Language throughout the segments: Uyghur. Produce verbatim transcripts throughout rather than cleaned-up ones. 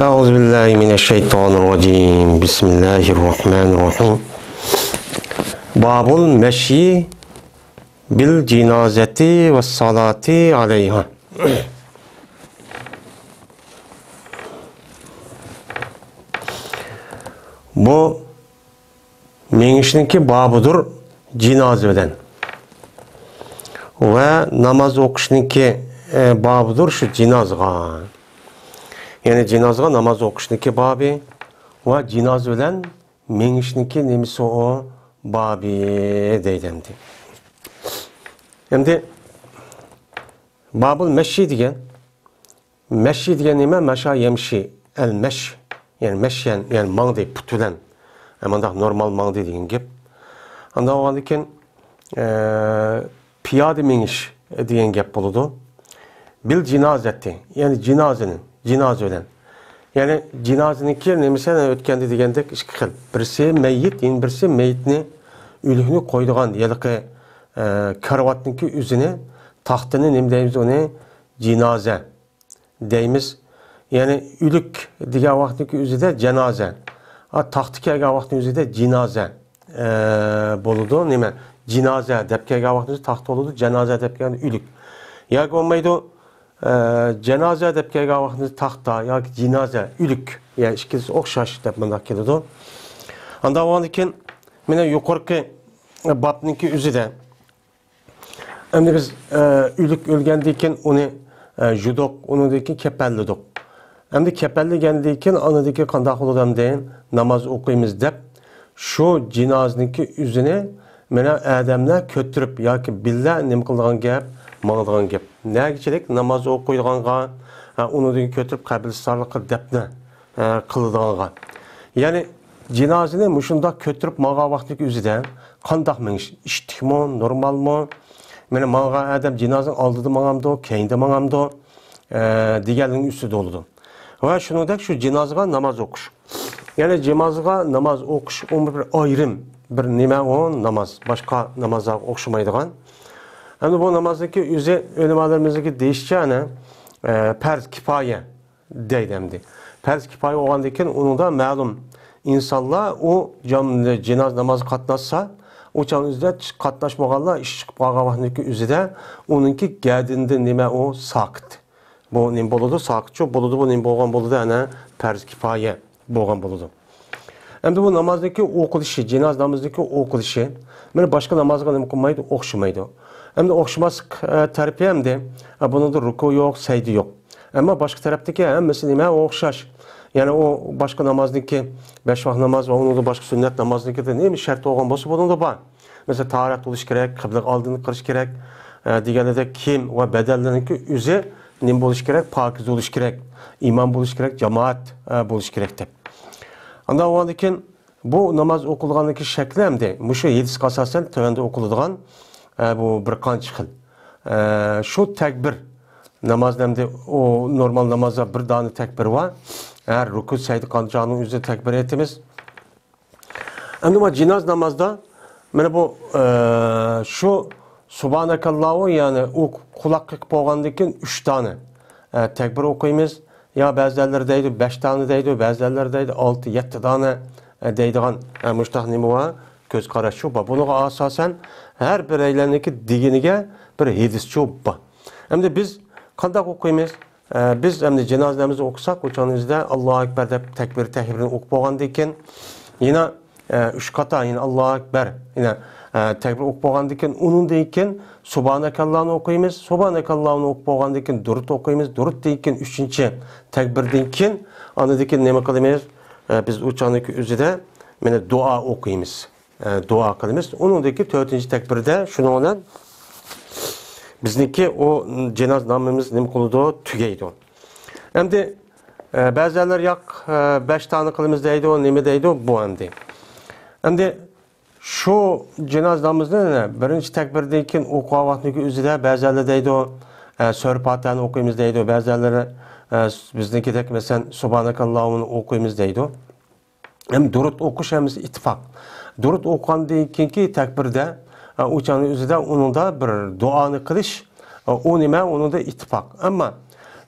أعوذ بالله من الشيطان الرجيم. بسم الله الرحمن الرحيم. باب المشي بالجنازة والصلاة عليها. بۇ مېڭىشنىڭكى بابىدۇر جىنازا بىلەن. ۋە ناماز ئوقۇشنىڭكى، ئە، بابىدۇر شۇ جىنازىغا. يەنى جىنازىغا ناماز ئوقۇشنىڭكى بابى ۋە جىنازا بىلەن مېڭىشنىڭكى نېمىسى ئۇ بابى دەيدۇ ئەمدى. ئەمدى بابۇل مەششى دېگەن مەششى دېگەن نېمە؟ مەشا يەمشى. ئەل مەش. يەنى مەشيەن، يەنى ماڭدى، پۇت بىلەن. ئە، مۇنداق نورمال ماڭدى دېگەن گەپ. ئانداق بولغاندىن كېيىن، ئە، پىيادە مېڭىش دېگەن گەپ بولىدۇ. بىل جىنازەتى، يەنى جىنازىنى، جىنازا بىلەن. يەنى جىنازىنىڭكى نېمىسى ئۆتكەندە دېگەندەك ئىككى خىل. بىرسى مەييىت، يەنە بىرسى مەييىتنى، ئۆلۈكنى قويىدىغان ھېلىقى، ئە، كارىۋاتنىڭكى ئۆزىنى، تاختىنى نېمە دەيمىز ئۇنى؟ جىنازە دەيمىز. يەنى ئۆلۈك دېگەن ۋاقىتنىڭكى ئۆزىدە جانازە. ئا، تاختا كەلگەن ۋاقىتنىڭ ئۆزىدە جىنازە، ئە، بولىدۇ. نېمە؟ جىنازە دەپ كەلگەن ۋاقىتنىڭ ئۆزىدە تاختا بولىدۇ، جانازە دەپ كەلگەندە ئۆلۈك. ياكى بولمايدۇ، ئە، جانازە دەپ كەلگەن ۋاقىتنىڭ ئۆزىدە تاختا ياكى جىنازە، ئۆلۈك. يەنى ئىككىلىسى ئوخشاش دەپ مۇنداق كېلىدۇ. ئانداق بولغاندىن كېيىن، مانا يۇقىرىقى بابنىڭكى ئۆزىدە ئەمدى بىز، ئە، ئۆلۈك ئۆلگەندىن كېيىن ئۇنى، ئە، يۇدۇق، ئۇنىڭدىن كېيىن كەپەنلىدۇق. ئەمدى كەپەنلىگەندىن كېيىن ئاندىن كېيىن قانداق بولىدۇ ئەمدى؟ ناماز ئوقۇيمىز دەپ، شۇ جىنازىنىڭكى ئۆزىنى مانا ئادەملەر كۆتۈرۈپ ياكى بىللە نېمە قىلىدىغان گەپ؟ ماڭىدىغان گەپ. نەگىچىلىك؟ ناماز ئوقۇيدىغانغا، ھە، ئۇنىڭدىن كۆتۈرۈپ قەبرىستانلىققا دەپنە، ھە، قىلىدىغانغا. يەنى جىنازىنى مۇشۇنداق كۆتۈرۈپ ماڭغان ۋاقتىدىكى ئۆزىدە قانداق مېڭىش؟ ئىشتىكمۇ، نورمالمۇ؟ مانا ماڭغان ئادەم جىنازىنىڭ ئالدىدا ماڭامدۇ، كەينىدە ماڭامدۇ، ئە، دېگەنلىكنىڭ ئۈستىدە بولىدۇ. ۋە شۇنىڭدەك شۇ جىنازىغا ناماز ئوقۇش. يەنى جىنازىغا ناماز ئوقۇش ئۇ بىر ئايرىم، بىر نېمە ئۇ ناماز، باشقا نامازلارغا ئوخشىمايدىغان. ئەمدى بۇ نامازنىڭكى ئۆزى ئۆلىمالىرىمىزنىڭكى دېيىشىچە، ئەنە، ئە، پەرز كىپايە دەيدۇ ئەمدى. پەرز كىپايە بولغاندىن كېيىن ئۇنىڭدا مەلۇم ئىنسانلار ئۇ جام-، جىنازا نامازىغا قاتناشسا، ئۇ چاغنىڭ ئۆزىدە چىق-، قاتناشمىغانلار ئىش چىقىپ قالغان ۋاقىتنىڭكى ئۆزىدە ئۇنىڭكى گەدىنىدە نېمە ئۇ ساقىت. بۇ نېمە بولىدۇ؟ ساقىتچۇ بولىدۇ، بۇ نېمە بولغان بولىدۇ؟ ئەنە پەرز كىپايە بولغان بولىدۇ. ئەمدى بۇ نامازنىڭكى ئوقۇلۇشى، جىناز نامىزىنىڭكى ئوقۇلۇشى، مانا باشقا نامازغا نېمە قىلمايدۇ؟ ئوخشىمايدۇ. ئەمدى ئوخشىماسلىق، ئە، تەرىپى ئەمدى، ئە، بۇنىڭدا رۇكۇ يوق، سەجدە يوق. ئەمما باشقا تەرەپتىكى ھەممىسى نېمە؟ ئوخشاش. يەنى ئۇ باشقا نامازنىڭكى، بەش ۋاق ناماز ۋە ئۇنىڭدا باشقا سۈننەت نامازنىڭكىدا نېمە شەرت بولغان بولسا، بۇنىڭدا بار. مەسىلەن، تاھارەت بولۇش كېرەك، قىبلىگە ئالدىن قىلىش كېرەك، ئە، دېگەندەك كىيىم ۋە بەدەنلىرىنىڭكى ئۆزى نېمە بولۇش كېرەك؟ پاكىز بولۇش كېرەك، ئىمام بولۇش كېرەك، جامائەت، ئە، بولۇش كېرەك دەپ. ئاندىن ئاۋۋالدىن كېيىن بۇ ناماز ئوقۇلغاندىكى شەكلى ئەمدى مۇشۇ ھەدىسكە ئاساسەن تۆۋەندە ئوقۇلىدىغان، ئە، بۇ بىر قانچە خىل. ئە، شۇ تەكبىر نامازدا ئەمدى ئۇ نورمال نامازدا بىر دانە تەكبىر بار. ھەر رۇكۇ سەجدە قانچاغنىڭ ئۆزىدە تەكبىر ئېيتىمىز. ئەمدى بۇ جىناز نامازدا مانا بۇ، ئە، شۇ سۇبھانەكاللاھۇ، يەنى ئۇ قۇلاق قېقىپ بولغاندىن كېيىن ئۈچ دانە، ئە، تەكبىر ئوقۇيمىز. يا بەزىلەر دەيدۇ، بەش دانە دەيدۇ، بەزىلەر دەيدۇ، ئالتە، يەتتە دانە، ئە، دەيدىغان، ئە، مۇشتاق نېمە بار، كۆز قاراشچۇ بار. بۇنىڭغا ئاساسەن ھەر بىرەيلەننىڭكى دېگىنىگە بىر ھەدىسچۇ بار. ئەمدى بىز قانداق ئوقۇيمىز؟ ئە، بىز ئەمدى جىناز نامىزى ئوقۇساق، ئۇ چاغنىڭ ئۆزىدە ئاللاھۇ ئەكبەر دەپ تەكبىر تەھرىمنى ئوقۇپ بولغاندىن كېيىن، يەنە، ئە، ئۈچ قاتا، يەنە ئاللاھۇ ئەكبەر، يەنە، ئە، تەكبىر ئوقۇپ بولغاندىن كېيىن، ئۇنىڭدىن كېيىن سۇبھانەكاللانى ئوقۇيمىز. سۇبھانەكاللانى ئوقۇپ بولغاندىن كېيىن دۇرۇت ئوقۇيمىز. دۇرۇتتىن كېيىن ئۈچىنچى تەكبىردىن كېيىن، ئاندىن كېيىن نېمە قىلىمىز؟ ئە، بىز ئۇ چاغنىڭكى ئۆزىدە مانا دۇئا ئوقۇيمىز. ئە، دۇئا قىلىمىز. ئۇنىڭدىن كېيىن تۆتىنچى تەكبىردە شۇنىڭ بىلەن بىزنىڭكى ئۇ جىناز نامىمىز نېمە قىلىدۇ؟ تۈگەيدۇ. ئەمدى، ئە، بەزىلەر ياق، ئە، بەش دانە قىلىمىز دەيدۇ، نېمە دەيدۇ؟ بۇ ئەمدى. ئەمدى شۇ جىناز نامىزىنى بىرىنچى تەكبىردىن كېيىن ئوقۇغان ۋاقتىنىڭكى ئۆزىدە بەزىلەر دەيدۇ، ئە، سۈرە پاتىھەنى ئوقۇيمىز دەيدۇ، بەزىلەر، ئە، بىزنىڭكىدەك مەسىلەن سۇبھانەكاللاھۇممىنى ئوقۇيمىز دەيدۇ. ھەم دۇرۇت ئوقۇش ھەممىسى ئىتتىپاق. دۇرۇت ئوقۇغاندىن كېيىنكى تەكبىردە، ئە، ئۇ چاغنىڭ ئۆزىدە ئۇنىڭدا بىر دۇئانى قىلىش، ئە، ئۇ نېمە؟ ئۇنىڭدا ئىتتىپاق. ئەمما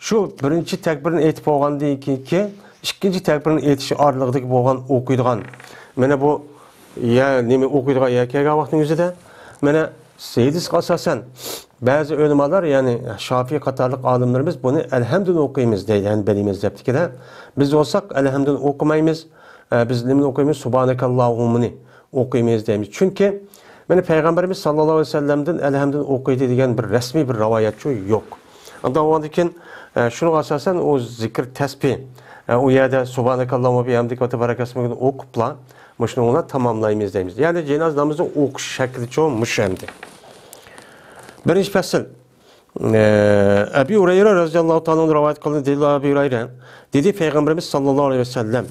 شۇ بىرىنچى تەكبىرنى ئېيتىپ بولغاندىن كېيىنكى ئىككىنچى تەكبىرنى ئېيتىش ئارىلىقىدىكى بولغان ئوقۇيدىغان، مانا بۇ يە نېمە ئوقۇيدىغان يەر كەلگەن ۋاقىتنىڭ ئۆزىدە، مانا ھەدىسكە ئاساسەن، بەزى ئۆلىمالار، يەنى شافىي قاتارلىق ئالىملىرىمىز بۇنى ئەلھەمدىنى ئوقۇيمىز دەيدۇ، ھەمبەلىي مەزھەپتىكىلەر. بىز بولساق ئەلھەمدىنى ئوقۇمايمىز، ئە، بىز نېمىنى ئوقۇيمىز؟ سۇبھانەكەللاھۇممىنى ئوقۇيمىز دەيمىز. چۈنكى مانا پەيغەمبىرىمىز ساللاللاھۇ ئەلەيھى ۋەسەللەمدىن ئەلھەمدۇنى ئوقۇيدۇ دېگەن بىر رەسمىي بىر رىۋايەتچۇ يوق. ئاندىن ئۇنىڭدىن كېيىن، ئە، شۇنىڭغا ئاساسەن ئۇ زىكىر تەسبىھ، ئە، ئۇ يەردە سۇبھانەكەللاھۇممە بىھەمدىكە ۋە تەبارەكەسمۇكنى ئوقۇپلا، مۇشۇنىڭ بىلەن تاماملايمىز دەيمىز. يەنى جىنازا نامىزى ئوقۇش شەكلىچۇ مۇشۇ ئەمدى. بىرىنچى پەسىل. ئە، ئەبى ھۇرەيرە رەزىياللاھۇ تائالا ئەنھۇ رىۋايەت قىلدى، دېدى ئەبى ھۇرەيرە، دېدى پەيغەمبىرىمىز ساللاللاھۇ ئەلەيھى ۋەسەللەم،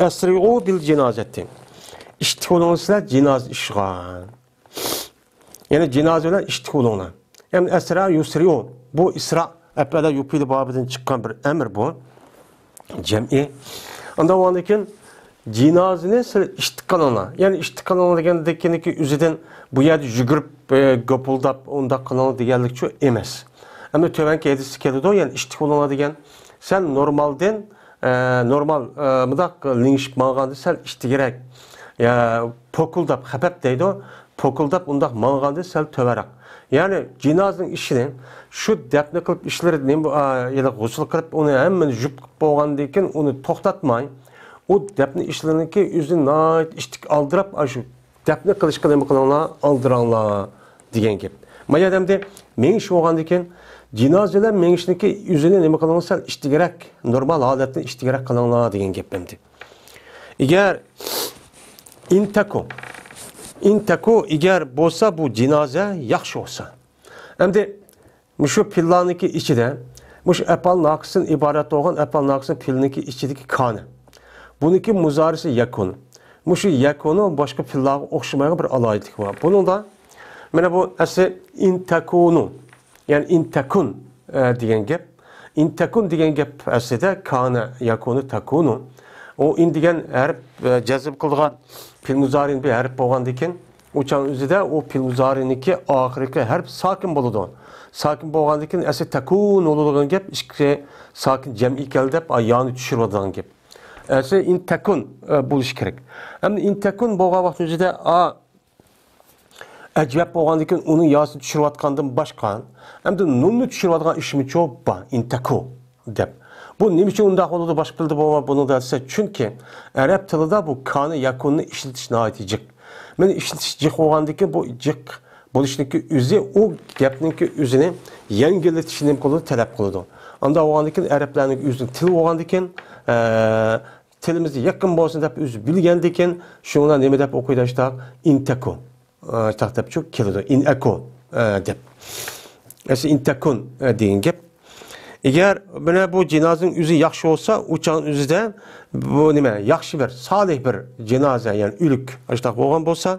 «ئەسرىئۇ بىل جىنازەتى.» ئىشتىك بولۇڭلار سىلەر جىنازا ئىشىغا. يەنى جىنازا بىلەن ئىشتىك بولۇڭلار. يەنى ئەسرا يۇسرىئۇ. بۇ ئىسرا ئەپئەلە يۇفئىلۇ بابىدىن چىققان بىر ئەمىر بۇ. جەمئىي. ئاندىن ئۇنىڭدىن كېيىن جىنازىنى سىلەر ئىشتىك قىلىڭلار. يەنى ئىشتىك قىلىڭلار دېگەندىكىنىكى ئۆزىدىن بۇ يەردە يۈگۈرۈپ، ئە، گوپۇلداپ، ئۇنداق قىلىڭلار دېگەنلىكچۇ ئەمەس. ئەمما تۆۋەنكى ھەدىستە كېلىدۇ، يەنى ئىشتىك بولۇڭلار دېگەن. سەن نورمالدىن، ئە، نورمال، ئە، مۇنداق لىڭشىپ ماڭغاندا سەل ئىشتىكرەك، يا پوكۇلداپ، خەپەپ دەيدۇ. پوكۇلداپ ئۇنداق ماڭغاندىن سەل تۆۋەنرەك. يەنى جىنازىنىڭ ئىشىنى شۇ دەپنە قىلىپ ئىشلىرى نېمە، ئا، يەنە غۇسۇل قىلىپ، ئۇنى ھەممىنى يۇيۇپ بولغاندىن كېيىن ئۇنى توختاتماي، ئۇ دەپنە ئىشلىرىنىڭكى ئۆزىنى ناھايىتى ئىشتىك ئالدىراپ، ئاشۇ دەپنە قىلىشقا نېمە قىلىڭلار، ئالدىراڭلار دېگەن گەپ. مانا ئەمدى مېڭىش بولغاندىن كېيىن جىنازا بىلەن مېڭىشنىڭكى ئۆزىنى نېمە قىلىڭلار، سەل ئىشتىكرەك، نورمال ھالەتتىن ئىشتىكرەك قىلىڭلار دېگەن گەپ ئەمدى. ئىگەر ئىنتەكۇ، ئىنتەكۇ ئىگەر بولسا بۇ جىنازا ياخشى بولسا. ئەمدى مۇشۇ پىللانىڭكى ئىچىدە، مۇشۇ ئەپئال ناقىستىن ئىبارەت بولغان ئەپئال ناقىسنىڭ پىلنىڭكى ئىچىدىكى كانە. بۇنىڭكى مۇزارىسى يەكۇن. مۇشۇ يەكۇننىڭ باشقا پىللارغا ئوخشىمايدىغان بىر ئالاھىدىلىكى بار. بۇنىڭدا مانا بۇ ئەسلى ئىنتەكۇنۇ. يەنى ئىنتەكۇن، ئە، دېگەن گەپ. ئىنتەكۇن دېگەن گەپ ئەسلىدە كانە، يەكۇنۇ، تەكۇنۇ. ئۇ ئىن دېگەن ھەرپ، ئە، جەزم قىلىدىغان پېئىل مۇزارىئنىڭ بىر ھەرپ بولغاندىن كېيىن، ئۇ چاغنىڭ ئۆزىدە ئۇ پېئىل مۇزارىئنىڭكى ئاخىرقى ھەرپ ساكىن بولىدۇ. ساكىن بولغاندىن كېيىن ئەسلى تەكۇن بولىدىغان گەپ، ئىككى ساكىن جەمئىي كەل دەپ، ئا، يانى چۈشۈرۈۋاتىدىغان گەپ. ئەسلى ئىنتەكۇن، ئە، بولۇشى كېرەك. ئەمدى ئىنتەكۇن بولغان ۋاقىت ئۆزىدە، ئا، ئەجۋەب بولغاندىن كېيىن ئۇنىڭ ياسىنى چۈشۈرۈۋاتقاندىن باشقا، ئەمدى نۇننى چۈشۈرۈۋاتقان ئىشمىچۇ بار، ئىنتەكۇ دەپ. بۇ نېمە ئۈچۈن ئۇنداق بولىدۇ، باشقا تىلدا بولماي بۇنىڭدا دېسە، چۈنكى ئەرەب تىلىدا بۇ كانى يەكۇننى ئىشلىتىش ناھايىتى جىق. مانا ئىشلىتىش جىق بولغاندىن كېيىن بۇ جىق بولۇشنىڭكى ئۆزى ئۇ گەپنىڭكى ئۆزىنى يەڭگىللىتىشنى نېمە قىلىدۇ، تەلەپ قىلىدۇ. ئاندا بولغاندىن كېيىن ئەرەبلەرنىڭ ئۆزىنىڭ تىلى بولغاندىن كېيىن، ئە، تىلىمىزغا يېقىن بولسۇن دەپ ئۆزى بىلگەندىكىن، شۇڭا نېمە دەپ ئوقۇيدۇ ئاشتاق؟ ئىنتەكۇ. ئاشتاق دەپ چۈ كېلىدۇ. ئىنئەكۇ، ئە، دەپ. ئەسلى ئىنتەكۇن، ئە، دېگەن گەپ. ئەگەر مانا بۇ جىنازىنىڭ ئۆزى ياخشى بولسا، ئۇ چاغنىڭ ئۆزىدە بۇ نېمە؟ ياخشى بىر، سالىھ بىر جىنازا، يەنى ئۆلۈك ئاشتاق بولغان بولسا،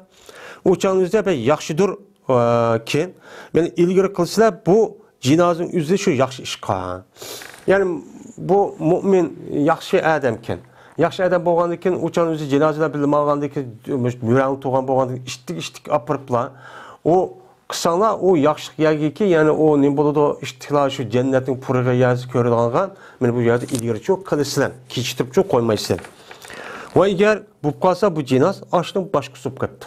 ئۇ چاغنىڭ ئۆزىدە بىر ياخشىدۇر، ئە، كېيىن، مانا ئىلگىرى قىلسىلەر بۇ جىنازىنىڭ ئۆزى شۇ ياخشى ئىشقا. يەنى بۇ مۇئمىن ياخشى ئادەمكەن. ياخشى ئادەم بولغاندىن كېيىن، ئۇ چاغ ئۆزى جىنازا بىلەن بىللە ماڭغاندىن كېيىن، مۇشۇ مۈرەڭ تۇرغان بولغاندىن كېيىن، ئىشتىك، ئىشتىك ئاپىرىپلا، ئۇ قىلساڭلار، ئۇ ياخشىلىق يەرگىكى، يەنى ئۇ نېمە بولىدۇ، ئىشتىكلار شۇ جەننەتنىڭ پۇرىقى يەرسى كۆرىدىغانغا، مانا بۇ يەردە ئىلگىرىچۇ قىلىسىلەر، كېچىكتۈرۈپچۇ قويمايسىلەر. ۋە ئەگەر بولۇپ قالسا، بۇ جىناز ئاشۇنىڭ باشقىسى بولۇپ كەپتۇ.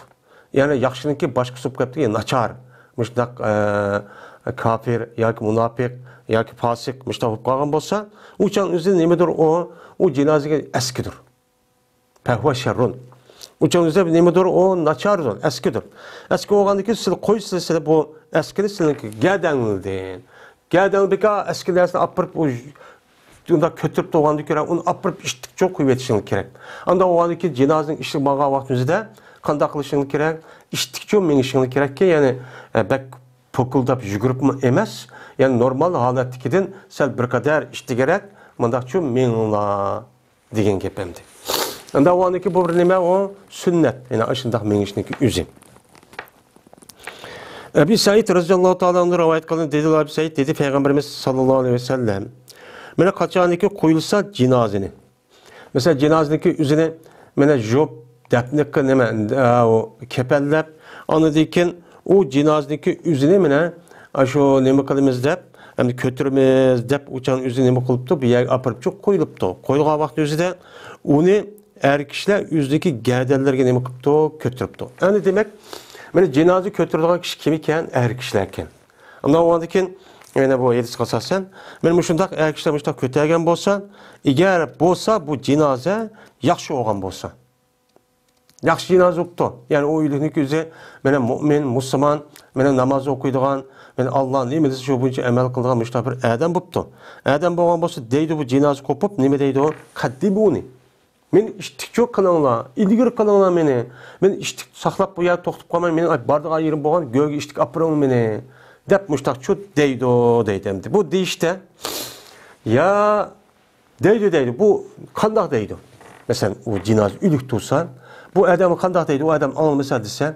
يەنى ياخشىنىڭكى باشقىسى بولۇپ كەپتۇ، يەنى ناچار. مۇشۇنداق، ئە، كاپىر ياكى مۇناپىق ياكى پاسىق مۇشۇنداق بولۇپ قالغان بولسا، ئۇ چاغ ئۆزى نېمىدۇر ئۇ، ئۇ جىنازىگە ئەسكىدۇر. پەھۋە شەررۇن. ئۇ چاغ ئۆزى نېمىدۇر ئۇ، ناچاردۇر، ئەسكىدۇر. ئەسكى بولغاندىن كېيىن سىلەر قويسىلەر، سىلەر بۇ ئەسكىنى سىلەرنىڭكى گەدەڭلىدىن. گەدەڭ بىكار ئەسكى نەرسىنى ئاپىرىپ، ئۇ ئۇنداق كۆتۈرۈپ تۇرغاندىن كۆرە، ئۇنى ئاپىرىپ ئىشتىكچۇ قويۇۋېتىشىڭ كېرەك. ئانداق بولغاندىن كېيىن جىنازىنىڭ ئىشىغا بارغان ۋاقتىمىزدا قانداق قىلىشىڭ كېرەك؟ ئىشتىكچۇ مېڭىشىڭ كېرەككى، يەنى، ئە، بەك پوكۇلداپ يۈگۈرۈپمۇ ئەمەس، يەنى نورمال ھالەتتىكىدىن سەل بىر قەدەر ئىشتىكرەك مۇنداقچۇ مېڭىڭلار دېگەن گەپ ئەمدى. ئانداق بولغاندىن كېيىن بۇ بىر نېمە ئۇ؟ سۈننەت. يەنى ئاشۇنداق مېڭىشنىڭكى ئۆزى. ئەبى سەئىد رەزىياللاھۇ تائالا ئەنھۇ رىۋايەت قىلغان، دېدى ئەبى سەئىد، دېدى پەيغەمبىرىمىز ساللاللاھۇ ئەلەيھى ۋەسەللەم، مانا قاچانكى قويۇلسا جىنازىنى، مەسىلەن، جىنازىنىڭكى ئۆزىنى مانا يۇيۇپ، دەپنە قىل-، نېمە، ئە، ئۇ كەپەنلەپ، ئاندىن كېيىن ئۇ جىنازىنىڭكى ئۆزىنى مانا شۇ نېمە قىلىمىز دەپ، ئەمدى كۆتۈرىمىز دەپ ئۇچان ئۆزى نېمە قىلىپتۇ؟ بۇ يەرگە ئاپىرىپچۇ قويۇلۇپتۇ. قويۇلغان ۋاقىتتا ئۆزىدە ئۇنى ئەر كىشىلەر ئۆزىنىڭكى گەدەنلىرىگە نېمە قىپتۇ؟ كۆتۈرۈپتۇ. ئەمدى دېمەك، مانا جىنازا كۆتۈرىدىغان كىشى كىم ئىكەن؟ ئەر كىشىلەر ئىكەن. ئاندىن كېيىن يەنە بۇ ھەدىسكە ئاساسەن، مانا مۇشۇنداق ئەر كىشىلەر مۇشۇنداق كۆتەرگەن بولسا، ئەگەر بولسا بۇ جىنازا ياخشى بولغان بولسا، ياخشى جىنازا بوپتۇ. يەنى ئۇ ئۆلۈكنىڭ ئۆزى مانا مۇئمىن، مۇسۇلمان، مانا ناماز ئوقۇيدىغان، مانا ئاللا نېمە دېسە شۇ بويىچە ئەمەل قىلىدىغان مۇشۇنداق بىر ئادەم بوپتۇ. ئادەم بولغان بولسا دەيدۇ، بۇ جىنازا قوپۇپ نېمە دەيدۇ؟ قەددىمۇنى. مېنى ئىتتىكچۇ قىلىڭلار، ئىلگىرى قىلىڭلار مېنى. مېنى ئىتتىك ساقلاپ بۇ يەردە توختىتىپ قالماي، مېنى بارىدىغان يېرىم بولغان گۆرگە ئىتتىك ئاپىرىڭ مېنى، دەپ مۇشۇنداقچۇ دەيدۇ، دەيدۇ ئەمدى. بۇ دېيىشتە، يا دەيدۇ، دەيدۇ. بۇ قانداق دەيدۇ؟ مەسىلەن، ئۇ جىنازا ئۆلۈك تۇرسا، بۇ ئادەم قانداق دەيدۇ؟ ئۇ ئادەم ئاڭلىمىسا دېسە،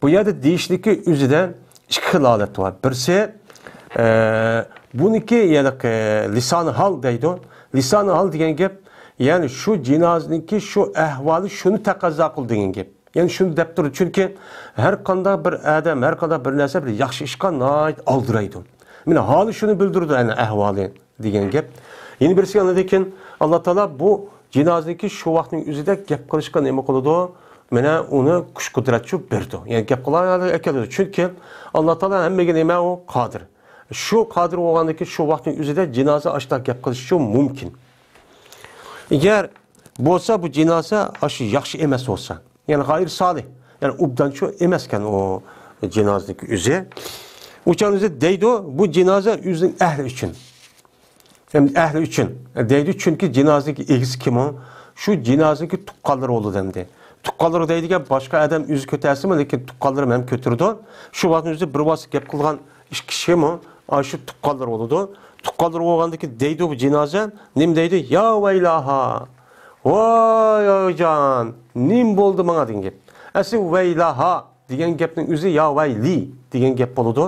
بۇ يەردە دېيىشلىكى ئۆزىدە ئىككى خىل ھالەت بار. بىرسى، ئە، بۇنىكى، يەنى، لىسانى ھال دەيدۇ. لىسانى ھال دېگەن گەپ، يەنى شۇ جىنازىنىڭكى شۇ ئەھۋالى شۇنى تەقەززا قىلىدۇ دېگەن گەپ. يەنى شۇنى دەپ تۇرىدۇ، چۈنكى ھەر قانداق بىر ئادەم، ھەر قانداق بىر نەرسە بىر ياخشى ئىشقا ناھايىتى ئالدىرايدۇ. مانا ھالى شۇنى بىلدۈرىدۇ، ئەنە ئەھۋالى دېگەن گەپ. يەنە بىرسى، ئاندىن كېيىن ئاللا تائالا بۇ جىنازىنىڭكى شۇ ۋاقىتنىڭ ئۆزىدە گەپ قىلىشقا نېمە قىلىدۇ؟ مانا ئۇنى كۈچ قۇدرەتچۇ بېرىدۇ. يەنى گەپ قىلغان ھالىتىگە ئەكېلىدۇ. چۈنكى ئاللا تائالا ھەممىگە نېمە ئۇ؟ قادىر. شۇ قادىر بولغاندىكىن شۇ ۋاقىتنىڭ ئۆزىدە جىنازا ئاشۇنداق گەپ قىلىشى مۇمكىن. ئەگەر بولسا بۇ جىنازا ئاشۇ ياخشى ئەمەس بولسا، يەنى غەيرى سالىھ، يەنى ئوبدانچۇ ئەمەسكەن ئۇ جىنازىنىڭكى ئۆزى. ئۇ چاغدا ئۆزى دەيدۇ، بۇ جىنازا ئۆزىنىڭ ئەھلى ئۈچۈن. ھەم ئەھلى ئۈچۈن دەيدۇ، چۈنكى جىنازىنىڭكى ئىگىسى كىمۇ؟ شۇ جىنازىنىڭكى تۇغقانلىرى بولىدۇ ئەمدى. تۇغقانلىرى دەيدىكەن، باشقا ئادەم ئۆزى كۆتەرسىمۇ، لېكىن تۇغقانلىرى ھەم كۆتۈرىدۇ. شۇ ۋاقىتنىڭ ئۆزىدە بىر ۋاسىتە گەپ قىلغان ئىككى كىشىمۇ ئاشۇ تۇغقانلىرى بولىدۇ. تۇغقانلىرى بولغاندىكىن دەيدۇ بۇ جىنازا. نېمە دەيدۇ؟ يا ۋەيلاھا. ۋاي، ۋاي جان، نېمە بولدى ماڭا دېگەن گەپ. ئەسلى ۋەيلاھا دېگەن گەپنىڭ ئۆزى يا ۋەيلى دېگەن گەپ بولىدۇ.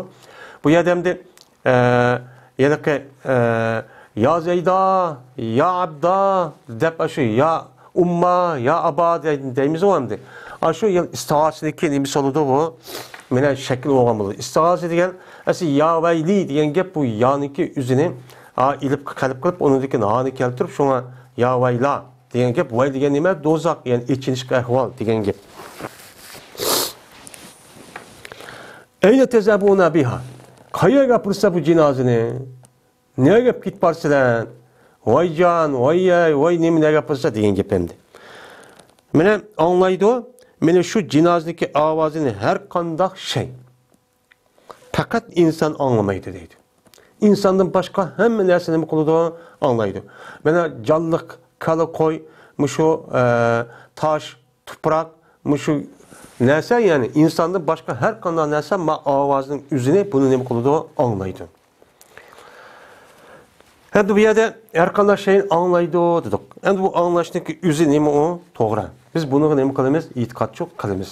بۇ يەردە ئەمدى، ئە، ھېلىقى، ئە، يا زەيدا، يا ئابدا دەپ ئاشۇ يا ئۇمما، يا ئابا دەي-، دەيمىزغۇ ئەمدى. ئاشۇ يەنى ئىستىئازىنىڭكى نېمىسى بولىدۇ بۇ؟ مانا شەكىل بولغان بولىدۇ. ئىستىئازە دېگەن، ئەسلى يا ۋەيلى دېگەن گەپ بۇ يانىڭكى ئۆزىنى، ھا، ئېلىپ قەلب قىلىپ، ئۇنىڭدىن كېيىن ھانى كەلتۈرۈپ، شۇڭا يا ۋەيلا دېگەن گەپ، ۋەي دېگەن نېمە؟ دوزاخ، يەنى ئېچىنىشلىق ئەھۋال دېگەن گەپ. ئەينە تەزھەبۇنە بىھا. قەيەرگە ئاپىرىسىلەر بۇ جىنازىنى؟ نەگە ئەپ كېتىپ بارىسىلەر؟ ۋاي جان، ۋاي يەي، ۋاي نېمە، نەگە ئاپىرىسىلەر دېگەن گەپ ئەمدى. مانا ئاڭلايدۇ، مانا شۇ جىنازىنىڭكى ئاۋازىنى ھەر قانداق شەي. پەقەت ئىنسان ئاڭلىمايدۇ دەيدۇ. ئىنساندىن باشقا ھەممە نەرسە نېمە قىلىدۇ؟ ئاڭلايدۇ. مانا جانلىق كالا، قوي، مۇشۇ، ئە، تاش، تۇپراق، مۇشۇ نەرسە، يەنى ئىنساندىن باشقا ھەر قانداق نەرسە ما ئاۋازنىڭ ئۆزىنى، بۇنى نېمە قىلىدۇ؟ ئاڭلايدۇ. ئەمدى بۇ يەردە ھەر قانداق شەينى ئاڭلايدۇ دېدۇق. ئەمدى بۇ ئاڭلاشنىڭكى ئۆزى نېمە ئۇ؟ توغرا. بىز بۇنىڭغا نېمە قىلىمىز؟ ئېتىقادچۇ قىلىمىز.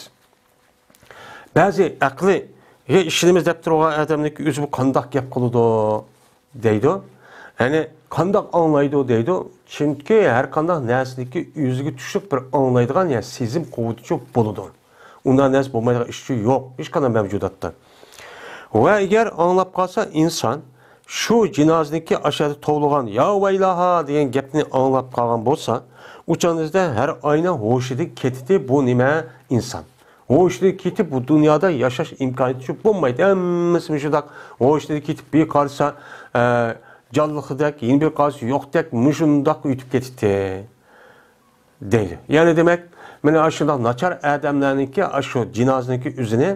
بەزى ئەقلىگە ئىشىنىمىز دەپ تۇرغان ئادەمنىڭكى ئۆزى بۇ قانداق گەپ قىلىدۇ دەيدۇ. يەنى قانداق ئاڭلايدۇ دەيدۇ. چۈنكى ھەر قانداق نەرسىنىڭكى ئۆزىگە چۈشۈپ بىر ئاڭلايدىغان، يەنى سېزىم قۇۋۋىتىچۇ بولىدۇ. ئۇنداق نەرسە بولمايدىغان ئىشچۇ يوق، ھېچقانداق مەۋجۇداتتا. ۋە ئەگەر ئاڭلاپ قالسا ئىنسان، شۇ جىنازىنىڭكى ئاشۇ يەردە توۋلىغان يا ۋەيلاھا دېگەن گەپنى ئاڭلاپ قالغان بولسا، ئۇ چاغدا ھەر ئاينىڭ ھوشىدىن كېتىدۇ بۇ نېمە ئىنسان. ھوشىدىن كېتىپ، بۇ دۇنيادا ياشاش ئىمكانىيىتى بولمايدۇ. ھەممىسى مۇشۇنداق ھوشىدىن كېتىپ، بىر قارىسا، ئە، جانلىقىدەك، يەنە بىر قارىسا يوقتەك، مۇشۇنداق ئۆتۈپ كېتىدۇ. دەيدۇ. يەنى دېمەك، مانا ئاشۇنداق ناچار ئادەملەرنىڭكى، ئاشۇ جىنازىنىڭكى ئۆزىنى،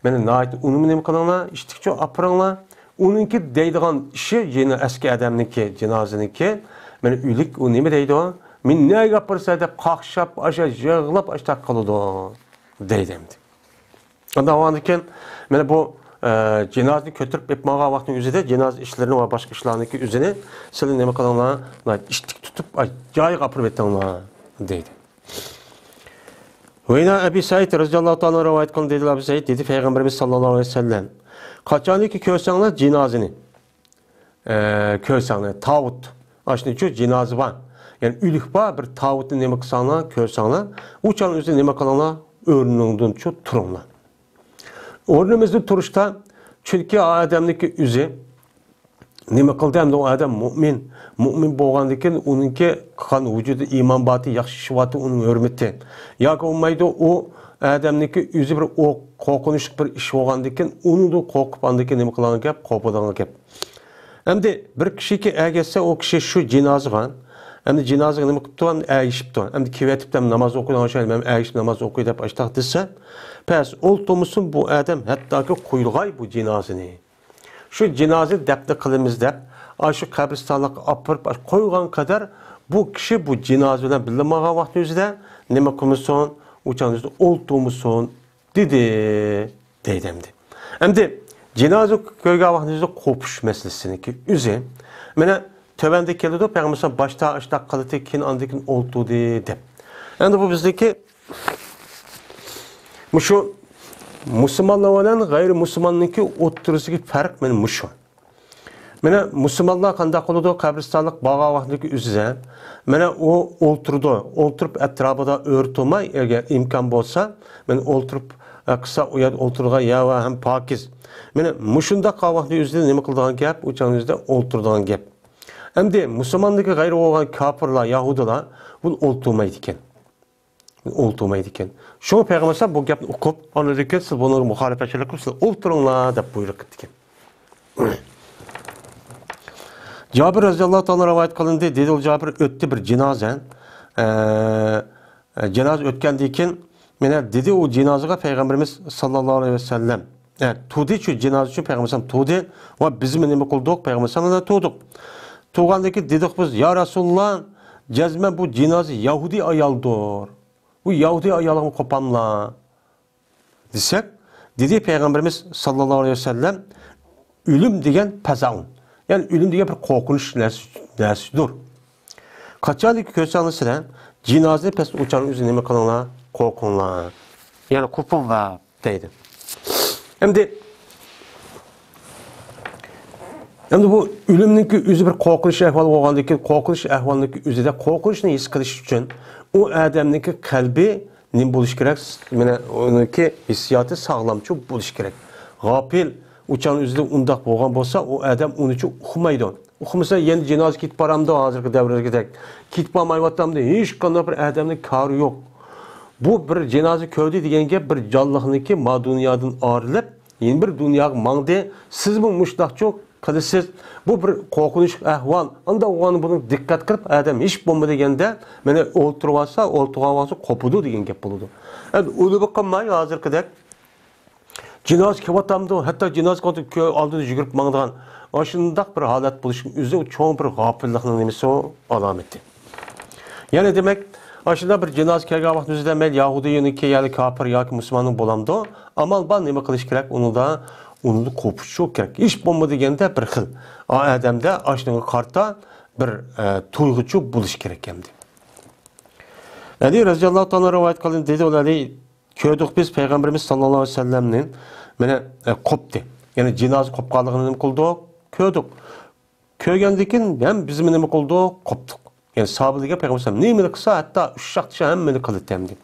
مانا ناھايىتى ئۇنىمۇ نېمە قىلىڭلار، ئىتتىكچۇ ئاپىرىڭلار. ئۇنىڭكى دەيدىغان ئىشى، يەنە ئەسكى ئادەمنىڭكى جىنازىنىڭكى، مانا ئۆلۈك ئۇ نېمە دەيدۇ؟ مېنى نەگە ئاپىرىسىلەر دەپ قاقشاپ، ئاشۇ يىغلاپ، ئاشۇنداق قىلىدۇ، دەيدۇ ئەمدى. ئاندىن كېيىن، مانا بۇ، ئە، جىنازىنى كۆتۈرۈپ ئېلىپ ماڭغان ۋاقىتنىڭ ئۆزىدە جىنازا ئىشلىرىنى ۋە باشقا ئىشلارنىڭكى ئۆزىنى سىلەر نېمە قىلىڭلار، ئىتتىك تۇتۇپ، ئاي، جايىغا ئاپىرىپ ئېتىڭلار، دەيدۇ. ۋەينا ئەبى سەئىد رەزىياللاھۇ تائالا رىۋايەت قىلىندى، دېدى ئەبۇ سەئىد، دېدى پەيغەمبىرىمىز ساللاللاھۇ ئەلەيھى ۋەسەللەم، قاچانكى كۆرسەڭلار جىنازىنى، ئە، كۆرسەڭلار، تاۋۇت. ئاشۇنىڭ ئۈچۈن جىنازا بار. يەنى ئۆلۈك بار، بىر تاۋۇتنى نېمە قىلساڭلار، كۆرسەڭلار، ئۇ چاغ ئۆزى نېمە قىلىڭلار، ئورنۇڭدىنچۇ تۇرۇڭلار. ئورنىمىزدىن تۇرۇشتا، چۈنكى ئادەمنىڭكى ئۆزى، نېمە قىلدى؟ ئەمدى ئۇ ئادەم مۇئمىن. مۇئمىن بولغاندىن كېيىن ئۇنىڭكى قان ۋۇجۇدى ئىمان باتى ياخشى ئىشلىۋاتتى، ئۇنىڭ ھۆرمىتى. ياكى بولمايدۇ، ئۇ ئادەمنىڭكى ئۆزى بىر ئو-، قورقۇنچلۇق بىر ئىش بولغاندىن كېيىن ئۇنىڭدىن قورقۇپ ئاندىن كېيىن نېمە قىلغان گەپ؟ قوپىدىغان گەپ. ئەمدى بىر كىشىكى ئەگەشسە ئۇ كىشى شۇ جىنازىغا، ئەمدى جىنازىغا نېمە قىپتۇ؟ ئەگىشىپتۇ. ئەمدى كېلىۋېتىپتۇ، ناماز ئوقۇيدىغان شەي، مەن ئەگىشىپ ناماز ئوقۇي دەپ ئاشتاق دېسە، پەس ئولتۇرمىسۇن بۇ ئادەم، ھەتتاكى قويۇلغاي بۇ جىنازىنى. شۇ جىنازىنى دەپنە قىلىمىز دەپ، ئاشۇ قەبرىستانلىققا ئاپىرىپ، ئاشۇ قويغان قەدەر بۇ كىشى بۇ جىنازە بىلەن بىللە ماڭغان ۋاقتى ئۆزىدە نېمە قىلمىسۇن؟ ئۇ چاغدا ئۆزىدە ئولتۇرمىسۇن دېدى، دەيدۇ ئەمدى. ئەمدى جىنازا كۆرگەن ۋاقتىدا قوپۇش مەسىلىسىنىڭكى ئۆزى. مانا تۆۋەندە كېلىدۇ، پەيغەمبەر باشتا ئاشتاق قىلدى، كېيىن ئاندىن كېيىن ئولتۇردى دەپ. ئەمدى بۇ بىزدىكى مۇشۇ مۇسۇلمانلار بىلەن غەيرىي مۇسۇلماننىڭكى ئوتتۇرىسىدىكى پەرق مانا مۇشۇ. مانا مۇسۇلمانلار قانداق قىلىدۇ؟ قەبرىستانلىق بارغان ۋاقتىدىكى ئۆزىدە، مانا ئۇ ئولتۇرىدۇ، ئولتۇرۇپ ئەتراپىدا ئۆرە تۇرماي، ئەگەر ئىمكان بولسا، مانا ئولتۇرۇپ، ئە، قىلسا ئۇ يەردە ئولتۇرىدىغان يەر ۋە ھەم پاكىز. مانا مۇشۇنداق قالغان ۋاقتىدىكى ئۆزىدە نېمە قىلىدىغان گەپ؟ ئۇ چاغنىڭ ئۆزىدە ئولتۇرىدىغان گەپ. ئەمدى مۇسۇلماندىكى غەيرىي بولغان كاپىرلار، يەھۇدىيلار بۇنى ئولتۇرمايدىكەن. ئولتۇرمايدىكەن. شۇڭا پەيغەمبەر بۇ گەپنى ئوقۇپ، ئاندىن كېيىن سىز بۇنىڭغا مۇخالىپەتچىلىك قىلىپ، سىز ئولتۇرۇڭلار دەپ بۇيرۇق قىپتىكەن. جابىر رەزىياللاھۇ تائالا رىۋايەت قىلىندى. دېدى ئۇ جابىر، ئۆتتى بىر جىنازە. ئە، ئە، جىنازە ئۆتكەندىن كېيىن، مانا دېدى ئۇ جىنازىغا پەيغەمبىرىمىز ساللاللاھۇ ئەلەيھى ۋەسەللەم. ئە، تۇردى شۇ جىنازا ئۈچۈن پەيغەمبەر سەللەم تۇردى. ۋە بىزمۇ نېمە قىلدۇق؟ پەيغەمبەر سەللەم تۇردۇق. تۇرغاندىن كېيىن دېدۇق بىز، يا رەسۇلاللا، جەزمەن بۇ جىنازا يەھۇدىي ئايالدۇر. بۇ يەھۇدىي ئايالغىمۇ قوپاملا؟ دېسەك، دېدى پەيغەمبىرىمىز ساللاللاھۇ ئەلەيھى ۋەسەللەم، ئۆلۈم دېگەن پەزەئۇن. يەنى ئۆلۈم دېگەن بىر قورقۇنچ نەرسە، نەرسىدۇر. قاچانكى كۆرسەڭلار سىلەر جىنازىنى پەس ئۇچان ئۆزى نېمە قىلىڭلار؟ قورقۇڭلار. يەنى قوپۇڭلار دەيدۇ. ئەمدى، ئەمدى بۇ ئۆلۈمنىڭكى ئۆزى بىر قورقۇنچ ئەھۋال بولغاندىن كېيىن، قورقۇنچ ئەھۋالنىڭكى ئۆزىدە قورقۇنچنى ھېس قىلىش ئۈچۈن ئۇ ئادەمنىڭكى قەلبى نېمە بولۇش كېرەك؟ مانا ئۇنىڭكى ھېسسىياتى ساغلامچۇ بولۇش كېرەك. غاپىل، ئۇچان ئۆزىدە ئۇنداق بولغان بولسا، ئۇ ئادەم ئۇنىچۇ ئۇقمايدۇ. ئۇقمىسا يەنە جىنازا كېتىپ بارامدۇ ھازىرقى دەۋردىكىدەك؟ كېتىپ بارمايۋاتامدۇ؟ ھېچقانداق بىر ئادەمنىڭ كارى يوق. بۇ بىر جىنازا كۆردى دېگەن گەپ بىر جانلىقنىڭكى ما دۇنيادىن ئايرىلىپ، يەنە بىر دۇنياغا ماڭدى. سىزمۇ مۇشۇنداقچۇ قىلىسىز. بۇ بىر قورقۇنچلۇق ئەھۋال. ئانداق بولغاندا بۇنى دىققەت قىلىپ، ئادەم ھېچ بولمىدى دېگەندە، مانا ئولتۇرۇۋالسا، ئولتۇرغان ۋاقتى قوپىدۇ دېگەن گەپ بولىدۇ. ئەمدى ئۇنى بىر قىلماي ھازىرقىدەك جىنازا كېلىۋاتامدۇ؟ ھەتتا جىنازا كۆ-، ئالدىدا يۈگۈرۈپ ماڭىدىغان ئاشۇنداق بىر ھالەت بولۇشنىڭ ئۆزى چوڭ بىر غاپىللىقنىڭ نېمىسى ئۇ؟ ئالامىتى. يەنى دېمەك، ئاشۇنداق بىر جىنازا كەلگەن ۋاقتىمىزدا مەيلى يەھۇدىينىڭكى، يەنى كاپىر ياكى مۇسۇلماننىڭ بولامدۇ؟ ئامال بار، نېمە قىلىش كېرەك؟ ئۇنىڭدا، ئۇنىڭدا قوپۇشچۇ كېرەك. ھېچ بولمىدى دېگەندە بىر خىل. ئا-، ئادەمدە ئاشۇنىڭغا قارىتا بىر، ئە، تۇيغۇچۇ بولۇش كېرەك ئەمدى. ئەلى رەزىياللاھۇ تائالا رىۋايەت قىلىندى، دېدى ئۇ ئەلى، كۆردۇق بىز پەيغەمبىرىمىز ساللاللاھۇ ئەلەيھى ۋەسەللەمنى، مانا، ئە، قوپتى. يەنى جىنازا قوپقانلىقىنى نېمە قىلدۇق؟ كۆردۇق. كۆرگەندىن كېيىن ھەم بىزمۇ نېمە قىلدۇق؟ قوپتۇق. يەنى ساھابىلەرگە پەيغەمبەر ئەلەيھىسسالام نېمىنى قىلسا، ھەتتا ئۇششاقچە ھەممىنى قىلىدۇ ئەمدى.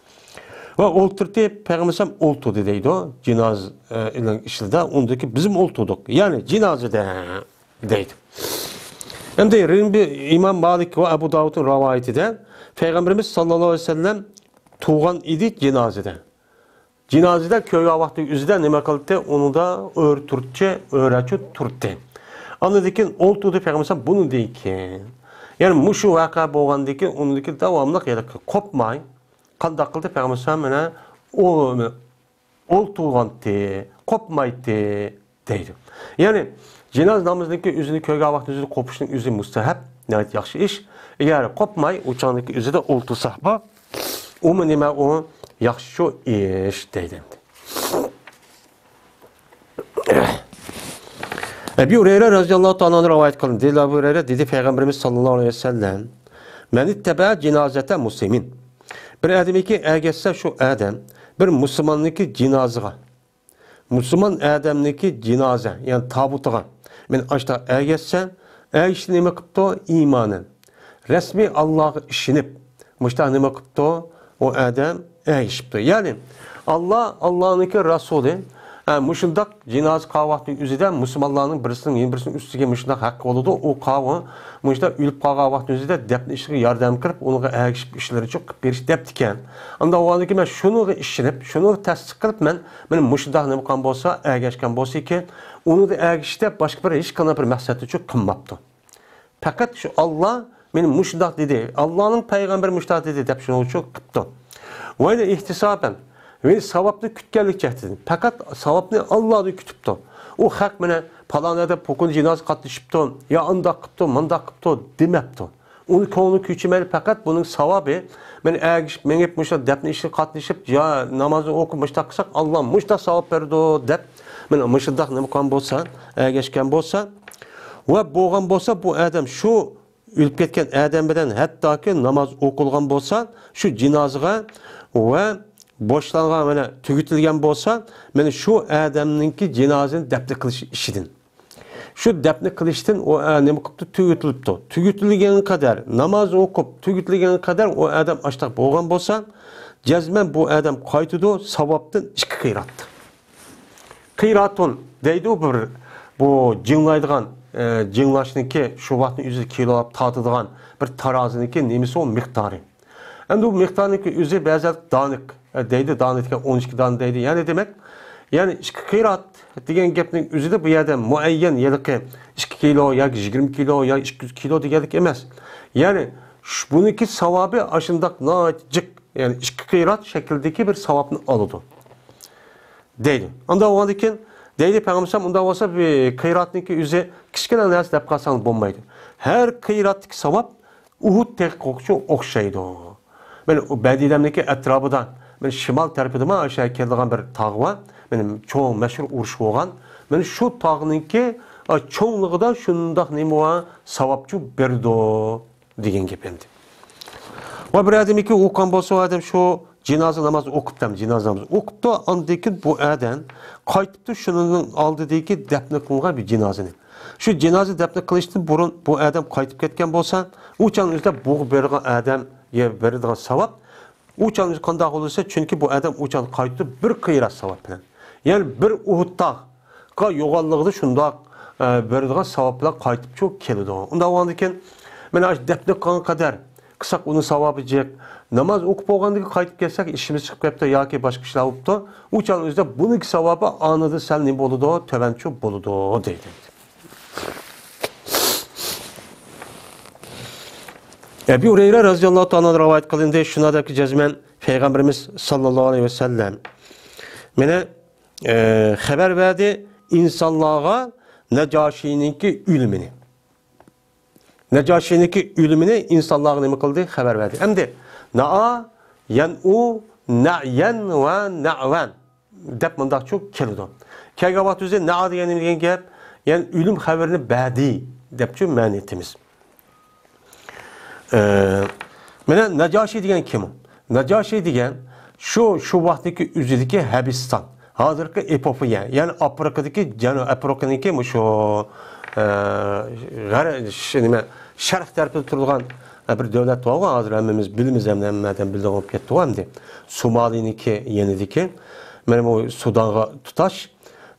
ۋە ئولتۇردى، پەيغەمبەر ئەلەيھىسسالام ئولتۇردى دەيدۇ. جىنازا، ئە، ئىشىدا ئۇندىكى بىزمۇ ئولتۇردۇق. يەنى جىنازىدە دەيدۇ. ئەمدى رىمبى ئىمام مالىك ۋە ئەبۇ داۋۇدنىڭ رىۋايىتىدە پەيغەمبىرىمىز ساللاللاھۇ ئەلەيھى ۋەسەللەم تۇرغان ئىدى جىنازىدە. جىنازىدە كۆرگەن ۋاقتى ئۆزىدە نېمە قىلدى؟ ئۇنىڭدا ئۆرە تۇرتتى، ئۆرەچۇ تۇرتتى. ئاندىن كېيىن ئولتۇردى پەيغەمبەر ئەلەيھىسسالام بۇنىڭدىن كېيىن. يەنى مۇشۇ ۋەقە بولغاندىن كېيىن ئۇنىڭدىن كېيىن داۋاملىق يەنە قوپماي، قانداق قىلدى پەيغەمبەر ئەلەيھىسسالام؟ مانا ئۇ ئولتۇرغانتى، قوپمايتتى دەيدۇ. يەنى جىنازا نامىزىنىڭكى ئۆزىنى كۆرگەن ۋاقتى ئۆزىنى قوپۇشنىڭ ئۆزى مۇستەھەب، ناھايىتى ياخشى ئىش. ئەگەر قوپماي ئۇ چاغنىڭكى ئۆزىدە ئولتۇرساقمۇ، ئۇمۇ نېمە ئۇ؟ ياخشى ئىش دەيدۇ ئەمدى. ئەبى ھۇرەيرە رەزىياللاھۇ تائالا ئەنھۇ رىۋايەت قىلىندى. دېدى ئەبۇ ھۇرەيرە، دېدى پەيغەمبىرىمىز ساللاللاھۇ ئەلەيھى ۋەسەللەم، مەن ئىتتەبەئە جىنازەتە مۇسلىمىن. بىر ئادەمكى ئەگەشسە شۇ ئادەم بىر مۇسۇلماننىڭكى جىنازىغا، مۇسۇلمان ئادەمنىڭكى جىنازە، يەنى تابۇتىغا مەن ئاشتا ئەگەشسە، ئەگىشتە نېمە قىپتۇ؟ ئىمانەن. رەسمىي ئاللاغا ئىشىنىپ، مۇشتا نېمە قىپتۇ؟ ئۇ ئادەم ئەگىشىپتۇ. يەنى، ئاللا، ئاللانىڭكى رەسۇلى، ئە، مۇشۇنداق جىنازا قىلغان ۋاقىتنىڭ ئۆزىدە مۇسۇلمانلارنىڭ بىرسىنىڭ يەنە بىرسىنىڭ ئۈستىگە مۇشۇنداق ھەققى بولىدۇ. ئۇ قاۋۇ مۇشۇنداق ئۆلۈپ قالغان ۋاقىتنىڭ ئۆزىدە دەپنە ئىشىغا ياردەم قىلىپ، ئۇنىڭغا ئەگىشىپ ئىشلىرىنى چوق قىلىپ بېرىش دەپتىكەن. ئانداق بولغاندىن كېيىن مەن شۇنىڭغا ئىشىنىپ، شۇنىغا تەستىق قىلىپ، مەن، مەن مۇشۇنداق نېمە قىلغان بولسا، ئەگەشكەن بولسا ئىكەن، ئۇنىڭدا ئەگىشىشتە باشقا بىر ھېچقانداق بىر مەقسەتنى چوق قىلماپتۇ. پەقەت شۇ ئاللا مېنى مۇشۇنداق دېدى، ئاللانىڭ پەيغەمبىرى مۇشۇنداق دېدى دەپ شۇنىڭ ئۈچۈن قىپتۇ. ۋەينى ئېھتىسابەن، ۋەي ساۋابنى كۈتكەنلىك جەھەتتىن، پەقەت ساۋابنى ئاللادىن كۈتۈپتۇ. ئۇ خەق مېنى پالان ئادەم پوكۇن جىنازىغا قاتنىشىپتۇ، يا ئانداق قىپتۇ، مانداق قىپتۇ دېمەپتۇ. ئۇنى كۆڭلى كۆچۈرمەيلى، پەقەت بۇنىڭ ساۋابى، مەن ئەگىشىپ مېڭىپ مۇشۇ دەپنە ئىشىغا قاتنىشىپ، يا نامازنى ئوقۇپ مۇشۇنداق قىلساق ئاللا مۇشۇنداق ساۋاب بېرىدۇ دەپ، مەن مۇشۇنداق نېمە قىلغان بولسا، ئەگەشكەن بولسا، ۋە بولغان بولسا بۇ ئادەم شۇ ئۆلۈپ كەتكەن ئادەم بىلەن ھەتتاكى ناماز ئوقۇلغان بولسا، شۇ جىنازىغا ۋە بوشلانغان، مانا، تۈگىتىلگەن بولسا، مانا شۇ ئادەمنىڭكى جىنازىنى دەپنە قىلىش ئىشىدىن. شۇ دەپنە قىلىشتىن ئۇ، ئە، نېمە قىپتۇ؟ تۈگىتىلىپتۇ. تۈگىتىلگەنگە قەدەر، ناماز ئوقۇپ، تۈگىتىلگەنگە قەدەر ئۇ ئادەم ئاشتاق بولغان بولسا، جەزمەن بۇ ئادەم قايتىدۇ، ساۋابتىن ئىككى قىرات. قىراتۇن دەيدۇ بىر، بۇ جىڭلايدىغان، ئە، جىڭلاشنىڭكى شۇ ۋاقىتنىڭ ئۆزىدە كىلولاپ تارتىدىغان بىر تارازىنىڭكى نېمىسى ئۇ مىقدارى. ئەمدى بۇ مىقدارنىڭكى ئۆزى بەزىلەر دانىك، ئە، دەيدۇ، دانىك دېگەن ئون ئىككى دانە دەيدۇ. يەنى دېمەك، يەنى ئىككى قىرات دېگەن گەپنىڭ ئۆزىدە بۇ يەردە مۇئەييەن ھېلىقى ئىككى كىلو ياكى يىگىرمە كىلو ياكى ئىككى يۈز كىلو دېگەنلىك ئەمەس. يەنى شۇ، بۇنىڭكى ساۋابى ئاشۇنداق ناھايىتى جىق، يەنى ئىككى قىرات شەكلىدىكى بىر ساۋابنى ئالىدۇ. دەيدۇ. ئۇنداق بولغاندىكىن، دەيدۇ پەيغەمبەر، ئۇنداق بولسا بىر قىراتنىڭكى ئۆزى كىچىككىنە نەرسە دەپ قالساڭ بولمايدۇ. ھەر قىراتتىكى ساۋاب ئۇھۇد تېغىغىچە ئوخشايدۇ. مانا ئۇ مەدىنەمنىڭكى ئەتراپىدا، مانا شىمال تەرىپىدىمۇ ئاشۇ كېلىدىغان بىر تاغ بار. مانا چوڭ مەشھۇر ئۇرۇش بولغان. مانا شۇ تاغنىڭكى، ئا، چوڭلۇقىدا شۇنداق نېمە بار، ساۋابچۇ بېرىدۇ. دېگەن گەپ ئەمدى. ۋە بىر ئادەمكى ئوقۇغان بولسا، ئۇ ئادەم شۇ جىنازا نامازى ئوقۇپتۇ، جىنازا نامازى ئوقۇپتۇ، ئاندىن كېيىن بۇ ئادەم قايتىپتۇ شۇنىڭ ئالدىدىكى دەپنە قىلىنغان بىر جىنازىنى. شۇ جىنازا دەپنە قىلىشتىن بۇرۇن بۇ ئادەم قايتىپ كەتكەن بولسا، ئۇ چاغنىڭ ئۆزىدە بۇغا بېرىدىغان ئادەمگە بېرىدىغان ساۋاب ئۇ چاغ قانداق بولسا، چۈنكى بۇ ئادەم ئۇ چاغدا قايتىدۇ بىر قىرات ساۋاب بىلەن. يەنى بىر ئۇھۇد تاغقا يوغانلىقىدا شۇنداق، ئە، بېرىدىغان ساۋاب بىلەن قايتىپچۇ كېلىدۇ. ئۇنداق بولغاندىكىن، مانا ئاشۇ دەپنە قىلغان قەدەر قىلساق ئۇنىڭ ساۋابى جىق. ناماز ئوقۇپ بولغاندىن كېيىن قايتىپ كەلسەك، ئىشىمىز چىقىپ كەپتۇ ياكى باشقا ئىشلار بوپتۇ. ئۇ چاغنىڭ ئۆزىدە بۇنىڭكى ساۋابى ئانىدىن سەل نېمە بولىدۇ؟ تۆۋەنچۇ بولىدۇ، دەيدۇ. ئەبۇ ھۇرەيرە رەزىياللاھۇ تائالا ئەنھۇ رىۋايەت قىلىندى، شۇنداق دەپكى جەزمەن پەيغەمبىرىمىز ساللاللاھۇ ئەلەيھى ۋەسەللەم مانا، ئە، خەۋەر بەردى ئىنسانلارغا نەجاشىنىڭكى ئۆلۈمىنى. نەجاشىنىڭكى ئۆلۈمىنى ئىنسانلارغا نېمە قىلدى؟ خەۋەر بەردى. ئەمدى نائا، يەنئۇ، نەيەن ۋە نەۋەن دەپ مۇنداقچۇ كېلىدۇ. كەلگەن ۋاقىت ئۆزى نائا دېگەن نېمە دېگەن گەپ؟ يەنى ئۆلۈم خەۋىرىنى بەردى دەپچۇ مەنى ئېيتىمىز. ئە، مانا نەجاشى دېگەن كىم ئۇ؟ نەجاشى دېگەن شۇ، شۇ ۋاقىتتىكى ئۆزىدىكى ھەبىستان. ھازىرقى ئېپوپىيە، يەنى ئافرىقىدىكى، جەنۇب ئافرىقىنىڭكى مۇشۇ، ئە، غەر-، شۇ نېمە، شەرق تەرىپىدە تۇرىدىغان، ئە، بىر دۆلەت بارغۇ، ھازىر ھەممىمىز بىلىمىز، ھەممە، ھەممە ئادەم بىلىدىغان بولۇپ كەتتىغۇ ئەمدى. سومالىنىڭكى يېنىدىكى، مانا بۇ سۇدانغا تۇتاش.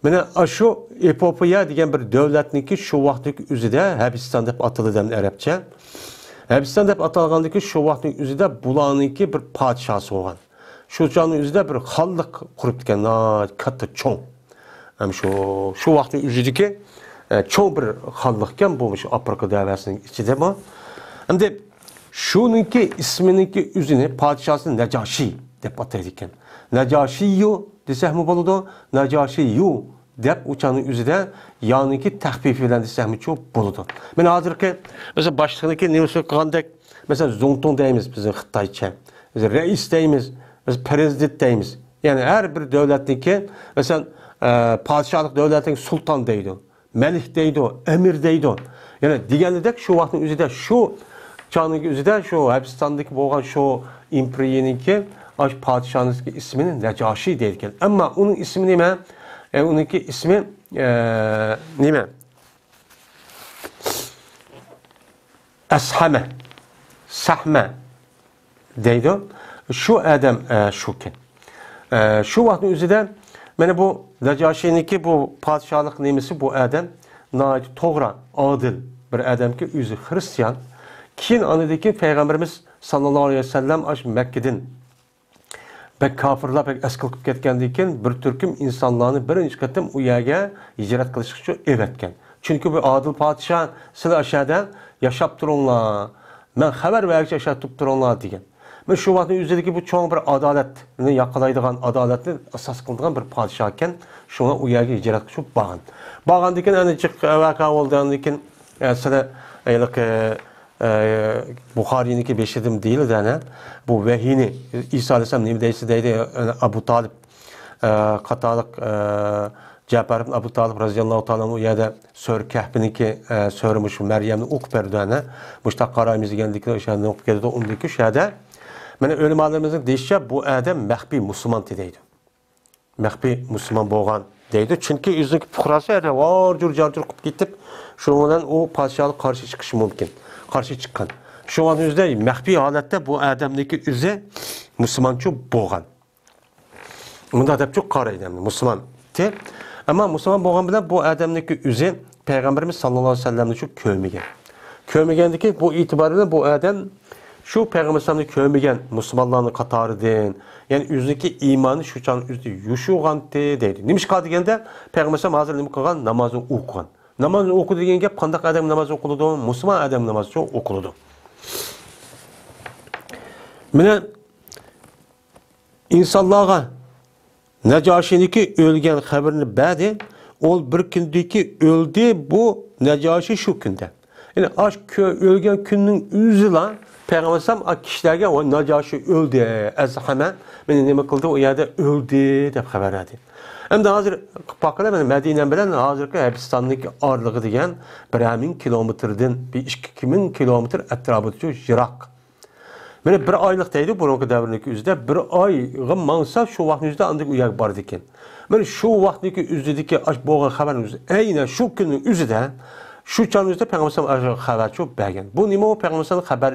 مانا ئاشۇ ئېپوپىيە دېگەن بىر دۆلەتنىڭكى شۇ ۋاقىتتىكى ئۆزىدە ھەبىستان دەپ ئاتىلىدۇ ئەرەبچە. ھەبىستان دەپ ئاتالغاندىكى شۇ ۋاقىتنىڭ ئۆزىدە بۇلارنىڭكى بىر پادىشاھسى بولغان. شۇ چاغنىڭ ئۆزىدە بىر خانلىق قۇرۇپتىكەن، ناھايىتى كاتتا، چوڭ. ھەم شۇ، شۇ ۋاقىتنىڭ ئۆزىدىكى، ئە، چوڭ بىر خانلىقكەن بۇ، شۇ ئافرىقا دەۋەسىنىڭ ئىچىدە بۇ. ئەمدى شۇنىڭكى ئىسمىنىڭكى ئۆزىنى، پادىشاھسىنى نەجاشى دەپ ئاتايدىكەن. نەجاشىيۇ دېسەكمۇ بولىدۇ، نەجاشىيۇ دەپ ئۇ چاغنىڭ ئۆزىدە يانىكى تەخپىپى بىلەن دېسەكمۇچۇ بولىدۇ. مانا ھازىرقى، مەسىلەن، باشلىقنىڭكى نېمىسى قىلغاندەك، مەسىلەن، زۇڭتۇڭ دەيمىز بىزنىڭ خىتايچە. بىز رەئىس دەيمىز، بىز پىرېزىدېنت دەيمىز. يەنى ھەر بىر دۆلەتنىڭكى، مەسىلەن، ئە، پادىشاھلىق دۆلەتنىڭ سۇلتان دەيدۇ، مەلىك دەيدۇ، ئەمىر دەيدۇ. يەنى دېگەنىدەك شۇ ۋاقىتنىڭ ئۆزىدە، شۇ چاغنىڭ ئۆزىدە شۇ ھەبىستاندىكى بولغان شۇ ئىمپېرىيىنىڭكى ئاشۇ پادىشاھنىڭكى ئىسمىنى نەجاشى دەيدىكەن. ئەمما ئۇنىڭ ئىسمى نېمە؟ ئە، ئۇنىڭكى ئىسمى، ئە، نېمە؟ ئەسھەمە، سەھمە دەيدۇ. شۇ ئادەم، ئە، شۇكەن. ئە، شۇ ۋاقىتنىڭ ئۆزىدە مانا بۇ نەجاشىنىڭكى بۇ پادىشاھلىق نېمىسى، بۇ ئادەم ناھايىتى توغرا، ئادىل بىر ئادەمكى، ئۆزى خىرىستىيان. كېيىن ئاندىن كېيىن پەيغەمبىرىمىز ساللاللاھۇ ئەلەيھى ۋەسەللەم ئاشۇ مەككىدىن بەك كاپىرلار بەك ئەسكىلىپ كەتكەندىن كېيىن، بىر تۈركۈم ئىنسانلارنى بىرىنچى قېتىم ئۇ يەرگە ھىجرەت قىلىشقا ئەۋەتكەن. چۈنكى بۇ ئادىل پادىشاھ، سىلەر ئاشۇ يەردە ياشاپ تۇرۇڭلار، مەن خەۋەر بەرگۈچە ياشاپ تۇرۇپ تۇرۇڭلار، دېگەن. مەن شۇ ۋاقىتنىڭ ئۆزىدىكى بۇ چوڭ بىر ئادالەتنى ياقلايدىغان، ئادالەتنى ئاساس قىلىدىغان بىر پادىشاھ ئىكەن. شۇڭا ئۇ يەرگە ھىجرەت قىلىپ بارغان. بارغاندىن كېيىن، ئەنە جىق ۋەقە بولدى. ئاندىن كېيىن، ئە، سىلەر ھېلىقى، ئە، بۇخارىينىڭكى بېشىدىمۇ دېيىلىدۇ، ئەنە. بۇ ۋەھىينى، ئىسا ئەلەيھىسسالام نېمە دەيسىز دەيدۇ، ئەنە، ئەبۇ تالىپ، ئە، قاتارلىق، ئە، جەپەر ئىبن ئەبۇ تالىپ رەزىياللاھۇ تائالا ئۇ يەردە سۆرە كەھپىنىڭكى، ئە، سۆرە مۇشۇ مەريەمنى ئوقۇپ بەردى، ئەنە. مۇشۇنداق قارايمىز دېگەندىكىن ئوشۇ يەردىن ئوقۇپ كېتىدۇ. ئۇندىكى شۇ يەردە، مانا، ئۆلىمالىرىمىزنىڭ دېيىشىچە، بۇ ئادەم مەخپىي مۇسۇلمان دەيدۇ. مەخپىي مۇسۇلمان بولغان دەيدۇ. چۈنكى ئۆزىنىڭكى پۇقراسى ھەر ۋارجۇر-جارجۇر قىلىپ كېتىپ، شۇنىڭ بىلەن ئۇ پادىشاھقا قارشى چىقىشى مۇمكىن. قارشى چىققان. شۇ ۋاقىتنىڭ ئۆزىدە مەخپىي ھالەتتە بۇ ئادەمنىڭكى ئۆزى مۇسۇلمانچۇ بولغان. مۇنداق دەپچۇ قارايدۇ ئەمدى مۇسۇلمان. ئەمما مۇسۇلمان بولغان بىلەن بۇ ئادەمنىڭكى ئۆزى پەيغەمبىرىمىز ساللاللاھۇ ئەلەيھى ۋەسەللەمنى شۇ كۆرمىگەن. كۆرمىگەندىكىن بۇ ئېتىبار بىلەن بۇ ئادەم شۇ پەيغەمبەر ئەلەيھىسسالامنى كۆرمىگەن مۇسۇلمانلارنىڭ قاتارىدىن، يەنى ئۆزىنىڭكى ئىمانى شۇ چاغنىڭ ئۆزىدە يوشۇرغانتى دەيدۇ. نېمىشقا دېگەندە، پەيغەمبەر ئەلەيھىسسالام ھازىر نېمە قىلغان؟ نامازنى ئوقۇغان. نامازنى ئوقۇ دېگەن گەپ قانداق ئادەم ناماز ئوقۇلىدۇ؟ مۇسۇلمان ئادەم نامازى ئوقۇلىدۇ. مانا ئىنسانلارغا نەجاشىنىڭكى ئۆلگەن خەۋىرىنى بەردى. ئۇ بىر كۈندىكى ئۆلدى بۇ نەجاشى شۇ كۈندە. يەنى ئاش كۆ-، ئۆلگەن كۈننىڭ ئۆزىلا پەيغەمبەر ئەلەيھىسسالام ئا كىشىلەرگە، «ۋاي، نەجاشى ئۆلدى، ئەزھەمە، مېنى نېمە قىلدى، ئۇ يەردە ئۆلدى» دەپ خەۋەر بەردى. ئەمدى ھازىر باققىلى، مانا مەدىنە بىلەن ھازىرقى ھەبىستاننىڭكى ئارىلىقى دېگەن بىرەر مىڭ كىلومېتىردىن، بىر ئىككى مىڭ كىلومېتىر ئەتراپىدىچۇ يىراق. مانا بىر ئايلىق دەيدۇ، بۇرۇنقى دەۋرنىڭكى ئۆزىدە بىر ئايغا ماڭسا، شۇ ۋاقىتنىڭ ئۆزىدە ئاندىن ئۇ يەرگە بارىدىكەن. مانا شۇ ۋاقىتنىڭكى ئۆزىدىكى ئاش بولغان خەۋەرنىڭ ئۆزى، ئەينەن شۇ كۈننىڭ ئۆزىدە، شۇ چاغنىڭ ئۆزىدە پەيغەمبەر ئەلەيھىسسالام خەۋەر چوپ بەرگەن. بۇ نېمە ئۇ؟ پەيغەمبەر ئەلەيھىسسالام خەۋەر،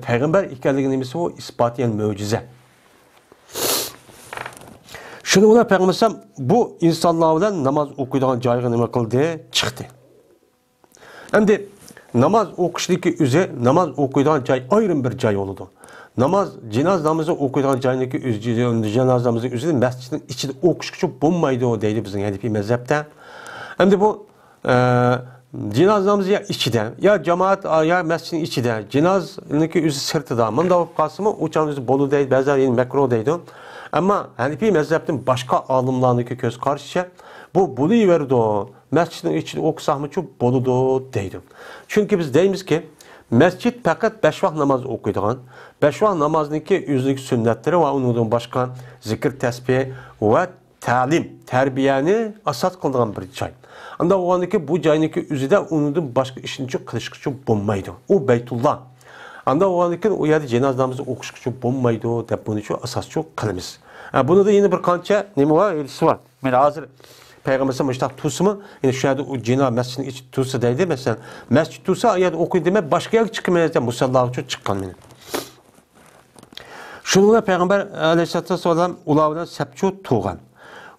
پەيغەمبەر ئىكەنلىكى نېمىسى ئۇ؟ ئىسپاتى، يەنى مۆجىزە. شۇنىڭ بىلەن پەيغەمبەر ئەلەيھىسسالام بۇ ئىنسانلار بىلەن ناماز ئوقۇيدىغان جايغا نېمە قىلدى؟ چىقتى. ئەمدى ناماز ئوقۇشنىڭكى ئۆزى، ناماز ئوقۇيدىغان جاي ئايرىم بىر جاي بولىدۇ. ناماز، جىناز نامىزى ئوقۇيدىغان جاينىڭكى ئۆزى، جىناز نامىزى ئۆزىنى مەسچىتنىڭ ئىچىدە ئوقۇشقىچە بولمايدۇ دەيدۇ بىزنىڭ ھەنىفىي مەزھەپتە. ئەمدى بۇ، ئە، جىناز نامىزى يا ئىچىدە، يا جامائەت، يا مەسچىتنىڭ ئىچىدە، جىنازنىڭكى ئۆزى سىرتىدا، مۇنداق بولۇپ قالسىمۇ، ئۇ چاغدا ئۆزى بولىدۇ دەيدۇ، بەزىلەر يەنە مەكرۇھ دەيدۇ. ئەمما ھەنىفىي مەزھەپتىن باشقا ئالىملارنىڭكى كۆز قارىشىچە، بۇ بولۇۋېرىدۇ. مەسچىتنىڭ ئىچىدە ئوقۇساقمۇچۇ بولىدۇ دەيدۇ. چۈنكى بىز دەيمىزكى، مەسچىت پەقەت بەش ۋاق ناماز ئوقۇيدىغان، بەش ۋاق نامازنىڭكى ئۆزىنىڭكى سۈننەتلىرى ۋە ئۇنىڭدىن باشقا زىكىر، تەسبىھ ۋە تەلىم، تەربىيەنى ئاساس قىلىدىغان بىر جاي. ئانداق بولغاندىكىن بۇ جاينىڭكى ئۆزىدە ئۇنىڭدىن باشقا ئىشنىچۇ قىلىشقىچۇ بولمايدۇ. ئۇ بەيتۇللا. ئانداق بولغاندىكىن ئۇ يەردە جىناز نامىزى ئوقۇشقىچۇ بولمايدۇ دەپ بۇنىچۇ ئاساسچۇ قىلىمىز. ھە، بۇنىڭدا يەنە بىر قانچە نېمە بار، ھېلىسى بار. مانا ھازىر پەيغەمبەر ئەلەيھىسسالام مۇشۇنداق تۇرسىمۇ، يەنە شۇ يەردە ئۇ جىنا مەسچىتنىڭ ئىچىدە تۇرسا دەيدۇ، مەسىلەن، مەسچىت تۇرسا، ئۇ يەردە ئوقۇيدۇ دېمەي، باشقا يەرگە چىقىمەن دەپ مۇسەللاغىچۇ چىققان مېنى. شۇنىڭ بىلەن پەيغەمبەر ئەلەيھىسسالاتۇ ۋەسسالام ئۇلار بىلەن سەپچۇ تۇرغان.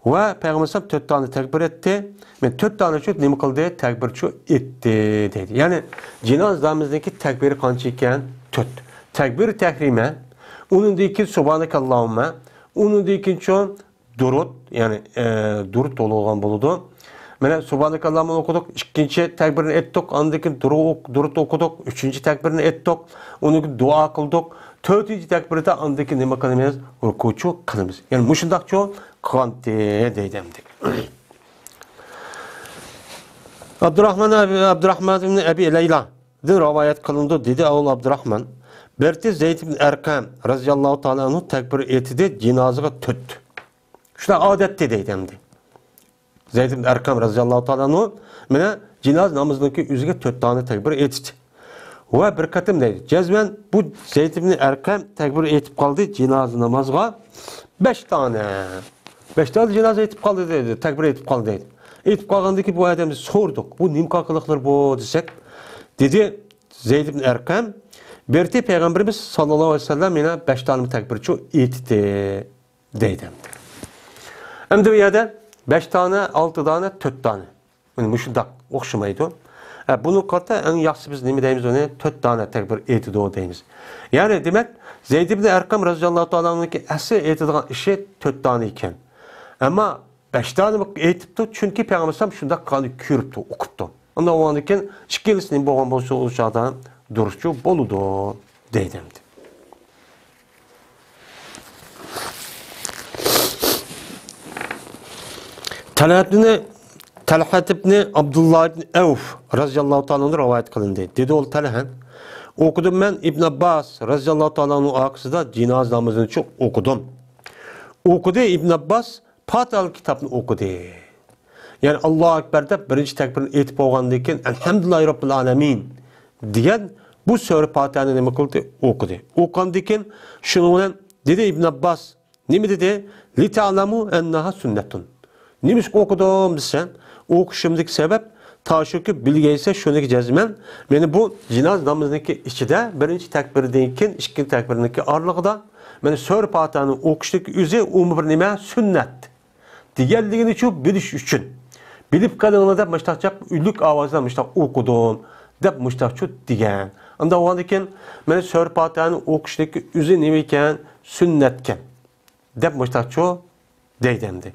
ۋە پەيغەمبەر ئەلەيھىسسالام تۆت دانە تەكبىر ئېيتتى. مەن تۆت دانە شۇ نېمە قىلدى؟ تەكبىرچۇ ئېيتتى دەيدۇ. يەنى جىناز نامىزىنىڭكى تەكبىرى قانچە ئىكەن؟ تۆت. تەكبىر تەھرىمە، ئۇنىڭدىن كېيىن سۇبھانەكەللاھۇممە، ئۇنىڭدىن كېيىن شۇ دۇرۇت، يەنى، ئە، دۇرۇت توۋلىغان بولىدۇ. مانا، سۇبھانەكەللاھۇممۇ ئوقۇدۇق، ئىككىنچى تەكبىرنى ئېيتتۇق، ئاندىن كېيىن دۇرۇت، دۇرۇت ئوقۇدۇق، ئۈچىنچى تەكبىرنى ئېيتتۇق، ئۇنىڭ كېيىن دۇئا قىلدۇق، تۆتىنچى تەكبىردە ئاندىن كېيىن نېمە قىلىمىز؟ رۇكۇچۇ قىلىمىز. يەنى مۇشۇنداقچۇ قىلغانتى دەيدۇ ئەمدى. ئابدۇراخمان ئەبى، ئابدۇراخمان ئىبنى ئەبى لەيلادىن رىۋايەت قىلىنىدۇ، دېدى ئەبۇ ئابدۇراخمان. بىر رېتى زەيد ئىبن ئەرقەم رەزىياللاھۇ تائالا ئەنھۇ تەكبىر ئېيتتى، جىنازىغا تۆت. شۇنداق ئادەتتە دەيدۇ ئەمدى. زەيد ئىبن ئەرقەم رەزىياللاھۇ تائالا ئەنھۇ مانا جىناز نامىزىنىڭكى ئۆزىگە تۆت دانە تەكبىر ئېيتتى. ۋە بىر قېتىم دەيدۇ. جەزمەن بۇ زەيد ئىبن ئەرقەم تەكبىر ئېيتىپ قالدى جىنازا نامازغا بەش دانە. بەش دانە جىنازا ئېيتىپ قالدى دەيدۇ، تەكبىر ئېيتىپ قالدى دەيدۇ. ئېيتىپ قالغاندىن كېيىن بۇ ئادەمدىن سورىدۇق، بۇ نېمە قىلىقلىرى بۇ دېسەك، دېدى زەيد ئىبن ئەرقەم، بىر رېتى پەيغەمبىرىمىز ساللاللاھۇ ئەلەيھى ۋەسەللەم يەنە بەش دانە تەكبىرچۇ ئېيتتى. دەيدۇ. ئەمدى بۇ يەردە بەش دانە، ئالتە دانە، تۆت دانە. مانا مۇشۇنداق ئوخشىمايدۇ. ھە، بۇنى قارىتا ئەڭ ياخشىسى بىز نېمە دەيمىز؟ ئۇنى تۆت دانە تەكبىر ئېيتىدۇ دەيمىز. يەنى دېمەك، زەيد ئىبن ئەرقەم رەزىياللاھۇ تائالا ئەنھۇنىڭكى ئەسلى ئېيتىدىغان ئىشى تۆت دانە ئىكەن. ئەمما بەش دانە ئېيتىپتۇ، چۈنكى پەيغەمبەر ئەلەيھىسسالام شۇنداق قىلغاننى كۆرۈپتۇ، ئۇقۇپتۇ. ئاندىن ئۇنىڭدىن كېيىن ئىككىلىسى نېمە بولغان بولسا، ئۇ چاغدا دۇرۇسچۇ بولىدۇ دەيدۇ ئەمدى. تەلھەتنى، تەلھەت ئىبنى ئابدۇللا ئىبنى ئەۋف رەزىياللاھۇ تائالا ئەنھۇ رىۋايەت قىلىندى. دېدى ئۇ تەلھەت، ئوقۇدۇم مەن ئىبن ئابباس رەزىياللاھۇ تائالا ئەنھۇ ئارقىسىدا جىنازا نامىزىنى ئوقۇدۇم. ئوقۇدى ئىبن ئابباس، پاتىھە كىتابنى ئوقۇدى. يەنى، ئاللاھۇ ئەكبەر دەپ بىرىنچى تەكبىرنى ئېيتىپ بولغاندىن كېيىن، ئەلھەمدۇلىللاھى رەببىل ئالەمىن دېگەن بۇ سۈرە پاتىھەنى نېمە قىلدى؟ ئوقۇدى. ئوقۇغاندىن كېيىن، شۇنىڭ بىلەن دېدى ئىبن ئابباس، نېمە دېدى؟ لىتەئلەمۇ ئەننەھا سۈننەتۇن. نېمىشقا ئوقۇدۇم دېسە، ئوقۇشۇمدىكى سەۋەب، تاشۇكى بىلگەيسە شۇنىكى جەزمەن، مېنى بۇ جىناز نامىزىنىڭكى ئىچىدە بىرىنچى تەكبىردىن كېيىن، ئىككىنچى تەكبىرنىڭكى ئارىلىقىدا، مېنى سۈرە پاتىھەنى ئوقۇشنىڭكى ئۆزى ئۇمۇ بىر نېمە؟ سۈننەت. دېگەنلىكىنىچۇ بىلىش ئۈچۈن. بىلىپ قېلىڭلار دەپ مۇشتاق چاپ ئۈنلۈك ئاۋاز بىلەن مۇشتاق ئوقۇدۇم دەپ مۇشتاقچۇ دېگەن. ئانداق بولغاندىكىن، مانا سۈرە پاتىھەنى ئوقۇشنىڭكى ئۆزى نېمە ئىكەن؟ سۈننەتكەن دەپ مۇشتاقچۇ دەيدۇ ئەمدى.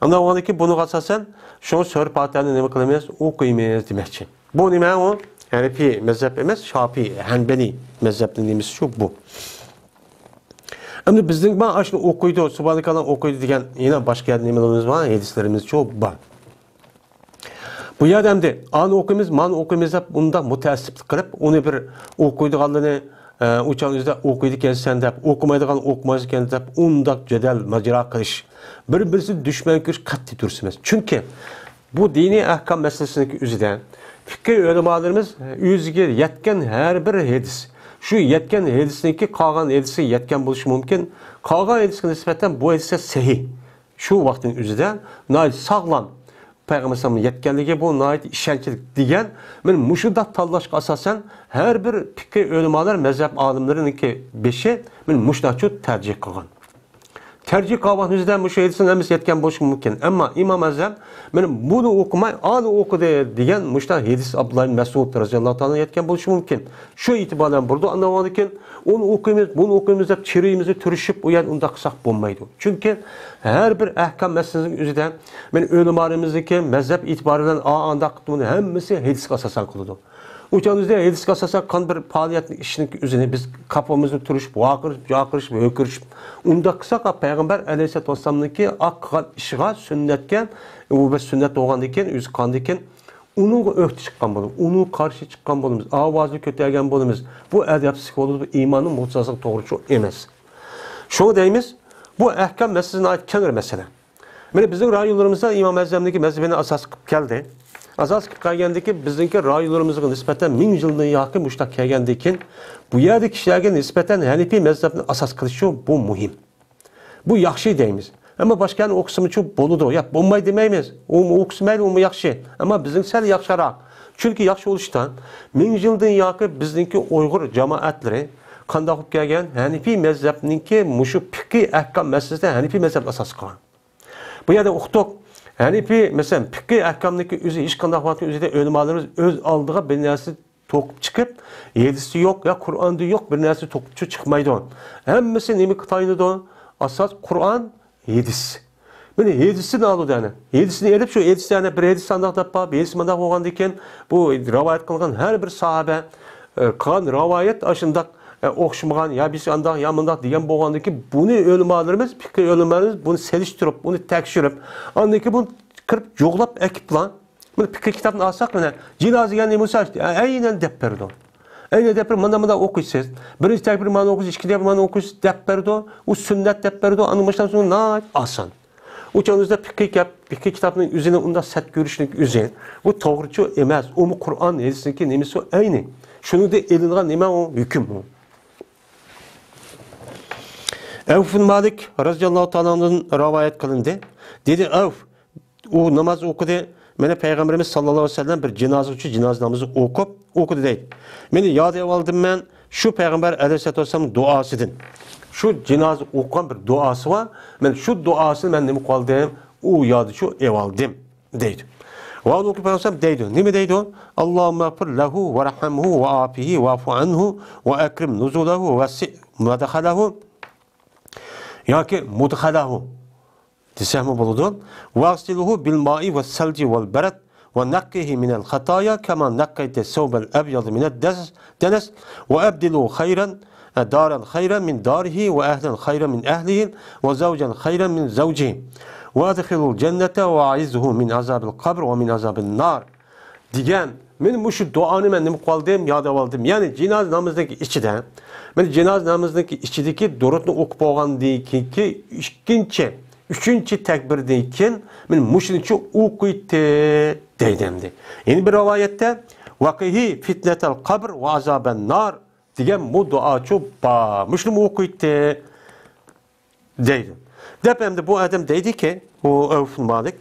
ئانداق بولغاندىكىن بۇنىڭغا ئاساسەن شۇ سۈرە پاتىھەنى نېمە قىلىمىز؟ ئوقۇيمىز دېمەكچى. بۇ نېمە ئۇ؟ ھەنىپىي مەزھەپ ئەمەس، شاپىئىي، ھەنبەلىي مەزھەپنىڭ نېمىسى شۇ بۇ. ئەمدى بىزنىڭ ما ئاشۇنى ئوقۇيدۇ، سۇبھانەكاللا ئوقۇيدۇ دېگەن يەنە باشقا يەردە نېمىلىرىمىز بار؟ ھەدىسلىرىمىزچۇ بار. بۇ يەردە ئەمدى ئانى ئوقۇيمىز، مانى ئوقۇيمىز دەپ ئۇنداق مۇتەئەسسىپلىك قىلىپ، ئۇنى بىر ئوقۇيدىغانلىرىنى، ئە، ئۇ چاغ ئۆزىدە ئوقۇيدىكەنسەن دەپ، ئوقۇمايدىغان ئوقۇمايدىكەن دەپ ئۇنداق جېدەل، ماجىرا قىلىش، بىر-بىرسىنى دۈشمەن كۆرۈش قەتئىي دۇرۇس ئەمەس. چۈنكى بۇ دىنىي ئەھكام مەسىلىسىنىڭكى ئۆزىدە پىقھىي ئۆلىمالىرىمىز ئۆزىگە يەتكەن ھەر بىر ھەدىس، شۇ يەتكەن ھەدىسنىڭكى قالغان ھەدىسىگە يەتكەن بولۇشى مۇمكىن، قالغان ھەدىسكە نىسبەتەن بۇ ھەدىسلەر سەھىھ. شۇ ۋاقىتنىڭ ئۆزىدە ناھايىتى ساغلام، پەيغەمبەر ئەلەيھىسسالامنىڭ يەتكەنلىكى بۇ ناھايىتى ئىشەنچلىك دېگەن، مانا مۇشۇنداق تاللاشقا ئاساسەن ھەر بىر پىقھىي ئۆلىمالار، مەزھەپ ئالىملىرىنىڭكى بېشى مانا مۇشۇنداقچۇ تەرجىھ قىلغان. تەرجىھ قىلغان ھۆججەتلەر مۇشۇ ھەدىسنىڭ ھەممىسى يەتكەن بولۇشى مۇمكىن. ئەمما ئىمام ئەزەم مانا بۇنى ئوقۇماي، ئانى ئوقۇدى دېگەن مۇشۇنداق ھەدىس ئابدۇللا ئىبن مەسئۇد رەزىياللاھۇ تائالا يەتكەن بولۇشى مۇمكىن. شۇ ئېتىبار بىلەن بۇرىدۇ. ئاندىن كېيىن ئۇنى ئوقۇيمىز، بۇنى ئوقۇيمىز دەپ چىرىيىمىزنى تۈرۈشۈپ، ئۇ يەردە ئۇنداق قىلساق بولمايدۇ. چۈنكى ھەر بىر ئەھكام مەسىلىسىنىڭ ئۆزىدە مانا ئۆلىمالىرىمىزنىڭكى مەزھەپ ئېتىبارى بىلەن ئا-، ئانداق قىلىپ ھەممىسى ھەدىسكە ئاساسەن قىلىدۇ. ئۇ چاغدا بىزدە ھەدىسكە ئاساسەن قىلغان بىر پائالىيەتنىڭ ئىشىنىڭ ئۆزىنى بىز قاپىمىزنى تۈرۈشۈپ، ۋارقىرىشىپ، جارقىرىشىپ، ھۆركىرىشىپ، ئۇنداق قىلساق، پەيغەمبەر ئەلەيھىسسالاتۇ ۋەسسالامنىڭكى قىلغان ئىشىغا سۈننەتكە، ئۇ بىر سۈننەت بولغاندىن كېيىن، ئۆزى قىلغاندىن كېيىن، ئۇنىڭغا ئۆكتە چىققان بولىمىز، ئۇنىڭغا قارشى چىققان بولىمىز، ئاۋازنى كۆتەرگەن بولىمىز. بۇ ئەدەپسىزلىك بولىدۇ، ئىماننىڭ مۇھتەسىلىك توغرىچۇ ئەمەس. شۇڭا دەيمىز، بۇ ئەھكام مەسىلىسى ناھايىتى كەڭرى مەسىلە. مانا بىزنىڭ رايونلىرىمىزدا ئىمام ئەزەمنىڭكى مەزھىپىنى ئاساس قىلىپ كەلدى. ئاساس قىلىپ كەلگەندىكى بىزنىڭكى رايونلىرىمىزغا نىسبەتەن مىڭ يىلدىن ياقى مۇشۇنداق كەلگەندىن كېيىن، بۇ يەردىكى كىشىلەرگە نىسبەتەن ھەنىپىي مەزھەپنى ئاساس قىلىشى بۇ مۇھىم. بۇ ياخشى دەيمىز. ئەمما باشقا يەرنى ئوقۇسىمۇچۇ بولىدۇ. ياق، بولماي دېمەيمىز. ئۇمۇ ئوقۇسا مەيلى، ئۇمۇ ياخشى. ئەمما بىزنىڭ سەل ياخشىراق. چۈنكى ياخشى بولۇشتا، مىڭ يىلدىن ياقى بىزنىڭكى ئۇيغۇر جامائەتلىرى قانداق بولۇپ كەلگەن؟ ھەنىپىي مەزھەپنىڭكى مۇشۇ پىقھىي ئەھكام مەسىلىسىدە ھەنىپىي مەزھەپنى ئاساس قىلغان. بۇ يەردە ئۇقتۇق. ھەنىپىي، مەسىلەن، پىقھىي ئەھكامنىڭكى ئۆزى ھېچقانداق ۋاقىتنىڭ ئۆزىدە ئۆلىمالىرىمىز ئۆز ئالدىغا بىر نەرسە توقۇپ چىقىپ، ھەدىستە يوق يا قۇرئاندا يوق بىر نەرسە توقۇپ چىقمايدۇ. ھەممىسى نېمىگە تايىنىدۇ؟ ئاساس قۇرئان، ھەدىس. مانا ھەدىستىن ئالىدۇ ئەنە. ھەدىستىن ئېلىپ، شۇ ھەدىستە ئەنە بىر ھەدىس ئانداق دەپ بار، بىر ھەدىس مانداق بولغاندىن كېيىن، بۇ رىۋايەت قىلغان ھەر بىر ساھابە، ئە، قىلغان رىۋايەت ئاشۇنداق، ئە، ئوخشىمىغان يا بىرسى ئانداق يا مۇنداق دېگەن بولغاندىن كېيىن، بۇنى ئۆلىمالىرىمىز، پىقھىي ئۆلىمالىرىمىز بۇنى سېلىشتۇرۇپ، بۇنى تەكشۈرۈپ، ئاندىن كېيىن بۇنى كىرىپ جۇغلاپ ئەكىپلا، مانا پىقھىي كىتابنى ئالساق، مانا جىنازا دېگەن نېمە بولسا، ئەينەن دەپ بېرىدۇ. ئەينەن دەپ بېرىپ، مانا مۇنداق ئوقۇيسىز. بىرىنچى تەكبىر مانا ئوقۇيسىز، ئىككىنچى تەكبىر مانا ئوقۇيسىز دەپ بېرىدۇ. ئۇ سۈننەت دەپ بېرىدۇ. ئاندىن باشلاپ سوڭ ناھايىتى ئاسان. ئۇ چاغدا پىقھىي كەپ-، پىقھىي كىتابنىڭ ئۆزىنى ئۇنداق سەت كۆرۈشنىڭ ئۆزى، بۇ توغرىچۇ ئەمەس. ئۇمۇ قۇرئان ھەدىسنىڭكى نېمىسى ئەينى. شۇنىڭدىن ئېلىنغان نېمە ئۇ ھۆكۈم ئۇ. ئەۋف بىن مالىك رەزىياللاھۇ تائالا ئەنھۇدىن رىۋايەت قىلىندى. دېدى، ئەۋف، ئۇ ناماز ئوقۇدى. مانا پەيغەمبىرىمىز ساللاللاھۇ ئەلەيھى ۋەسەللەم بىر جىنازا ئوقۇشى، جىنازا نامىزى ئوقۇپ، ئوقۇدى دەيدۇ. مانا ياد ئېلىۋالدىم مەن شۇ پەيغەمبەر ئەلەيھىسسالاتۇ ۋەسسالامنىڭ دۇئاسىدىن. شۇ جىنازا ئوقۇغان بىر دۇئاسى بار. مانا شۇ دۇئاسىنى مەن نېمە قىلىۋالدىم؟ ئۇ يەردە شۇ ئېۋالدىم دەيدۇ. ۋە ئۇنىڭ پەيغەمبەر دەيدۇ، نېمە دەيدۇ؟ اللهم اغفر له وارحمه وعافه واعف عنه وأكرم نزله ووسع مدخله ياكى مدخله دېسەكمۇ بولىدۇ. واغسله بالماء والثلج والبرد ونقه من الخطايا كما نقيت الثوب الأبيض من الدنس وأبدله خيرا دارا خيرا من داره وأهلا خيرا من أهله وزوجا خيرا من زوجه وأدخله الجنة وأعذه من عذاب القبر ومن عذاب النار دېگەن. مەن مۇشۇ دۇئانى مەن نېمە قىلىۋالدىم؟ ياد ئېلىۋالدىم. يەنى جىنازا نامىزىنىڭ ئىچىدە، مەن جىنازا نامىزىنىڭ ئىچىدىكى دۇرۇتنى ئوقۇپ بولغاندىن كېيىنكى ئىككىنچى، ئۈچىنچى تەكبىردىن كېيىن مەن مۇشۇنىچە ئوقۇيتتى دەيدۇ ئەمدى. يەنە بىر رىۋايەتتە، ۋەقىھى فىتنەتەل قەبر ۋە ئازابەن نار دېگەن بۇ دۇئاچۇ بار. مۇشۇنى ئوقۇيتتى دەيدۇ. دەپ ئەمدى بۇ ئادەم دەيدىكى، بۇ ئەۋف بىن مالىك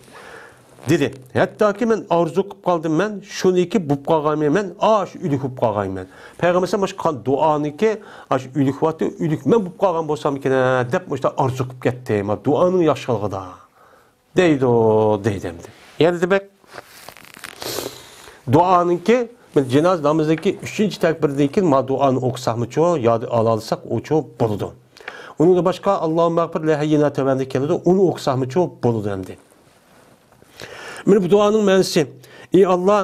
دېدى، ھەتتاكى مەن ئارزۇ قىلىپ قالدىم، مەن شۇنىكى بوپ قالغايمەن، مەن ئاشۇ ئۆلۈك بوپ قالغايمەن. پەيغەمبەر ئەلەيھىسسالام مۇشۇ قان دۇئانىكى، ئاشۇ ئۆلۈك ۋاتى، ئۆلۈك مەن بوپ قالغان بولسامكىن دەپ مۇشۇنداق ئارزۇ قىلىپ كەتتىم، دۇئانىڭ ياخشىلىقىدا دەيدۇ، دەيدۇ ئەمدى. يەنە دېمەك، دۇئانىڭكى، جىناز نامىزىدىكى ئۈچىنچى تەكبىردىن كېيىن ما دۇئانى ئوقۇساقمۇچۇ، ياد ئالالىساق ئۇچۇ بولىدۇ. ئۇنىڭدىن باشقا، ئاللاھۇممەغفىر لىھەييىنا تۆۋەندە كېلىدۇ، ئۇنى ئوقۇساقمۇچۇ بولىدۇ ئەمدى. مانا بۇ دۇئانىڭ مەنىسى، ئى ئاللا،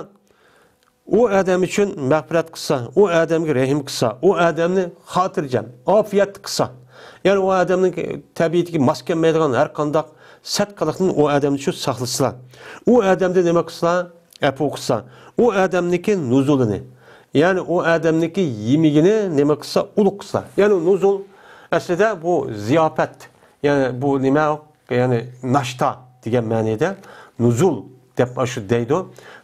ئۇ ئادەم ئۈچۈن مەغپىرەت قىلسا، ئۇ ئادەمگە رەھىم قىلسا، ئۇ ئادەمنى خاتىرجەم، ئافىيەتلىك قىلسا، يەنى ئۇ ئادەمنىڭ تەبىئىتىگە ماس كەلمەيدىغان ھەر قانداق سەت قىلىقتىن ئۇ ئادەمنى شۇ ساقلىسىلا، ئۇ ئادەمدىن نېمە قىلسا، ئەپۇ قىلسا، ئۇ ئادەمنىڭكى نۇزۇلىنى، يەنى ئۇ ئادەمنىڭكى يېمىگىنى نېمە قىلسا، ئۇلۇغ قىلسا. يەنى نۇزۇل ئەسلىدە بۇ زىياپەت، يەنى بۇ نېمە، يەنى ناشتا دېگەن مەنىدە نۇزۇل دەپ ئاشۇ دەيدۇ.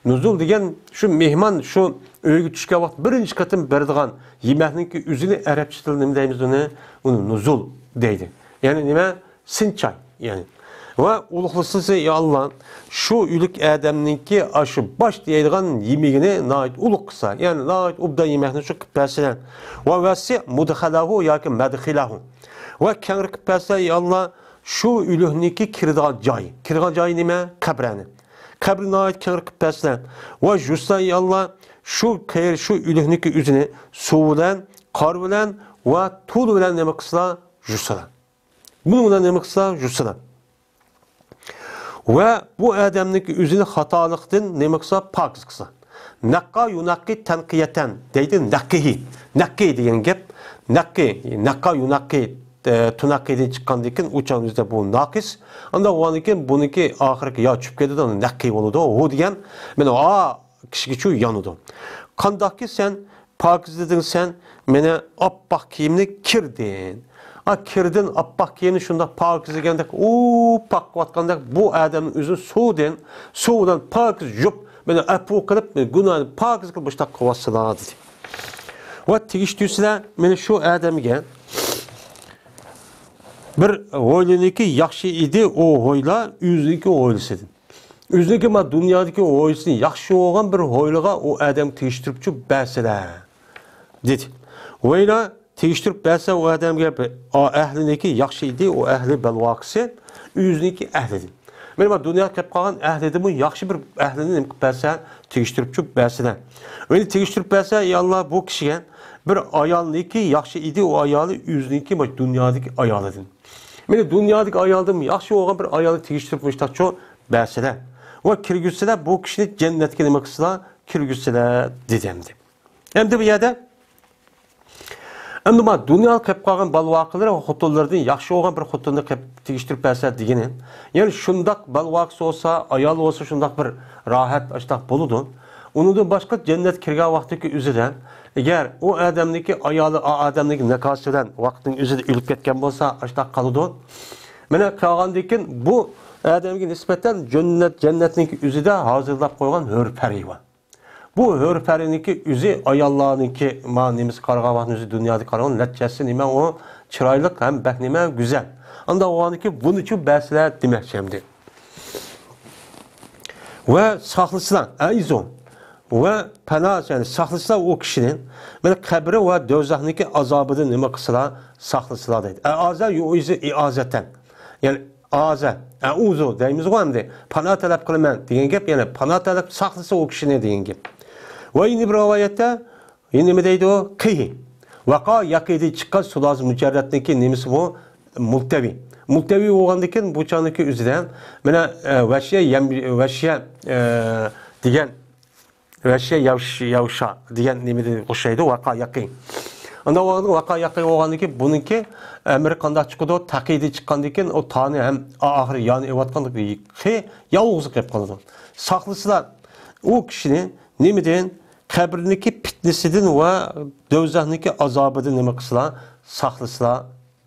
نۇزۇل دېگەن شۇ مېھمان شۇ ئۆيگە چۈشكەن ۋاقىت بىرىنچى قېتىم بېرىدىغان يېمەكنىڭكى ئۆزىنى ئەرەبچە تىلدا نېمە دەيمىز ئۇنى؟ ئۇنى نۇزۇل دەيدۇ. يەنى نېمە؟ سىنچاي، يەنى. ۋە ئۇلۇغلىسىسى، يا ئاللا، شۇ ئۆلۈك ئادەمنىڭكى ئاشۇ باش دەيدىغان يېمىكىنى ناھايىتى ئۇلۇغ قىلسا، يەنى ناھايىتى ئوبدان يېمەكنى شۇ قىلىپ بەرسىلە. ۋە ۋەسسىئ مۇدخەلەھۇ ياكى مەدخىلەھۇ. ۋە كەڭرى قىلىپ بەرسە، يا ئاللا، شۇ ئۆلۈكنىڭكى كىرىدىغان جايى. كىرىدىغان جايى نېمە؟ قەبرەنى. قەبرىنى ناھايىتى كەڭرى قىلىپ بەرسىلە. ۋە يۇسسا، يا ئاللا، شۇ قەير، شۇ ئۆلۈكنىڭكى ئۆزىنى سۇ بىلەن، قار بىلەن ۋە تۇل بىلەن نېمە قىلسىلا؟ يۇسسىلا. بۇنىڭ بىلەن نېمە قىلسا، يۇسسىلا. ۋە بۇ ئادەمنىڭكى ئۆزىنى خاتالىقتىن نېمە قىلسا، پاكىز قىلسا. نەققا يۇنەققى تەنقىيەتەن دەيدۇ، نەققىھى. نەققى دېگەن گەپ، نەققى، نەققا يۇنەققى، ئە، تۇنەققىدىن چىققاندىن كېيىن ئۇ چاغ ئۆزىدە بۇ ناقىس. ئاندىن بولغاندىن كېيىن بۇنىڭكى ئاخىرقى يا چۈشۈپ كېتىدۇ، نەققى بولىدۇ. ھۇ دېگەن، مانا، ئا، كىشىگىچۇ يانىدۇ. قانداقكى سەن پاكىزلىدىڭ سەن مېنى ئاپئاق كىيىمنى كىردىن. ئا، كىردىن ئاپئاق كىيىمنى شۇنداق پاكىزلىگەندەك، ئۇ پاكىۋاتقاندەك بۇ ئادەمنىڭ ئۆزىنى سۇدىن، سۇ بىلەن پاكىز يۇپ، مېنى ئەپۇ قىلىپ، مېنى گۇناھنى پاكىز قىلىپ مۇشۇنداق قىلىۋاتسىلا، دېدى. ۋە تېگىشتۈرسىلە مېنى شۇ ئادەمگە بىر ھويلىنىڭكى ياخشى ئىدى، ئۇ ھويلا ئۆزىنىڭكى ھويلىسىدىن. ئۆزىنىڭكى ما دۇنيادىكى ھويلىسىنى ياخشى بولغان بىر ھويلىغا ئۇ ئادەمگە تېگىشتۈرۈپچۇ بەرسىلە، دېدى. ھويلا تېگىشتۈرۈپ بەرسە ئۇ ئادەمگە بىر، ئا، ئەھلىنىڭكى ياخشى ئىدى، ئۇ ئەھلى بەلۋاقىسى ئۆزىنىڭكى ئەھلىدىن. مانا ما دۇنيادا كەپ قالغان ئەھلىدىنمۇ ياخشى بىر ئەھلىنى نېمە قىلىپ بەرسە، تېگىشتۈرۈپچۇ بەرسىلە. ھويلا تېگىشتۈرۈپ بەرسە، يا ئاللا، بۇ كىشىگە بىر ئايالنىڭكى ياخشى ئىدى، ئۇ ئايالى ئۆزىنىڭكى ما دۇنيادىكى ئايالىدىن. مانا دۇنيادىكى ئايالدىن ياخشى بولغان بىر ئايالنى تېگىشتۈرۈپ مۇشتاقچۇ بەرسىلە. ۋە كىرگۈزسىلە، بۇ كىشىنى جەننەتكە نېمە قىلسىلا، كىرگۈزسىلە، دېدى ئەمدى. ئەمدى بۇ يەردە، ئەمدى ما دۇنياغا كەپ قالغان بالىۋاقىلىرى ۋە خوتۇنلىرىدىن ياخشى بولغان بىر خوتۇننى قىلىپ تېگىشتۈرۈپ بەرسە دېگىنى. يەنى شۇنداق بالىۋاقىسى بولسا، ئايالى بولسا شۇنداق بىر راھەت، ئاشتاق بولىدۇ. ئۇنىڭدىن باشقا جەننەتكە كىرگەن ۋاقتىدىكى ئۆزىدە، ئەگەر ئۇ ئادەمنىڭكى ئايالى، ئا ئادەمنىڭكى نىكاسى بىلەن ۋاقىتنىڭ ئۆزىدە ئۆلۈپ كەتكەن بولسا، ئاشتاق قالىدۇ. مانا قالغاندىن كېيىن بۇ ئادەمگە نىسبەتەن جەننەت، جەننەتنىڭكى ئۆزىدە ھازىرلاپ قويغان ھۆر پەرى بار. بۇ ھۆر پەرىنىڭكى ئۆزى ئاياللارنىڭكى، ما نېمىسى قارىغان ۋاقىتنىڭ ئۆزى دۇنيادىكى قارىغان نەچچەسى نېمە ئۇ چىرايلىق ھەم بەك نېمە گۈزەل. ئانداق بولغاندىكى بۇنىچۇ بەرسىلە دېمەكچى ئەمدى. ۋە ساقلىسىلا، ئەيزۇ. ۋە پەنا، يەنى ساقلىسىلا ئۇ كىشىنى. مانا قەبرە ۋە دوزاخنىڭكى ئازابىدىن نېمە قىلسىلا، ساقلىسىلا دەيدۇ. ئەئازە يۇئىزۇ ئىئازەتەن. يەنى ئازە، ئەئۇزۇ دەيمىزغۇ ئەمدى. پانا تەلەپ قىلىمەن دېگەن گەپ، يەنى پانا تەلەپ ساقلىسا ئۇ كىشىنى دېگەن گەپ. ۋە يەنە بىر رىۋايەتتە، يەنە نېمە دەيدۇ؟ قىھ. ۋەقا يەقىدىن چىققان سۇلاسە مۇجەررەتنىڭكى نېمىسى بۇ؟ مۇلتەۋى. مۇلتەۋى بولغاندىكىن بۇ چاغنىڭكى ئۆزىدە مانا، ئە، ۋەشىيە يەم-، ۋەشىيە، ئە، دېگەن، ۋەشىيە ياۋش-، ياۋشا دېگەن نېمىدىن ئوخشايدۇ، ۋەقا يەقىن. ئانداق ۋاقىتتا ۋەقا يەقىن بولغاندىكىن بۇنىڭكى ئەمرى قانداق چىقىدۇ؟ تەقىدى چىققاندىكىن ئۇ تانى ھەم ئاخىرى يانى ئېۋاتقاندىكى يالغۇز قېلىپ قالىدۇ. ساقلىسىلار ئۇ كىشىنى نېمىدىن؟ قەبرىنىڭكى پىتنىسىدىن ۋە دوزاخنىڭكى ئازابىدىن نېمە قىلسىلا، ساقلىسىلا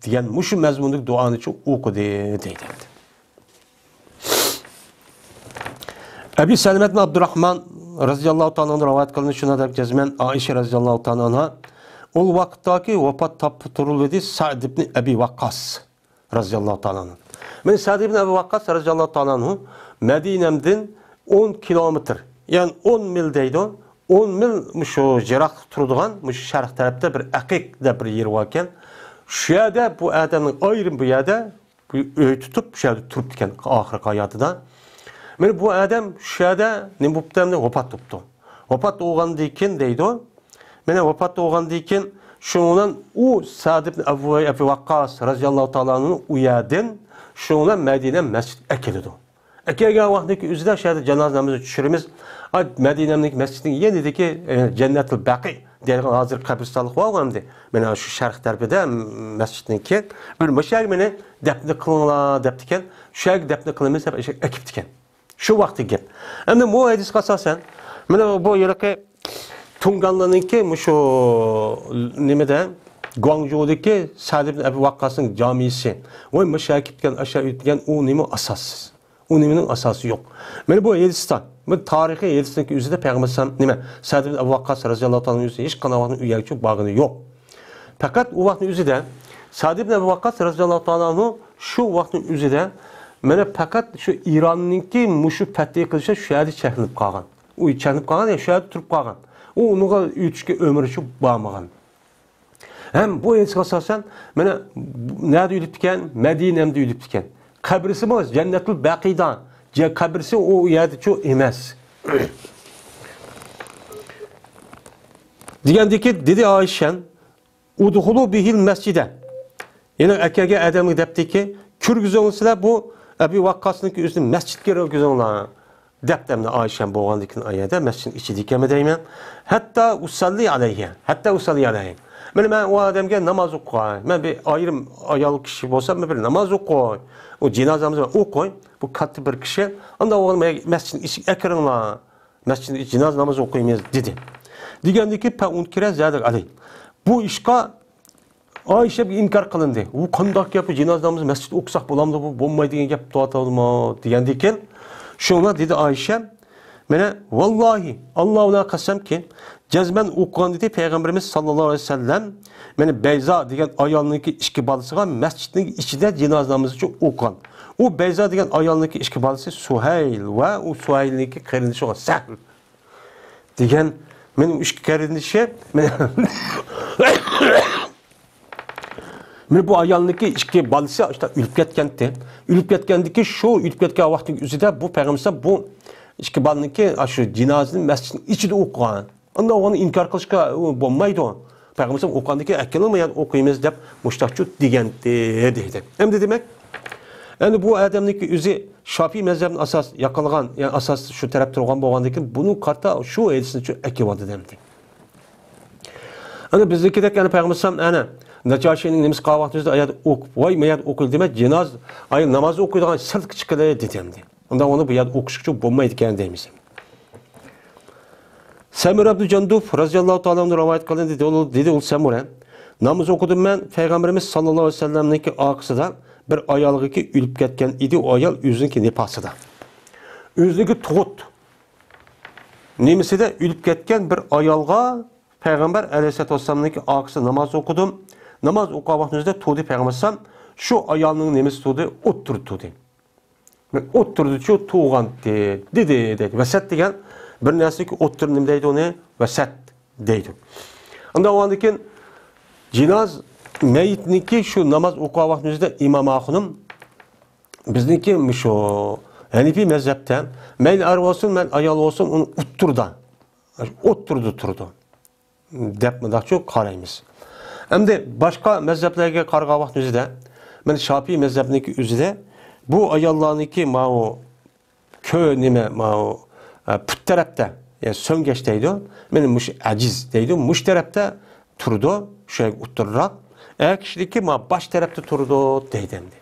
دېگەن مۇشۇ مەزمۇندىكى دۇئانىچۇ ئوقۇدى دەيدۇ. ئەبى سەلمەت بىن ئابدۇراھمان رەزىياللاھۇ تائالا ئەنھۇ رىۋايەت قىلىندى، شۇنداق دەپ جەزمەن ئائىشە رەزىياللاھۇ تائالا ئەنھا ئۇ ۋاقىتتاكى ۋاپات تاپقا تۇرۇلدى سەئد ئىبنى ئەبى ۋەققاس رەزىياللاھۇ تائالا ئەنھۇ. مەن سەئد ئىبنى ئەبى ۋەققاس رەزىياللاھۇ تائالا ئەنھۇ مەدىنەمدىن ئون كىلومېتىر، يەنى ئون مىل دەيدۇ. ئون مىل مۇشۇ يىراقلىق تۇرىدىغان، مۇشۇ شەرق تەرەپتە بىر ئەقىق دەپ بىر يېرى باركەن. شۇ يەردە بۇ ئادەمنىڭ ئايرىم بۇ يەردە بۇ ئۆي تۇتۇپ، شۇ يەردە تۇرۇپتىكەن ئاخىرقى ھاياتىدا. مانا بۇ ئادەم شۇ يەردە نېمە بوپتۇ؟ ئەمدى ۋاپات بوپتۇ. ۋاپات بولغاندىن كېيىن دەيدۇ. مانا ۋاپات بولغاندىن كېيىن شۇنىڭ بىلەن ئۇ سەئد ئىبن ئەبۇ، ئەبۇ ۋەققاس رەزىياللاھۇ تائالا ئەنھۇ ئۇ يەردىن شۇنىڭ بىلەن مەدىنە مەسچىت ئەكېلىدۇ. ئەكەلگەن ۋاقتىدىكى ئۆزىدە شۇ يەردە جانازا نامىزىنى چۈشۈرىمىز. ئا، مەدىنەمنىڭ مەسچىتىنىڭ يېنىدىكى، ئە، جەننەتۇل بەقىي دەيدىغان ھازىر قەبرىستانلىق بارغۇ ئەمدى. مانا شۇ شەرق تەرىپىدە مەسچىتنىڭكى بىر مۇشۇ يەرگە مېنى دەپنە قىلىڭلار دەپتىكەن. شۇ يەرگە دەپنە قىلىمىز دەپ ئەكىپتىكەن. شۇ ۋاقتى گەپ. ئەمدى بۇ ھەدىسكە ئاساسەن، مانا بۇ ھېلىقى تۇڭگانلارنىڭكى مۇشۇ نېمىدە، گۇاڭجۇدىكى سەئد ئىبن ئەبى ۋەققاسنىڭ جامىسى. ۋاي، مۇشۇ ئەكىپتىكەن، ئاشۇ ئۆتكەن، ئۇ نېمە ئاساسسىز. ئۇ نېمىنىڭ ئاساسى يوق. مانا بۇ ھەدىستە، بۇ تارىخىي ھەدىستىكى ئۆزىدە پەيغەمبەر ئەلەيھىسسالام نېمە، سەئد ئىبن ئەبى ۋەققاس رەزىياللاھۇ تائالا ئۆزى ھېچقانداق ۋاقىتتا ئۇ يەرگىچە بارغىنى يوق. پەقەت ئۇ ۋاقىتنىڭ ئۆزىدە سەئد ئىبن ئەبى ۋەققاس رەزىياللاھۇ تائالا ئەنھۇ شۇ ۋاقىتنىڭ ئۆزىدە مانا پەقەت شۇ ئىراننىڭكى مۇشۇ پەتھى قىلىشى شۇ يەردە چەكلىنىپ قالغان. ئۇ چەكلىنىپ قالغان، يا شۇ يەردە تۇرۇپ قالغان. ئۇ ئۇنىڭغا ئۆتۈشكە ئۆمرىچۇ بارمىغان. ھەم بۇ ھەدىسكە ئاساسەن، مانا، نەدە ئۆلۈپتىكەن؟ مەدىنەمدە ئۆلۈپتىكەن. قەبرىسىمۇ جەننەتۇل بەقىدا. جە-، قەبرىسى ئۇ يەردىچۇ ئەمەس. دېگەندىكى، دېدى ئائىشەم، ئۇدخۇلۇ بىھىل مەسجىدە. يەنە ئەكەلگەن ئادەمگە دەپتىكى، كىرگۈزۈڭلار سىلەر بۇ ئەبى ۋەققاسنىڭكى ئۆزىنى مەسچىتكە كىرگۈزۈڭلار. دەپتۇ ئەمدى ئائىشەم بولغاندىن كېيىن ئايەدە مەسچىتنىڭ ئىچىدىكەنمۇ دەيمەن. ھەتتا ئۇسەللى ئەلەيھى، ھەتتا ئۇسەللى ئەلەيھى. مانا مەن ئۇ ئادەمگە ناماز ئوقۇغاي. مەن بىر ئايرىم ئايال كىشى بولسام، مەن بىر ناماز ئوقۇغاي. ئۇ جىنازا نامىزىنى ئوقۇغاي. بۇ كاتتا بىر كىشى. ئانداق بولغاندا مەن مەسچىتنىڭ ئىچىگە ئەكىرىڭلار. مەسچىتنىڭ ئىچىگە جىنازا نامىزى ئوقۇيمىز، دېدى. دېگەندىن كېيىن، فەئۇنكىرە زەلىكە ئەلەيھى. بۇ ئىشقا ئائىشەگە ئىنكار قىلىندى. ئۇ قانداق گەپ، بۇ جىنازا نامىزى مەسچىتتە ئوقۇساق بولامدۇ، بۇ بولمايدىغان گەپ توۋا توۋا دېگەندىن كېيىن، شۇڭا دېدى ئائىشە، مانا، ۋاللاھى، ئاللا بىلەن قەسەمكى، جەزمەن ئوقۇغان دېدى پەيغەمبىرىمىز ساللاللاھۇ ئەلەيھى ۋەسەللەم، مانا، بەيزا دېگەن ئايالنىڭكى ئىككى بالىسىغا مەسچىتنىڭ ئىچىدە جىنازا نامىزىچۇ ئوقۇغان. ئۇ بەيزا دېگەن ئايالنىڭكى ئىككى بالىسى سۇھەيل ۋە ئۇ سۇھەيلنىڭكى قېرىندىشى بولغان سەھل. دېگەن، مېنىڭ ئىككى قېرىندىشىم، مېنىڭ، مېنىڭ بۇ ئايالنىڭكى ئىككى بالىسى شۇنداق ئۆلۈپ كەتكەنتى. ئۆلۈپ كەتكەندىكى شۇ ئۆلۈپ كەتكەن ۋاقتىنىڭ ئۆزىدە بۇ پەيغەمبەر بۇ ئىككى بالىنىڭكى شۇ جىنازىنى مەسچىتنىڭ ئىچىدە ئوقۇغان. ئانداق ئۇنى ئىنكار قىلىشقا بولمايدۇ. پەيغەمبەر ئوقۇغاندىكى ئەكېلىڭ، يەنە ئوقۇيمىز دەپ مۇشتاقچۇ دېگەنتى دەيدۇ. ئەمدى دېمەك، ئەمدى بۇ ئادەمنىڭكى ئۆزى شافىي مەزھەبنى ئاساس ياقلىغان، يەنى ئاساس شۇ تەرەپ تۇرغان بولغاندىكىن، بۇنىڭ قارىتا شۇ ھەدىسنى شۇ ئەكىۋالدى دەمدى. ئەنە بىزنىڭكىدەك، ئەنە پەيغەمبەر ئەلەيھىسسالام، ئەنە نەجاشىنىڭ نېمىسى قالغان ۋاقتىمىزدا ئايەت ئوقۇپ، ۋاي، ما يەردە ئوقۇيلى دېمەي، جىناز، ئاي، ناماز ئوقۇيدىغان سىرتقا چىقىلى دېدى ئەمدى. ئۇندا ئۇنى بۇ يەردە ئوقۇشقىچە بولمايدىكەن دەيمىز. سەمۇرە ئىبنى جۇندۇب رەزىياللاھۇ تائالا ئەنھۇ رىۋايەت قىلىندى، دېدى ئۇ، دېدى ئۇ سەمۇرە، ناماز ئوقۇدۇم مەن پەيغەمبىرىمىز ساللاللاھۇ ئەلەيھى ۋەسەللەمنىڭكى ئارقىسىدا بىر ئايالغىكى ئۆلۈپ كەتكەن ئىدى، ئۇ ئايال ئۆزىنىڭكى نىپاسىدا. ئۆزىنىڭكى تۇغۇت نېمىسىدە ئۆلۈپ كەتكەن بىر ئايالغا پەيغەمبەر ئەلەيھىسسالاتۇ ۋەسسالامنىڭكى ئارقىسىدا ناماز ئوقۇدۇم. ناماز ئوقۇغان ۋاقتىمىزدا تۇردى پەيغەمبەر ئەلەيھىسسالام، شۇ ئايالنىڭ نېمىسى تۇردى؟ ئوتتۇرىدا تۇردى. ئوتتۇردىچۇ تۇرغانتى، دېدى، دەيدۇ. ۋەسەت دېگەن بىر نەرسىنىڭكى ئوتتۇرا نېمە دەيدۇ ئۇنى؟ ۋەسەت دەيدۇ. ئاندىن ئاندىن كېيىن جىناز مەيىتنىڭكى شۇ ناماز ئوقۇغان ۋاقتىمىزدا ئىمام ئاخۇنۇم بىزنىڭكى مۇشۇ ھەنىپىي مەزھەپتە مەيلى ئەر بولسۇن، مەيلى ئايال بولسۇن، ئۇنى ئوتتۇرىدا، ئوتتۇرىدا تۇرىدۇ دەپ مۇنداقچۇ قارايمىز. ئەمدى باشقا مەزھەپلەرگە قارىغان ۋاقتىمىزدا، مانا شاپىي مەزھەپنىڭكى ئۆزىدە بۇ ئاياللارنىڭكى ماۋۇ كۆ-، نېمە، ماۋۇ، ئە، پۇت تەرەپتە، يەنى سۆڭگەچ دەيدۇ، مانا مۇشۇ ئەجىز دەيدۇ، مۇشۇ تەرەپتە تۇرىدۇ، شۇ يەرگە ئوتتۇرىراق. ئەر كىشىنىڭكى مانا باش تەرەپتە تۇرىدۇ دەيدۇ ئەمدى.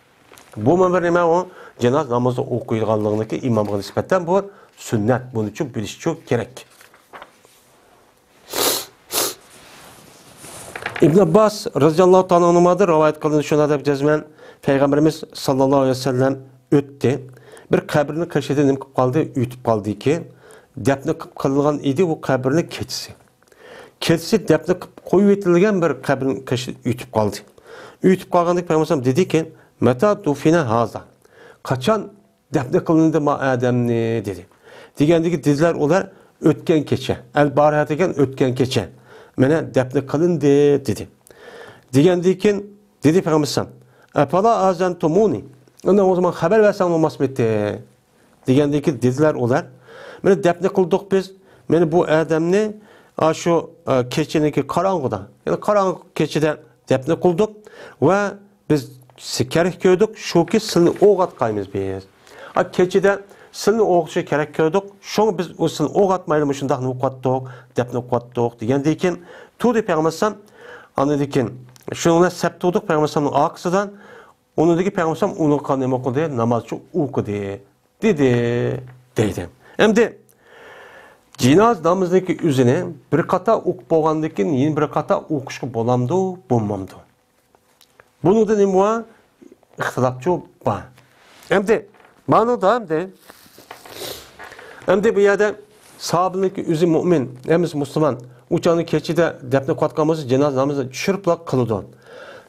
بۇمۇ بىر نېمە ئۇ؟ جانازا نامىزى ئوقۇيدىغانلىقىنىڭكى ئىمامغا نىسبەتەن بۇ سۈننەت. بۇنى چوڭ بىلىشچۇ كېرەك. ئىبن ئابباس رەزىياللاھۇ تائالا ئەنھۇمادىن رىۋايەت قىلىنىدۇ، شۇنداق دەپ جەزمەن پەيغەمبىرىمىز ساللاللاھۇ ئەلەيھى ۋەسەللەم ئۆتتى. بىر قەبرىنىڭ قېشىدا نېمە قىلىپ قالدى؟ ئۆتۈپ قالدىكى، دەپنە قىلىپ قىلىنغان ئىدى ئۇ قەبرىنىڭ كېچىسى. كېچىسى دەپنە قىلىپ قويۇۋېتىلگەن بىر قەبرىنىڭ قېشىدا ئۆتۈپ قالدى. ئۆتۈپ قالغاندىكىن پەيغەمبەر دېدىكى، مەتا دۇفىنە ھازا؟ قاچان دەپنە قىلىندى ما ئادەمنى؟ دېدى. دېگەندىكى دېدىلەر ئۇلار، ئۆتكەن كېچە. ئەل بارىھە دېگەن ئۆتكەن كېچە. مانا دەپنە قىلىندى دېدى. دېگەندىكىن دېدى پەيغەمبەر ئەپەلا ئازەنتۇمۇنى؟ ئۇندا ئۇ زامان خەۋەر بەرسەڭ بولماسمىدى؟ دېگەندىكىن دېدىلەر ئۇلار، مانا دەپنە قىلدۇق بىز، مانا بۇ ئادەمنى ئاشۇ، ئە، كېچىنىڭكى قاراڭغۇدا، يەنى قاراڭغۇ كېچىدە دەپنە قىلدۇق ۋە بىز سى-، كېرەك كۆردۇق، شۇكى سىلىنى ئويغاتقايمىز بىز. ئا، كېچىدە سىلىنى ئويغىتىشى كېرەك كۆردۇق، شۇڭا بىز ئۇ سىلىنى ئويغاتمايلا مۇشۇنداق نېمە قىلىۋاتتۇق، دەپنە قىلىۋاتتۇق دېگەندىن كېيىن تۇردى پەيغەمبەر ئەلەيھىسسالام. ئاندىن كېيىن شۇنىڭ بىلەن سەپ تۇردۇق پەيغەمبەر ئەلەيھىسسالامنىڭ ئارقىسىدا. ئۇنىڭدىكى پەيغەمبەر ئەلەيھىسسالام ئۇنىڭغا نېمە قىلدى؟ نامازچۇ ئوقۇدى، دېدى، دەيدۇ. ئەمدى جىنازا نامىزىنىڭكى ئۆزىنى بىر قاتا ئوقۇپ بولغاندىن كېيىن يەنە بىر قاتا ئوقۇشقا بولامدۇ، بولمامدۇ؟ بۇنىڭدا نېمە بار؟ ئىختىلاپچۇ بار. ئەمدى مانىدا ئەمدى، ئەمدى بۇ يەردە ساھابىنىڭكى ئۆزى مۇئمىن، ھەممىسى مۇسۇلمان. ئۇ چاغنى كېچىدە دەپنە قىلىۋاتقان بولسا، جىنازا نامىزىنى چۈشۈرۈپلا قىلىدۇ.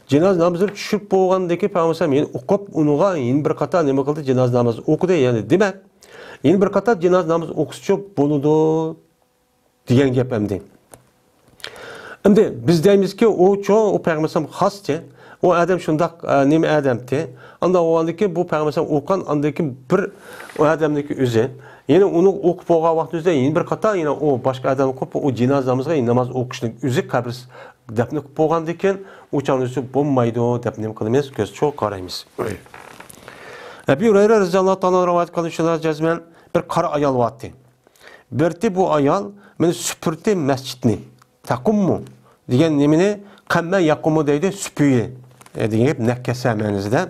جىنازا نامىزىنى چۈشۈرۈپ بولغاندىن كېيىن پەيغەمبەر ئەلەيھىسسالام يەنە ئوقۇپ، ئۇنىڭغا يەنە بىر قاتا نېمە قىلدى؟ جىنازا نامىزى ئوقۇدى. يەنى دېمەك، يەنە بىر قاتا جىنازا نامىزى ئوقۇسىچۇ بولىدۇ دېگەن گەپ ئەمدى. ئەمدى بىز دەيمىزكى، ئۇچۇ، ئۇ پەيغەمبەر ئەلەيھىسسالام خاستى. ئۇ ئادەم شۇنداق، ئە، نېمە ئادەمتى. ئانداق بولغاندىكىن بۇ پەيغەمبەر ئەلەيھىسسالام ئوقۇغان ئاندىن كېيىن بىر ئۇ ئادەمنىڭكى ئۆزى. يەنە ئۇنىڭ ئوقۇپ بولغان ۋاقتى ئۆزىدە يەنە بىر قاتا يەنە ئۇ باشقا ئادەم ئوقۇپ، ئۇ جىنازا نامىزىغا ناماز ئوقۇشنىڭ ئۆزى قەبرىسى دەپنە قىلىپ بولغاندىن كېيىن ئۇ چاغنىڭ ئۆزى بولمايدۇ دەپ نېمە قىلىمىز؟ كۆز چوڭ قارايمىز. ئەبۇ ھۇرەيرە رەزىياللاھۇ تائالا رىۋايەت قىلىنىشىدا جەزمەن بىر قارا ئايال بارتى. بىرتى بۇ ئايال مېنى سۈپۈردى مەسچىتنى. تەقۇممۇ دېگەن نېمىنى؟ قەممە يەقۇمۇ دەيدۇ، سۈپۈيى، ئە، دېگەن گەپ نەككەسە مەنىسىدە.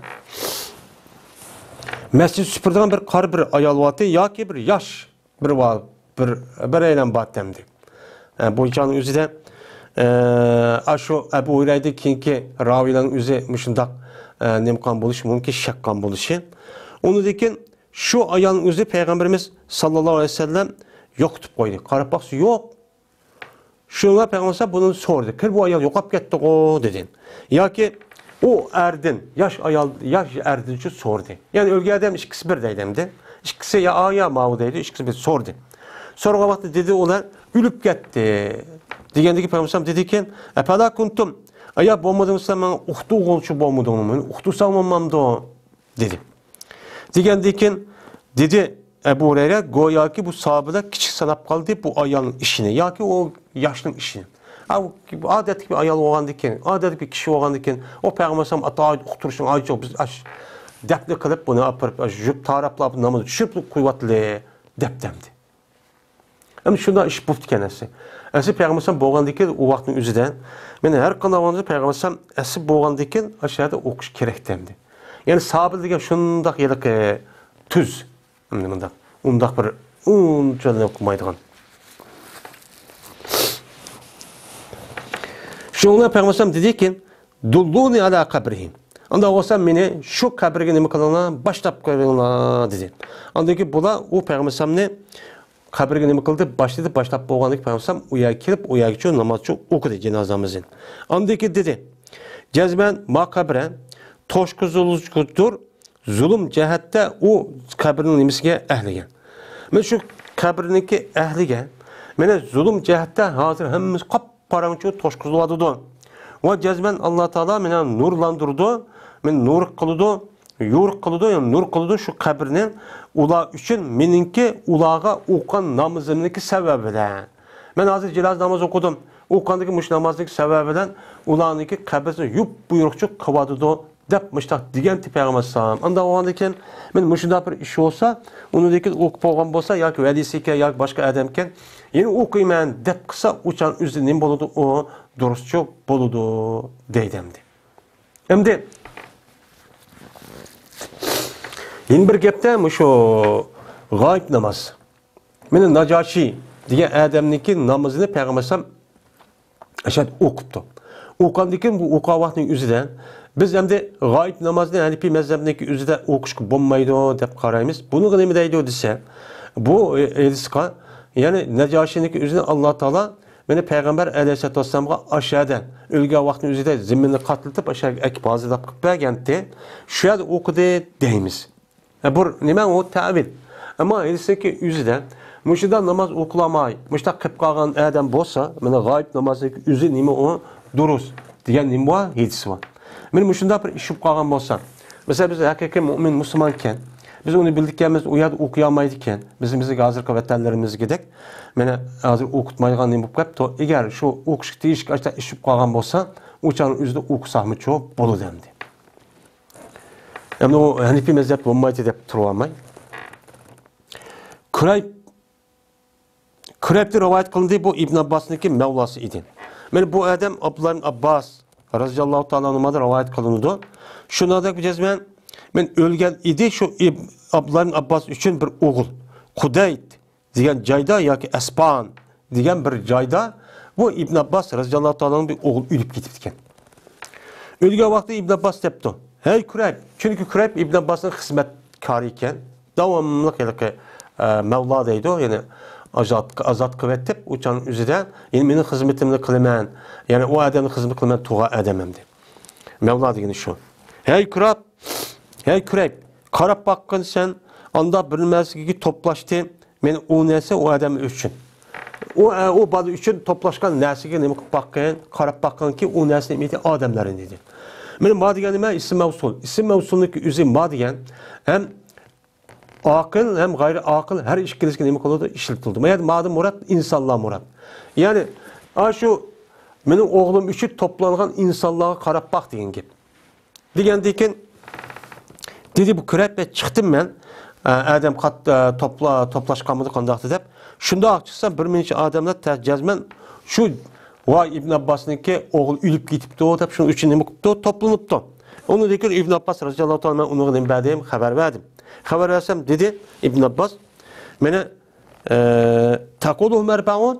مەسچىت سۈپۈرىدىغان بىر قارا بىر ئايال بارتى ياكى بىر ياش بىر ۋال-، بىر، بىر ئەيلەن بارتەمدى. ئە، بۇ چاغنىڭ ئۆزىدە، ئە، ئاشۇ ئەبۇ ھۇرەيرىدىن كېيىنكى راۋىيلارنىڭ ئۆزى مۇشۇنداق، ئە، نېمە قىلغان بولۇشى مۇمكىن، شەك قىلغان بولۇشى. ئۇنىڭدىن كېيىن شۇ ئايالنىڭ ئۆزى پەيغەمبىرىمىز ساللاللاھۇ ئەلەيھى ۋەسەللەم يوقىتىپ قويدى. قاراپ باقسا يوق. شۇنىڭغا پەيغەمبەر بۇنى سورىدى. «قېنى بۇ ئايال يوقاپ كەتتىغۇ؟» دېدى. ياكى ئۇ ئەردىن، ياش ئايال، ياش ئەردىنچۇ سورىدى. يەنى ئۆلگەن ئادەم ئىككىسى بىر دەيدۇ ئەمدى. ئىككىسى يا ئا يا ماۋۇ دەيدۇ، ئىككىسى بىر سورىدى. سورىغان ۋاقتىدا دېدى ئۇلار، «ئۆلۈپ كەتتى» دېگەندىكى پەيغەمبەر دېدىكەن، «ئەپەلا كۇنتۇم»، ئايا بولمىدىڭ سەن ماڭا ئۇقتۇرغۇچى بولمىدىڭمۇ؟ مېنى ئۇقتۇرساڭ بولمامدۇ؟ دېدى. دېگەندىن كېيىن دېدى ئەبۇ ھۇرەيرە، گوياكى بۇ ساھابىلەر كىچىك ساناپ قالدى بۇ ئايالنىڭ ئىشىنى ياكى ئۇ ياشنىڭ ئىشىنى. ئا، ئۇ ئادەتتىكى بىر ئايال بولغاندىكىن، ئادەتتىكى بىر كىشى بولغاندىكىن، ئۇ پەيغەمبەر ئەلەيھىسسالام ئاتا ئۇقتۇرۇشنىڭ ھاجىتى يوق، بىز ئاش دەپنە قىلىپ، بۇنى ئاپىرىپ، ئاش يۇيۇپ، تاراپلاپ، ناماز چۈشۈرۈپ قويۇۋاتىلى دەپتىمدى. ئەمدى شۇنداق ئىش بوپتىكەن ئەسلى. ئەسلى پەيغەمبەر ئەلەيھىسسالام بولغاندىكىن ئۇ ۋاقىتنىڭ ئۆزىدە، مەن ھەر قانداق بولغاندا پەيغەمبەر ئەلەيھىسسالام ئەسلى بولغاندىكىن ئاشۇ يەردە ئوقۇش كېرەكتەمدى. يەنى ساھابە دېگەن شۇنداق ھېلىقى تۈز. ئەمدى مۇنداق، ئۇنداق بىر ئۇنچە نېمە قىلمايدىغان. شۇنىڭ بىلەن پەيغەمبەر ئەلەيھىسسالام دېدىكى، «دۇللۇنى ئالا قەبرىھى.» ئۇنداق بولسا مېنى شۇ قەبرىگە نېمە قىلىڭلار، باشلاپ قويۇڭلار دېدى. ئاندىن كېيىن بۇلار ئۇ پەيغەمبەر ئەلەيھىسسالامنى قەبرىگە نېمە قىلدى؟ باشلىدى. باشلاپ بولغاندىن كېيىن پەيغەمبەر ئەلەيھىسسالام ئۇ يەرگە كېلىپ، ئۇ يەرگىچۇ نامازچۇ ئوقۇدى جىنازا نامىزىنى. ئاندىن كېيىن دېدى، جەزمەن ما قەبرە توشقۇزۇلغۇدۇر، زۇلۇم جەھەتتە ئۇ قەبرىنىڭ نېمىسىگە، ئەھلىگە. مەن شۇ قەبرىنىڭكى ئەھلىگە، مانا زۇلۇم جەھەتتە ھازىر ھەممىسى قاپقاراڭغۇ توشقۇزۇلۇۋاتىدۇ. ۋە جەزمەن ئاللا تائالا مېنى نۇرلاندۇرىدۇ، مېنى نۇر قىلىدۇ، يورۇق قىلىدۇ، يەنى نۇر قىلىدۇ شۇ قەبرىنى ئۇلار ئۈچۈن، مېنىڭكى ئۇلارغا ئوقۇغان نامىزىمنىڭكى سەۋەبىدىن. مەن ھازىر جىنازا نامىزى ئوقۇدۇم. ئوقۇغاندىكى مۇشۇ نامازنىڭكى سەۋەبىدىن ئۇلارنىڭكى قەبرىسىنى يۇپيورۇقچۇ قىلىۋاتىدۇ، دەپ مۇشۇنداق دېگەنتى پەيغەمبەر ئەلەيھىسسالام. ئانداق بولغاندىن كېيىن، مەن مۇشۇنداق بىر ئىش بولسا، ئۇنىڭدىن كېيىن ئوقۇپ بولغان بولسا ياكى ۋەلىسىكەن ياكى باشقا ئادەمكەن، يەنە ئوقۇيمەن دەپ قىلسا، ئۇ چاغ ئۆزى نېمە بولىدۇ؟ ئۇ دۇرۇسچۇ بولىدۇ، دەيدۇ ئەمدى. ئەمدى يەنە بىر گەپتە مۇشۇ غايىب ناماز. مانا ناجاشىي دېگەن ئادەمنىڭكى نامىزىنى پەيغەمبەر ئەلەيھىسسالام ئاشۇ يەردە ئوقۇپتۇ. ئوقۇغاندىن كېيىن بۇ ئوقۇغان ۋاقتىنىڭ ئۆزىدە بىز ئەمدى غايىب نامازنى ھەنىپىي مەزھەپنىڭكى ئۆزىدە ئوقۇشقا بولمايدۇ دەپ قارايمىز. بۇنىڭغا نېمە دەيدۇ دېسە، بۇ ھېدىسقا، يەنى ناجاشىينىڭكى ئۆزىنى ئاللا تائالا مانا پەيغەمبەر ئەلەيھىسسالاتۇ ۋەسسالامغا ئاشۇ يەردە ئۆلگەن ۋاقتىنىڭ ئۆزىدە زېمىننى قاتلىتىپ، ئاشۇ يەرگە ئەكىپ ھازىرلاپ قىلىپ بەرگەنتى. شۇ يەردە ئوقۇدى دەيمىز. ھە، بۇ نېمە ئۇ؟ تەۋىل. ئەمما ھېدىسنىڭكى ئۆزىدە مۇشۇنداق ناماز ئوقۇلالماي، مۇشۇنداق قېلىپ قالغان ئادەم بولسا، مانا غايىب نامازنىڭكى ئۆزى نېمە ئۇ؟ دۇرۇس دېگەن نېمە بار؟ ھېدىس بار. مانا مۇشۇنداق بىر ئىش بولۇپ قالغان بولسا، مەسىلەن، بىز ھەقىقىي مۆمىن مۇسۇلمانكەن، بىز ئۇنى بىلدىكەنمىز، ئۇ يەردە ئوقۇيالمايدىكەن، بىز، بىزنىڭ ھازىرقى ۋەتەنلىرىمىزدىكىدەك، مانا ھازىر ئوقۇتمايدىغان نېمە بولۇپ قاپتۇ؟ ئەگەر شۇ ئوقۇشقا تېگىشلىك ئاشۇنداق ئىش بولۇپ قالغان بولسا، ئۇ چاغنىڭ ئۆزىدە ئوقۇساقمۇچۇ بولىدۇ ئەمدى. ئەمدى ئۇ ھەنىپىي مەزھەپ بولمايدۇ دەپ تۇرۇۋالماي. كۇرەيب، كۇرەيبتىن رىۋايەت قىلىندى، بۇ ئىبن ئابباسنىڭكى مەۋلاسى ئىدى. مانا بۇ ئادەم ئابدۇللا ئىبن ئابباس رازىياللاھۇ تائالا ئەنھۇمدىن رىۋايەت قىلىنىدۇ. شۇنىڭدەك جەزمەن، مەن ئۆلگەن ئىدى، شۇ ئىب-، ئابدۇللا ئىبن ئابباس ئۈچۈن بىر ئوغۇل، قۇدەيت دېگەن جايدا ياكى ئەسپان دېگەن بىر جايدا بۇ ئىبن ئابباس رازىياللاھۇ تائالا ئەنھۇ بىر ئوغۇل ئۆلۈپ كېتىپتىكەن. ئۆلگەن ۋاقتىدا ئىبن ئابباس دەپتۇ، ھەي كۇرەيب، چۈنكى كۇرەيب ئىبن ئابباسنىڭ خىزمەتكارى ئىكەن، داۋاملىق ھېلىقى، ئە، مەۋلا دەيدۇ، يەنى ئازاد، ئازاد قىلىۋېتىپ، ئۇ چاغنىڭ ئۆزىدە، يەنى مېنىڭ خىزمىتىمنى قىلىمەن، يەنى ئۇ ئادەمنىڭ خىزمىتى قىلىمەن، تۇرغان ئادەم ئەمدى. مەۋلا دېگىنى شۇ. ھەي كۇرەيب، ھەي كۇرەيب، قاراپ باققىن سەن، ئاندا بىر نەرسىگە توپلاشتى، مەن ئۇ نەرسە ئۇ ئادەم ئۈچۈن. ئۇ، ئۇ بالا ئۈچۈن توپلاشقان نەرسىگە نېمە قىلىپ باققىن، قاراپ باققىنكى ئۇ نەرسە نېمە ئىدى؟ ئادەملەر ئىدى. مانا ما دېگەن نېمە؟ ئىسىم مەۋسۇل. ئىسىم مەۋسۇلنىڭكى ئۆزى ما دېگەن ھەم ئاقىل ھەم غەيرىي ئاقىل ھەر ئىككىلىسىگە نېمە قىلىدۇ؟ ئىشلىتىلىدۇ. ما يەردە مادىن مۇراد ئىنسانلار مۇراد. يەنى، ئاشۇ مېنىڭ ئوغلۇم ئۈچۈن توپلانغان ئىنسانلارغا قاراپ باق دېگەن گەپ. دېگەندىن كېيىن دېدى، بۇ كۇرەيب، چىقتىم مەن. ئە، ئادەم قات-، ئە، توپلا-، توپلاشقانمىدى قانداقتى دەپ. شۇنداق چىقسا، بىر نەچچە ئادەملەر تە-، جەزمەن شۇ، ۋاي، ئىبن ئابباسنىڭكى ئوغلى ئۆلۈپ كېتىپتۇ دەپ، شۇنىڭ ئۈچۈن نېمە قىپتۇ؟ توپلىنىپتۇ. ئۇنىڭدىن كېيىن ئىبن ئابباس رازىياللاھۇ تائالا، مەن ئۇنىڭغا نېمە بەردىم؟ خەۋەر بەردىم. خەۋەر بەرسەم، دېدى ئىبن ئابباس، مانا، ئە، تەقۇلۇھۇم ئەربەئۇن،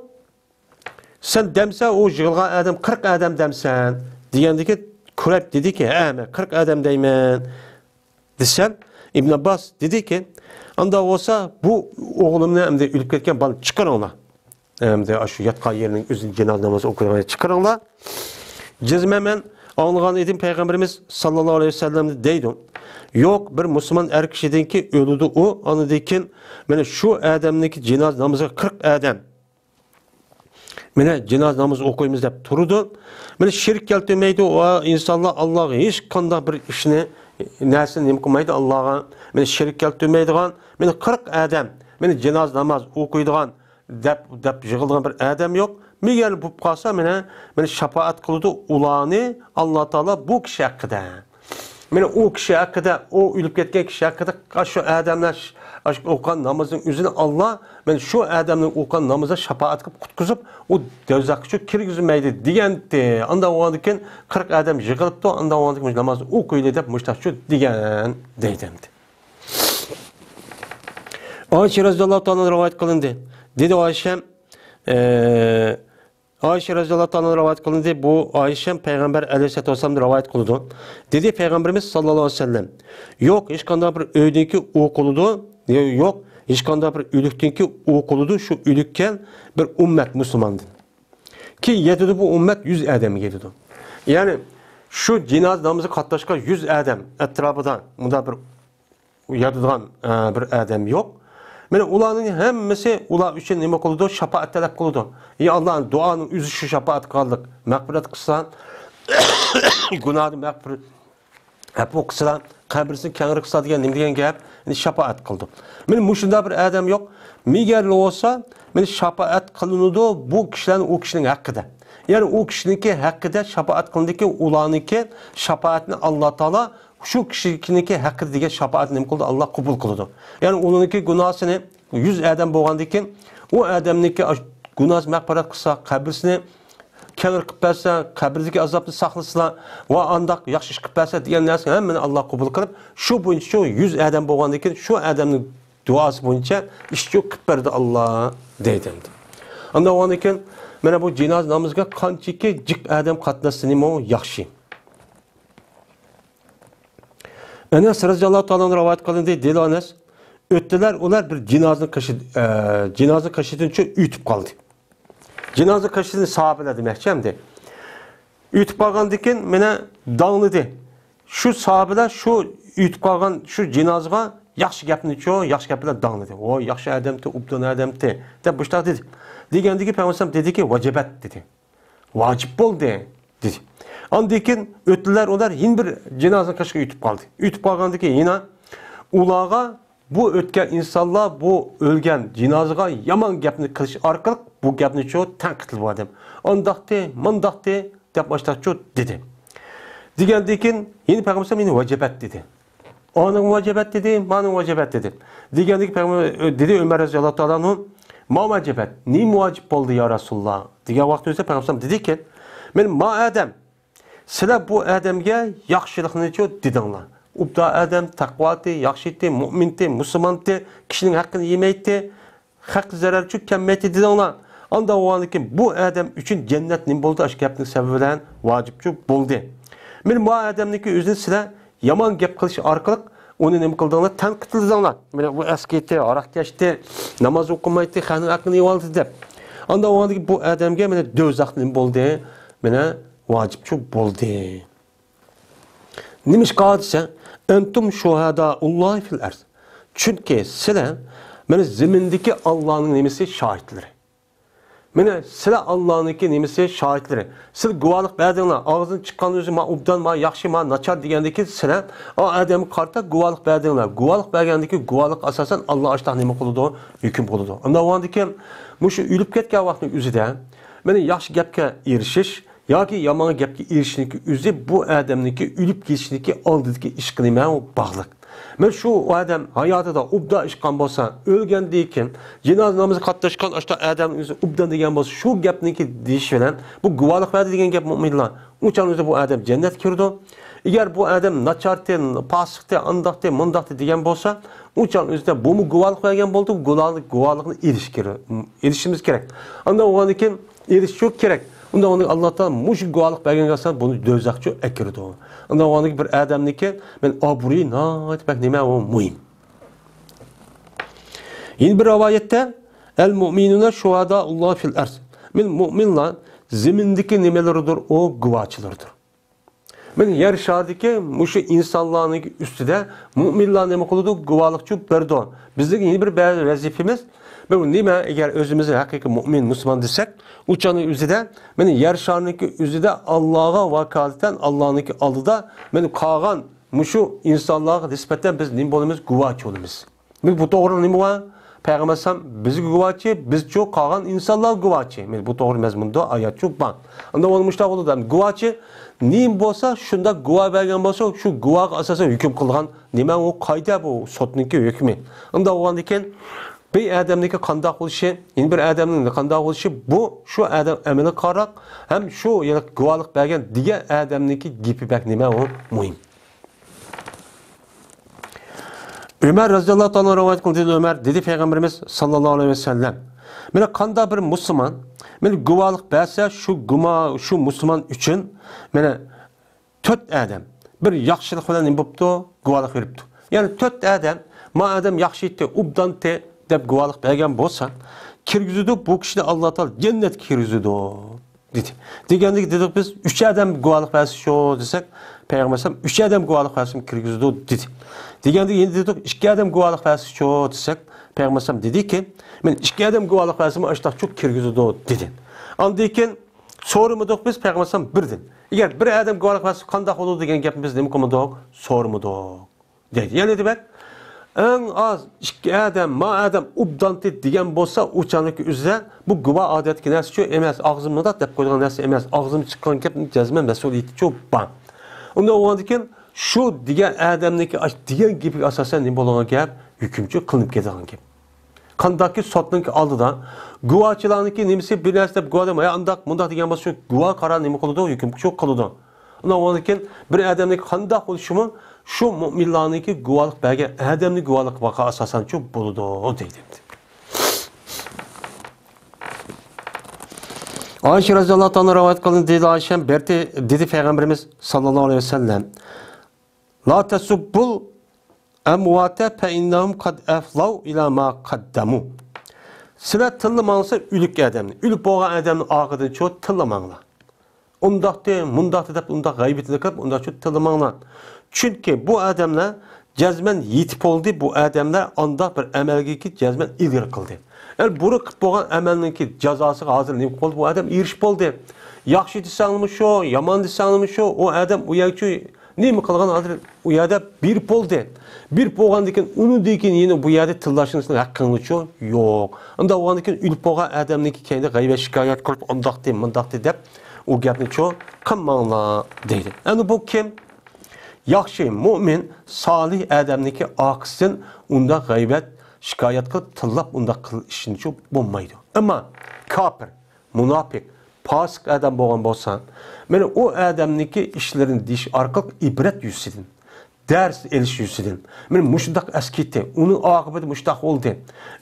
سەن دەمسە ئۇ يىغىلغان ئادەم قىرىق ئادەم دەمسەن؟ دېگەندىكى كۇرەيب دېدىكى، ھە، مەن قىرىق ئادەم دەيمەن دېسەم، ئىبن ئابباس دېدىكى، ئاندا بولسا بۇ ئوغلۇمنى ئەمدى ئۆلۈپ كەتكەن بالىنى چىقىرىڭلار. ئەمدى ئاشۇ ياتقان يېرىنىڭ ئۆزىنى جىنازا نامىزى ئوقۇيدىغان يەرگە چىقىرىڭلار. جەزمەن مەن ئاڭلىغان ئىدىم پەيغەمبىرىمىز ساللاللاھۇ ئەلەيھى ۋەسەللەمنى دەيدۇ. يوق، بىر مۇسۇلمان ئەر كىشىدىنكى ئۆلىدۇ ئۇ، ئاندىن كېيىن مانا شۇ ئادەمنىڭكى جىنازا نامىزىغا قىرىق ئادەم مانا جىنازا نامىزى ئوقۇيمىز دەپ تۇرىدۇ. مانا شېرىك كەلتۈرمەيدۇ ئۇ ئىنسانلار ئاللاغا ھېچقانداق بىر ئىشنى، نەرسىنى نېمە قىلمايدۇ ئاللاغا. مانا شېرىك كەلتۈرمەيدىغان، مانا قىرىق ئادەم، مانا جىنازا ناماز ئوقۇيدىغان دەپ، دەپ يىغىلغان بىر ئادەم يوق. مەگەر بولۇپ قالسا، مانا، مانا شاپائەت قىلىدۇ ئۇلارنى ئاللا تائالا بۇ كىشى ھەققىدە. مانا ئۇ كىشى ھەققىدە، ئۇ ئۆلۈپ كەتكەن كىشى ھەققىدە، شۇ ئادەملەر ش-، ئاشۇ ئوقۇغان نامىزىنىڭ ئۆزىنى ئاللا، مانا شۇ ئادەمنىڭ ئوقۇغان نامىزىغا شاپائەت قىلىپ قۇتقۇزۇپ، ئۇ دوزاخقىچۇ كىرگۈزمەيدۇ دېگەنتى. ئانداق بولغاندىن كېيىن قىرىق ئادەم يىغىلىپتۇ، ئانداق بولغاندىن كېيىن ناماز ئوقۇيلى دەپ مۇشتاقچۇ دېگەن دەيدۇ ئەمدى. ئائىشە رازىياللاھۇ تائالا رىۋايەت قىلىندى. دېدى ئائىشەم، ئە، ئائىشە رازىياللاھۇ تائالا رىۋايەت قىلىندى. بۇ ئائىشەم پەيغەمبەر ئەلەيھىسسالاتۇ ۋەسسالامدىن رىۋايەت قىلىدۇ. دېدى پەيغەمبىرىمىز ساللاللاھۇ ئەلەيھى ۋەسەللەم، يوق، ھېچقانداق بىر ئۆيدىنكى ئوقۇلىدۇ، يوق، ھېچقانداق بىر ئۆلۈكتىنكى ئوقۇلىدۇ، شۇ ئۆلۈككە بىر ئۈممەت مۇسۇلماندىن. كېيىن يېتىدۇ بۇ ئۈممەت يۈز ئادەمگە يېتىدۇ. يەنى شۇ جىنازا نامىزىغا قاتناشقان يۈز ئادەم ئەتراپىدا مۇنداق بىر ياتىدىغان، ئە، بىر ئادەم يوق. مانا ئۇلارنىڭ ھەممىسى ئۇلار ئۈچۈن نېمە قىلىدۇ؟ شاپائەت تەلەپ قىلىدۇ. يا ئاللا، دۇئانىڭ ئۆزى شۇ شاپائەت قىلغانلىق، مەغپىرەت قىلسا، گۇناھنى مەغپىرەت، ئەپۇ قىلسىلا، قەبرىسىنى كەڭرى قىلسا دېگەن نېمە دېگەن گەپ؟ يەنى شاپائەت قىلىدۇ. مانا مۇشۇنداق بىر ئادەم يوق. مىگەر بولسا، مانا شاپائەت قىلىنىدۇ بۇ كىشىلەرنىڭ ئۇ كىشىنىڭ ھەققىدە. يەنى ئۇ كىشىنىڭكى ھەققىدە شاپائەت قىلىنىدىكى، ئۇلارنىڭكى شاپائەتنى ئاللا تائالا شۇ كىشىنىڭكى ھەققىدە دېگەن شاپائەتنى نېمە قىلىدۇ؟ ئاللا قوبۇل قىلىدۇ. يەنى ئۇنىڭكى گۇناھسىنى يۈز ئادەم بولغاندىن كېيىن، ئۇ ئادەمنىڭكى ئاش-، گۇناھسى مەغپىرەت قىلسا، قەبرىسىنى كەڭرى قىلىپ بەرسە، قەبرىدىكى ئازابنى ساقلىسىلا ۋە ئانداق ياخشى ئىش قىلىپ بەرسە دېگەن نەرسىنى ھەممىنى ئاللا قوبۇل قىلىپ، شۇ بويىچە شۇ يۈز ئادەم بولغاندىن كېيىن، شۇ ئادەمنىڭ دۇئاسى بويىچە ئىشچۇ قىلىپ بەردى ئاللا، دەيدۇ ئەمدى. ئاندىن بولغاندىن كېيىن، مانا بۇ جىنازا نامىزىغا قانچىكى جىق ئادەم قاتناشسا نېمە ياخشى. ئەنەس رەزىياللاھۇ تائالا ئەنھۇ رىۋايەت قىلىندى، دېدى ئەنەس، ئۆتتىلەر ئۇلار بىر جىنازىنىڭ قېشى، ئە، جىنازىنىڭ قېشىدىن چۆ-، ئۆتۈپ قالدى. جىنازا قېشىدىن ساھابىلەر دېمەكچى ئەمدى. ئۆتۈپ قالغاندىن كېيىن مانا داڭلىدى. شۇ ساھابىلەر شۇ ئۆتۈپ قالغان شۇ جىنازىغا ياخشى گەپنىچۇ، ياخشى گەپ بىلەن داڭلىدى. ۋاي، ياخشى ئادەمتى، ئوبدان ئادەمتى، دەپ مۇشۇنداق دېدى. دېگەندىكى پەيغەمبەر دېدىكى، ۋەجەبەت دېدى. ۋاجىپ بولدى، دېدى. ئاندىن كېيىن ئۆتتىلەر ئۇلار يەنە بىر جىنازىنىڭ قېشىغا ئۆتۈپ قالدى. ئۆتۈپ قالغاندىن كېيىن يەنە ئۇلارغا بۇ ئۆتكەن ئىنسانلار بۇ ئۆلگەن جىنازىغا يامان گەپنى قىلىش ئارقىلىق بۇ گەپنىچۇ تەنقىدلىدى بۇ ئادەم. ئانداقتى، مۇنداقتى دەپ ماشتاقچۇ دېدى. دېگەندىن كېيىن يەنە پەيغەمبەر يەنە ۋەجەبەت دېدى. ئانىڭ ۋەجەبەت دېدى، مانىڭ ۋەجەبەت دېدى. دېگەندىكى پەيغەمبەر، دېدى ئۆمەر رەزىياللاھۇ تائالا ئەنھۇ، ما ۋەجەبەت، نېمە ۋاجىپ بولدى يا رەسۇلاللا؟ دېگەن ۋاقتىمىزدا پەيغەمبەر دېدىكى، مانا ما ئادەم، سىلەر بۇ ئادەمگە ياخشىلىقنىچۇ دېدىڭلار. ئوبدان ئادەم، تەقۋاتى، ياخشىتى، مۇئمىنتى، مۇسۇلمانتى، كىشىنىڭ ھەققىنى يېمەيتتى، خەق زەرەرچۇ كەلمەيتتى دېدىڭلار. ئانداق بولغاندىكىن بۇ ئادەم ئۈچۈن جەننەت نېمە بولدى؟ ئاشۇ گەپنىڭ سەۋەبى بىلەن ۋاجىپچۇ بولدى. مانا ما ئادەمنىڭكى ئۆزىنى سىلەر يامان گەپ قىلىش ئارقىلىق ئۇنى نېمە قىلدىڭلار؟ تەنقىدلىدىڭلار. مانا بۇ ئەسكى ئىدى، ھاراقكەش ئىدى، ناماز ئوقۇمايتتى، خەقنىڭ ھەققىنى يېۋالدى دەپ. ئانداق بولغاندىكىن بۇ ئادەمگە مانا دوزاخ نېمە بولدى؟ مانا ۋاجىپچۇ بولدى. نېمىشقا دېسە، ئەنتۇم شۇھەدائۇللاھى فىل ئەرز. چۈنكى سىلەر مانا زېمىندىكى ئاللانىڭ نېمىسى؟ شاھىتلىرى. مانا سىلەر ئاللانىڭكى نېمىسى؟ شاھىتلىرى. سىلەر گۇۋاھلىق بەردىڭلار. ئاغزىدىن چىققان ئۆزى ما ئوبدان، ما ياخشى، ما ناچار دېگەندىكى سىلەر ئا ئادەمگە قارىتا گۇۋاھلىق بەردىڭلار. گۇۋاھلىق بەرگەندىكى گۇۋاھلىق ئاساسەن ئاللا ئاشتاق نېمە قىلىدۇ؟ ھۆكۈم قىلىدۇ. ئانداق بولغاندىكىن مۇشۇ ئۆلۈپ كەتكەن ۋاقىتنىڭ ئۆزىدە مانا ياخشى گەپكە ئېرىشىش، ياكى يامان گەپكە ئېرىشىشنىڭكى ئۆزى بۇ ئادەمنىڭكى ئۆلۈپ كېتىشنىڭكى ئالدىدىكى ئىشقا نېمە باغلىق. مانا شۇ ئادەم ھاياتىدا ئوبدان ئىش قىلغان بولسا، ئۆلگەندىن كېيىن جىنازا نامىزىغا قاتناشقان ئاشۇنداق ئادەمنىڭ ئۆزى ئوبدان دېگەن بولسا، شۇ گەپنىڭكى دېيىشى بىلەن بۇ گۇۋاھلىق بەردى دېگەن گەپ مۇئمىنلار. ئۇ چاغنىڭ ئۆزىدە بۇ ئادەم جەننەتكە كىرىدۇ. ئەگەر بۇ ئادەم ناچارتى، پاسىقتى، ئانداقتى، مۇنداقتى دېگەن بولسا، ئۇ چاغنىڭ ئۆزىدە بۇمۇ گۇۋاھلىق بەرگەن بولدى، گۇۋاھلىق، گۇۋاھلىقنى ئېلىش كېرەك، ئېلىشىمىز كېرەك. ئانداق بولغاندىن كېيىن ئېلىشچۇ كېرەك. ئۇنداق بولغاندا ئاللا تائالا مۇشۇ گۇۋاھلىق بەرگەنگە ئاساسەن بۇنى دوزاخچۇ ئەكىرىدۇ. ئۇنداق بولغاندىكىن بىر ئادەمنىڭكى مانا ئابرۇيى ناھايىتى بەك نېمە ئۇ مۇھىم. يەنە بىر رىۋايەتتە، ئەل مۇئمىنۇنە شۇھەدائۇللا فىل ئەرز. مانا مۇئمىنلار زېمىندىكى نېمىلىرىدۇر؟ ئۇ گۇۋاھچىلىرىدۇر. مانا يەر شارىدىكى مۇشۇ ئىنسانلارنىڭ ئۈستىدە مۇئمىنلار نېمە قىلىدۇ؟ گۇۋاھلىقچۇ بېرىدۇ. بىزنىڭ يەنە بىر بەزى ۋەزىپىمىز، بۇ نېمە؟ ئەگەر ئۆزىمىزنى ھەقىقىي مۇئمىن، مۇسۇلمان دېسەك، ئۇ چاغنىڭ ئۆزىدە، مانا يەر شارىنىڭكى ئۆزىدە ئاللاغا ۋاكالىتەن، ئاللانىڭكى ئالدىدا، مانا قالغان مۇشۇ ئىنسانلارغا نىسبەتەن بىز نېمە بولىمىز؟ گۇۋاھچى بولىمىز. بۇ، بۇ توغرىلىق نېمە بار؟ پەيغەمبەر ئەلەيھىسسالام بىزگە گۇۋاھچى، بىزچۇ قالغان ئىنسانلارغا گۇۋاھچى. مانا بۇ توغرا مەزمۇندا ئايەتچۇ بار. ئاندىن ئۇنى مۇشۇنداق بولىدۇ. گۇۋاھچى نېمە بولسا، شۇنداق گۇۋاھ بەرگەن بولسا، شۇ گۇۋاھقا ئاساسەن ھۆكۈم قىلىدىغان نېمە ئۇ قايدا بۇ سوتنىڭكى ھۆكمى. ئانداق بولغاندىكىن بىر ئادەمنىڭكى قانداق بولۇشى، يەنە بىر ئادەمنىڭ قانداق بولۇشى، بۇ شۇ ئادەم ئەمىلىگە قاراق ھەم شۇ يەنە گۇۋاھلىق بەرگەن دېگەن ئادەمنىڭكى گېپى بەك نېمە ئۇ مۇھىم. ئۆمەر رەزىياللاھۇ تائالا رىۋايەت قىلدى، ئۆمەر دېدى، پەيغەمبىرىمىز ساللاللاھۇ ئەلەيھى ۋەسەللەم، مانا قانداق بىر مۇسۇلمان مانا گۇۋاھلىق بەرسە، شۇ گۇما-، شۇ مۇسۇلمان ئۈچۈن مانا تۆت ئادەم بىر ياخشىلىق بىلەن نېمە بوپتۇ؟ گۇۋاھلىق بېرىپتۇ. يەنى تۆت ئادەم، ما ئادەم ياخشى ئىدى، ئوبدان ئىدى دەپ گۇۋاھلىق بەرگەن بولسا، كىرگۈزىدۇ، بۇ كىشىنى ئاللا تائالا جەننەتكە كىرگۈزىدۇ. دېدى. دېگەندىكىن دېدۇق بىز، ئۈچ ئادەم گۇۋاھلىق بەرسىچۇ دېسەك، پەيغەمبەر ئەلەيھىسسالام ئۈچ ئادەم گۇۋاھلىق بەرسىمۇ كىرگۈزىدۇ دېدى. دېگەندىكىن يەنە دېدۇق، ئىككى ئادەم گۇۋاھلىق بەرسىچۇ دېسەك، پەيغەمبەر ئەلەيھىسسالام دېدىكى، مەن ئىككى ئادەم گۇۋاھلىق بەرسىمۇ ئاشۇنداقچۇ كىرگۈزىدۇ دېدى. ئاندىن كېيىن سورىمىدۇق بىز پەيغەمبەر ئەلەيھىسسالام بىردىن. ئەگەر بىر ئادەم گۇۋاھلىق بەرسە قانداق بولىدۇ دېگەن گەپنى بىز نېمە قىلمىدۇق؟ سورىمىدۇق. دەيدۇ. يەنە دېمەك، ئەڭ ئاز ئىككى ئادەم، ما ئادەم ئوبدانتى دېگەن بولسا، ئۇ چاغدىكى ئۆزىدە بۇ گۇۋاھ ئادەتتىكى نەرسىچۇ ئەمەس، ئاغزىمدىن مۇنداق دەپ قويىدىغان نەرسە ئەمەس، ئاغزىمدىن چىققان گەپنىڭ جەزمەن مەسئۇلىيىتىچۇ بار. ئۇنداق بولغاندىكىن شۇ دېگەن ئادەمنىڭكى ئاش دېگەن گېپىگە ئاساسەن نېمە بولغان گەپ؟ ھۆكۈمچۇ قىلىنىپ كېتىدىغان گەپ. قانداقكى سوتنىڭكى ئالدىدا گۇۋاھچىلارنىڭكى نېمىسى بىر نەرسە دەپ گۇۋاھ دەپ، ھە، ئانداق، مۇنداق دېگەن بولسا، شۇ گۇۋاھ قارار نېمە قىلىدۇ؟ ھۆكۈمچۇ قىلىدۇ. ئۇنداق بولغاندىكىن بىر ئادەمنىڭكى قانداق بولۇشىمۇ شۇ مۆمىنلارنىڭكى گۇۋاھلىق بەرگەن ئادەمنىڭ گۇۋاھلىقىغا ئاساسەنچۇ بولىدۇ، دەيدۇ. ئائىشە رەزىياللاھۇ تائالا رىۋايەت قىلدى، دېدى ئائىشەم، بەردى، دېدى پەيغەمبىرىمىز ساللاللاھۇ ئەلەيھى ۋەسەللەم، لا تسبوا الأموات فإنهم قد أفضوا إلى ما قدموا. سىلەر تىللىماڭلار ئۆلۈك ئادەمنى، ئۆلۈپ بولغان ئادەمنىڭ ئارقىدىنچۇ تىللىماڭلار. ئۇنداقتى، مۇنداقتى دەپ ئۇنداق غەيۋىتىنى قىلىپ ئۇنداقچۇ تىللىماڭلار. چۈنكى بۇ ئادەملەر جەزمەن يېتىپ بولدى، بۇ ئادەملەر ئانداق بىر ئەمەلگىكى جەزمەن ئىلگىرى قىلدى. يەنى بۇرۇن قىلىپ بولغان ئەمەلنىڭكى جازاسىغا ھازىر نېمە قىلىپ بولدى؟ بۇ ئادەم ئېرىشىپ بولدى. ياخشى دېسەڭمۇ شۇ، يامان دېسەڭمۇ شۇ، ئۇ ئادەم ئۇ يەرگىچۇ نېمە قىلغان ھازىر ئۇ يەردە بېرىپ بولدى. بېرىپ بولغاندىن كېيىن ئۇنىڭدىن كېيىن يەنە بۇ يەردە تىللاشنىڭ ھەققىڭلىچۇ يوق. ئۇنداق بولغاندىن كېيىن ئۆلۈپ بولغان ئادەمنىڭكى كەينىدە غەيۋەت شىكايەت قىلىپ ئانداقتى، مۇنداقتى دەپ ئۇ گەپنىچۇ قىلماڭلار دەيدۇ. ئەنە بۇ كىم؟ ياخشى، مۆمىن، سالىھ ئادەمنىڭكى ئارقىسىدىن ئۇنداق غەيۋەت شىكايەت قىلىپ تىللاپ ئۇنداق قىلىشنىچۇ بولمايدۇ. ئەمما كاپىر، مۇناپىق، پاسىق ئادەم بولغان بولسا، مانا ئۇ ئادەمنىڭكى ئىشلىرىنى دېيىش ئارقىلىق ئىبرەت يۈزىسىدىن، دەرس ئېلىش يۈزىسىدىن، مانا مۇشۇنداق ئەسكىتى، ئۇنىڭ ئاقىۋىتى مۇشۇنداق بولدى،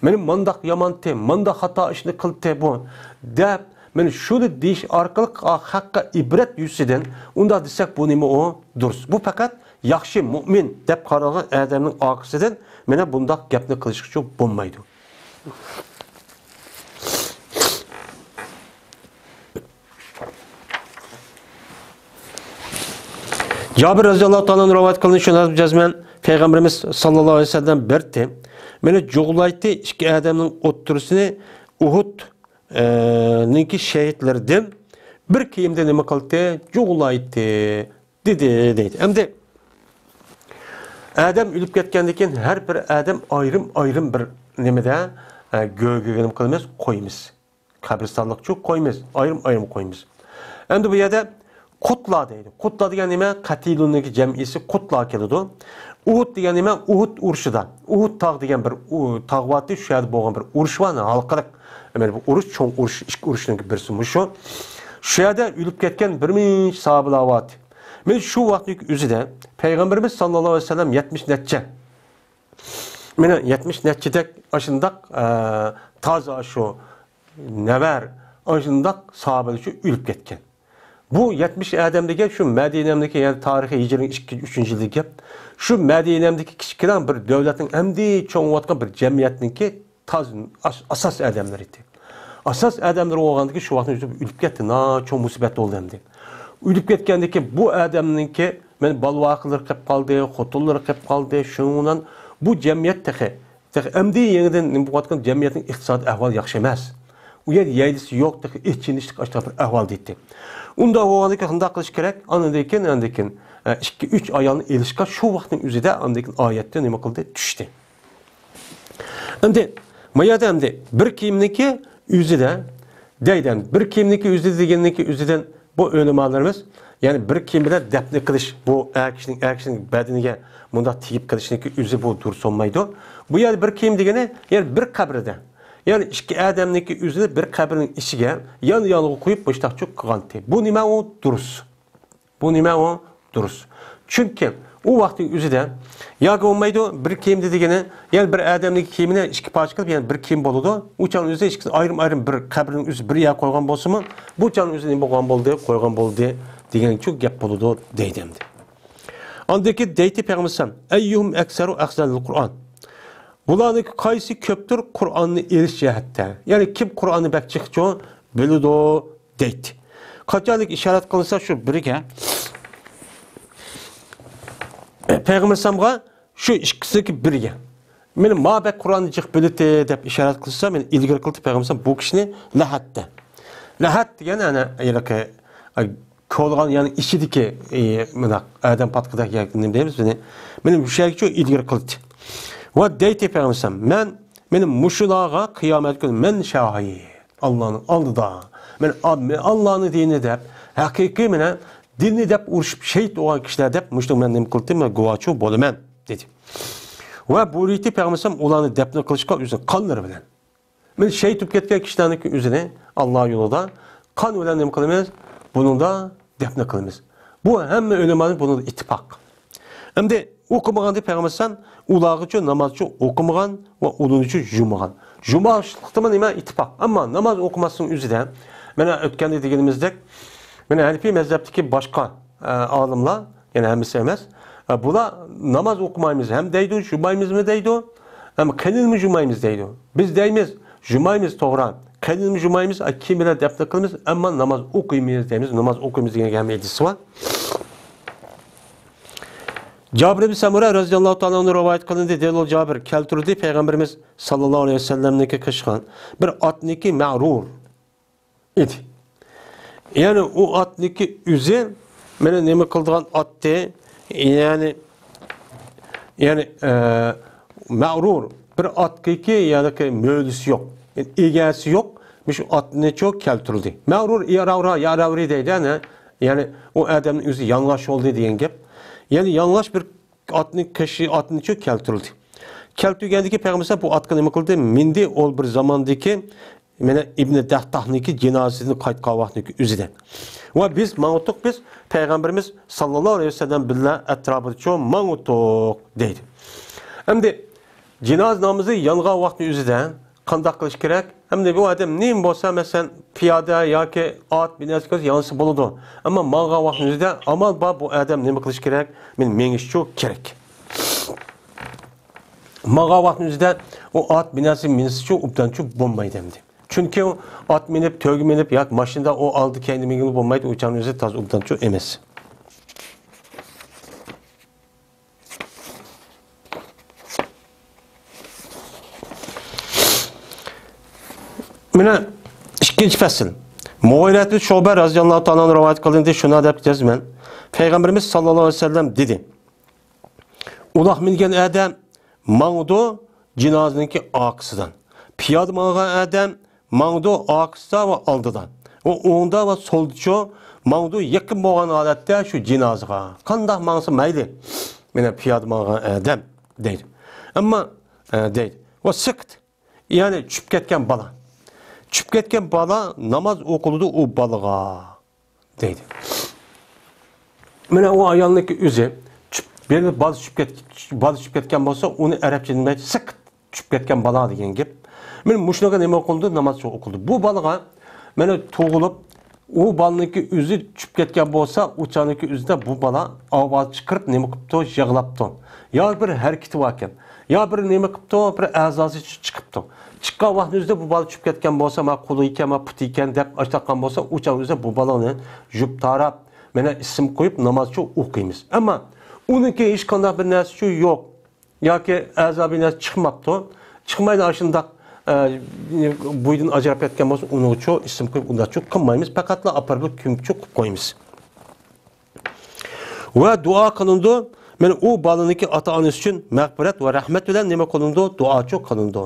مانا مانداق يامانتى، مانداق خاتا ئىشنى قىلدى بۇ، دەپ، مانا شۇنى دېيىش ئارقىلىق خەققە ئىبرەت يۈزىسىدىن ئۇنداق دېسەك، بۇ نېمە ئۇ؟ دۇرۇس. بۇ پەقەت ياخشى مۆمىن دەپ قارالغان ئادەمنىڭ ئارقىسىدىن مانا بۇنداق گەپنى قىلىشقىچۇ بولمايدۇ. جابىر رەزىياللاھۇ تائالا ئەنھۇ رىۋايەت قىلىنىش شۇنداق جەزمەن پەيغەمبىرىمىز ساللاللاھۇ ئەلەيھى ۋەسەللەم بەردى. مانا جۇغلايتتى ئىككى ئادەمنىڭ ئوتتۇرىسىنى ئۇھۇد، ئە، نىڭكى شېھىتلىرىدىن بىر كىيىمدە نېمە قىلدى؟ جۇغلايتتى. دېدى، دەيدۇ. ئەمدى ئادەم ئۆلۈپ كەتكەندىن كېيىن ھەر بىر ئادەم ئايرىم-ئايرىم بىر نېمىدە، ئە، گۆگىگە نېمە قىلىمىز؟ قويىمىز. قەبرىستانلىقچۇ قويىمىز، ئايرىم-ئايرىم قويىمىز. ئەمدى بۇ يەردە قۇتلا دەيدۇ. قۇتلا دېگەن نېمە؟ قەتىلۇننىڭكى جەمئىيسى قۇتلا كېلىدۇ. ئۇھۇد دېگەن نېمە؟ ئۇھۇد ئۇرۇشىدا. ئۇھۇد تاغ دېگەن بىر ئۇ-، تاغ بارتى، شۇ يەردە بولغان بىر ئۇرۇش بار، ھالقىلىق. يەنى بۇ ئۇرۇش، چوڭ ئۇرۇش، ئىككى ئۇرۇشنىڭكى بىرسى مۇشۇ. شۇ يەردە ئۆلۈپ كەتكەن بىر مۇنچە ساھابىلار بارتى. مانا شۇ ۋاقىتنىڭ ئۆزىدە پەيغەمبىرىمىز ساللاللاھۇ ئەلەيھى ۋەسەللەم يەتمىش نەچچە، مانا يەتمىش نەچچىدەك ئاشۇنداق، ئە، تازا شۇ نەۋەر، ئاشۇنداق ساھابىلەر شۇ ئۆلۈپ كەتكەن. بۇ يەتمىش ئادەم دېگەن شۇ مەدىنەمدىكى، يەنى تارىخى ھىجرىنىڭ ئىككىنچى، ئۈچىنچى يىلىدىكى گەپ. شۇ مەدىنەمدىكى كىچىككىنە بىر دۆلەتنىڭ ئەمدى چوڭىيىۋاتقان بىر جەمئىيەتنىڭكى تاز-، ئاس-، ئاساس ئادەملىرى ئىدى. ئاساس ئادەملىرى بولغاندىكىن شۇ ۋاقىتتا ئۆلۈپ كەتتى، ناھايىتى چوڭ مۇسىبەت بولدى ئەمدى. ئۆلۈپ كەتكەندىن كېيىن بۇ ئادەمنىڭكى، مانا، بالىۋاقىلىرى قېلىپ قالدى، خوتۇنلىرى قېلىپ قالدى، شۇنىڭ بىلەن بۇ جەمئىيەت تېخى، تېخى ئەمدى يېڭىدىن نېمە بولۇۋاتقان، جەمئىيەتنىڭ ئىقتىسادىي ئەھۋالى ياخشى ئەمەس. ئۇ يەردە يەيلىسى يوق، تېخى ئېچىنىشلىق ئاشۇنداق بىر ئەھۋالدا ئىدى. ئۇنداق بولغاندىن كېيىن قانداق قىلىش كېرەك؟ ئاندىن كېيىن، ئاندىن كېيىن، ئە، ئىككى، ئۈچ ئايالنى ئېلىشقا شۇ ۋاقىتنىڭ ئۆزىدە ئاندىن كېيىن ئايەتتە نېمە قىلدى؟ چۈشتى. ئەمدى ما يەردە ئەمدى بىر كىيىمنىڭكى ئۆزىدە دەيدۇ. بىر كىيىمنىڭكى ئۆزىدە دېگەننىڭكى ئۆزىدىن بۇ ئۆلىمالىرىمىز، يەنى بىر كىيىم بىلەن دەپنە قىلىش، بۇ ئەر كىشىنىڭ، ئەر كىشىنىڭ بەدىنىگە مۇنداق تېگىپ قىلىشنىڭكى ئۆزى بۇ دۇرۇس بولمايدۇ. بۇ يەردە بىر كىيىم دېگىنى، يەنى بىر قەبرىدە، يەنى ئىككى ئادەمنىڭكى ئۆزىنى بىر قەبرىنىڭ ئىچىگە يان-يانغا قويۇپ مۇشتاقچۇ قىلغانتى. بۇ نېمە ئۇ؟ دۇرۇس. بۇ نېمە ئۇ؟ دۇرۇس. چۈنكى ئۇ ۋاقىتنىڭ ئۆزىدە ياكى بولمايدۇ، بىر كىيىمدە دېگىنى، يەنى بىر ئادەمنىڭ كىيىمىنى ئىككى پارچە قىلىپ، يەنى بىر كىيىم بولىدۇ. ئۇ چاغنىڭ ئۆزىدە ئىككىسىنى ئايرىم-ئايرىم بىر قەبرىنىڭ ئۆزى بىر يەرگە قويغان بولسىمۇ، بۇ چاغنىڭ ئۆزىدە نېمە بولغان بولدى؟ قويغان بولدى دېگەن شۇ گەپ بولىدۇ دەيدۇ ئەمدى. ئاندىن كېيىن دەيتتى پەيغەمبەر ئەلەيھىسسالام، «ئەييۇھۇم ئەكسەرۇ ئەخزەن لىل قۇرئان.» بۇلارنىڭ قايسى كۆپتۇر قۇرئاننى ئېلىش جەھەتتە؟ يەنى كىم قۇرئاننى بەك جىقچۇ بىلىدۇ دەيتتى. قاچانلىك ئىشارەت قىلىنسا شۇ بىرىگە، پەيغەمبەر ئەلەيھىسسالامغا شۇ ئىككىسىنىڭكى بىرىگە. مانا ما بەك قۇرئاننى جىق بىلىتى دەپ ئىشارەت قىلسا، مانا ئىلگىرى قىلدى پەيغەمبەر ئەلەيھىسسالام بۇ كىشىنى لەھەت دە. لەھەت دېگەن ئەنە ھېلىقى، ئاي، كولىغان، يەنى ئىچىدىكى، ئى، مۇنداق ئادەم پاتقىدەك ياكى نېمە دەيمىز بۇنى؟ مېنى مۇشۇ يەرگىچە ئىلگىرى قىلدى. ۋە دەيتى پەيغەمبەر، مەن، مېنى مۇشۇلارغا قىيامەت كۈنى مەن شاھىت. ئاللانىڭ ئالدىدا. مەن ئال-، مەن ئاللانىڭ دىنى دەپ، ھەقىقىي مېنى دىنى دەپ ئۇرۇشۇپ شېھىت بولغان كىشىلەر دەپ مۇشۇنىڭ مەن نېمە قىلدىم؟ مەن گۇۋاھچى بولىمەن، دېدى. ۋە بۇيرۇيتتى پەيغەمبەر ئۇلارنى دەپنە قىلىشقا ئۆزىنىڭ قانلىرى بىلەن. مانا شېھىت بولۇپ كەتكەن كىشىلەرنىڭكى ئۆزىنى ئاللا يولىدا قان بىلەن نېمە قىلىمىز؟ بۇنىڭدا دەپنە قىلىمىز. بۇ ھەممە ئۆلىمانىڭ بۇنىڭدا ئىتتىپاق. ئەمدى ئوقۇمىغان دەپ پەيغەمبەر ئەلەيھىسسالام ئۇلارغىچۇ نامازچۇ ئوقۇمىغان ۋە ئۇلىنىچۇ يۇمىغان. يۇماشلىقتىمۇ نېمە ئىتتىپاق. ئەمما ناماز ئوقۇماسلىقنىڭ ئۆزىدە، مانا ئۆتكەندە دېگىنىمىزدەك، مانا ھەنىفىي مەزھەپتىكى باشقا ئە، ئالىملار، يەنى ھەممىسى ئەمەس، ئە، بۇلار ناماز ئوقۇمايمىز ھەم دەيدۇ، يۇمايمىزمۇ دەيدۇ، ھەم قېنىنمۇ يۇمايمىز دەيدۇ. بىز دەيمىز، يۇمايمىز توغرا، قېنىنمۇ يۇمايمىز، ئە، كىيىم بىلەن دەپنە قىلىمىز، ئەمما ناماز ئوقۇيمىز دەيمىز، ناماز ئوقۇيمىز دېگەنگە ھەممە ھەدىسى بار. جابىر ئىبن سەمۇرە رەزىياللاھۇ تائالا ئەنھۇ رىۋايەت قىلىندى، دېدى جابىر، كەلتۈردى پەيغەمبىرىمىز ساللاللاھۇ ئەلەيھى ۋەسەللەمنىڭكى قىلىشقان بىر ئاتنىكى مەغرۇر ئىدى. يەنى ئۇ ئاتنىكى ئۆزى، مانا نېمە قىلىدىغان ئاتتى، يەنى، يەنى، ئە، مەغرۇر، بىر ئاتقىكى، يەنى مۆلىسى يوق، يەنى ئىگىسى يوق، مۇشۇ ئاتنىچۇ كەلتۈردى. مەغرۇر، ياراۋرا، ياراۋرى دەيدۇ، يەنى، يەنى ئۇ ئادەمنىڭ ئۆزى يالىڭاچ بولدى دېگەن گەپ. يەنى يالىڭاچ بىر ئاتنى كىشى، ئاتنىچۇ كەلتۈردى. كەلتۈرگەندىكى پەيغەمبەر بۇ ئاتقا نېمە قىلدى؟ مىندى، ئۇ بىر زاماندىكى مانا ئىبنى دەھداھنىڭكى جىنازىسىدىن قايتقان ۋاقتىنىڭكى ئۆزىدە. ۋە بىز ماڭغۇتۇق، بىز پەيغەمبىرىمىز ساللاللاھۇ ئەلەيھى ۋەسەللەم بىللە ئەتراپىدىچۇ ماڭغۇتۇق دەيدۇ. ئەمدى جىنازا نامىزى يانغان ۋاقتىنىڭ ئۆزىدە قانداق قىلىش كېرەك؟ ئەمدى بۇ ئادەم نېمە بولسا، مەسىلەن، پىيادە ياكى ئات، بىر نەرسە كۆرسە يانسا بولىدۇ. ئەمما ماڭغان ۋاقتىنىڭ ئۆزىدە ئامال بار، بۇ ئادەم نېمە قىلىش كېرەك؟ مېنى مېڭىشچۇ كېرەك. ماڭغان ۋاقتىنىڭ ئۆزىدە ئۇ ئات بىناسى مىنسىچۇ ئوبدانچۇ بولمايدۇ ئەمدى. چۈنكى ئۇ ئات مىنىپ، تۆگە مىنىپ ياكى ماشىنىدا ئۇ ئالدى كەينىدە مىنگىلى بولمايدۇ، ئۇ چاغنىڭ ئۆزى تازا ئوبدانچۇ ئەمەس. مانا ئىككىنچى پەسىل. مۇغىرەت بىن شۇبە رەزىياللاھۇ تائالا ئەنھۇ رىۋايەت قىلىندى، شۇنداق دەپ يازىمەن. پەيغەمبىرىمىز ساللاللاھۇ ئەلەيھى ۋەسەللەم دېدى، ئۇلاق مىنگەن ئادەم ماڭىدۇ جىنازىنىڭكى ئارقىسىدىن. پىيادە ماڭغان ئادەم ماڭىدۇ ئارقىسىدا ۋە ئالدىدا. ۋە ئوڭدا ۋە سولدىچۇ ماڭىدۇ يېقىن بولغان ھالەتتە شۇ جىنازىغا. قانداق ماڭسا مەيلى. مانا پىيادە ماڭغان ئادەم دەيدۇ. ئەمما، ئە، دەيدۇ. ۋە سىقىت. يەنى چۈشۈپ كەتكەن بالا. چۈشۈپ كەتكەن بالا ناماز ئوقۇلىدۇ ئۇ بالىغا. دەيدۇ. مانا ئۇ ئايالنىڭكى ئۆزى، چۈشۈپ، بىر بالا چۈشۈپ كەت-، بالا چۈشۈپ كەتكەن بولسا، ئۇنى ئەرەبچە نېمە دەيدۇ؟ سىقىت، چۈشۈپ كەتكەن بالا دېگەن گەپ. مانا مۇشۇنىڭغا نېمە ئوقۇلدى؟ ناماز شۇ ئوقۇلدى. بۇ بالىغا، مانا تۇغۇلۇپ، ئۇ بالىنىڭكى ئۆزى چۈشۈپ كەتكەن بولسا، ئۇ چاغنىڭكى ئۆزىدە بۇ بالا ئاۋاز چىقىرىپ نېمە قىپتۇ؟ يىغلاپتۇ. يا بىر ھەرىكىتى باركەن، يا بىر نېمە قىپتۇ؟ بىر ئەزاسى چىقىپتۇ. چىققان ۋاقتىنىڭ ئۆزىدە بۇ بالا چۈشۈپ كەتكەن بولسا، ما قولى ئىكەن، ما پۇتى ئىكەن دەپ ئاشتاققان بولسا، ئۇ چاغ ئۆزىدە بۇ بالىنى يۇپ تاراپ، مانا ئىسىم قويۇپ نامازچۇ ئوقۇيمىز. ئەمما ئۇنىڭكى ھېچقانداق بىر نەرسىچۇ يوق ياكى ئەزا بىر نەرسە چىقماپتۇ. چىقمايدۇ ئاشۇنداق، ئە، بويىدىن ئاجراپ كەتكەن بولسا، ئۇنىڭغىچۇ ئىسىم قويۇپ ئۇنداقچۇ قىلمايمىز. پەقەتلا ئاپىرىپ كۆمۈپچۇ قويىمىز. ۋە دۇئا قىلىنىدۇ. مانا ئۇ بالىنىڭكى ئاتا-ئانىسى ئۈچۈن مەغپىرەت ۋە رەھمەت بىلەن نېمە قىلىنىدۇ؟ دۇئاچۇ قىلىنىدۇ.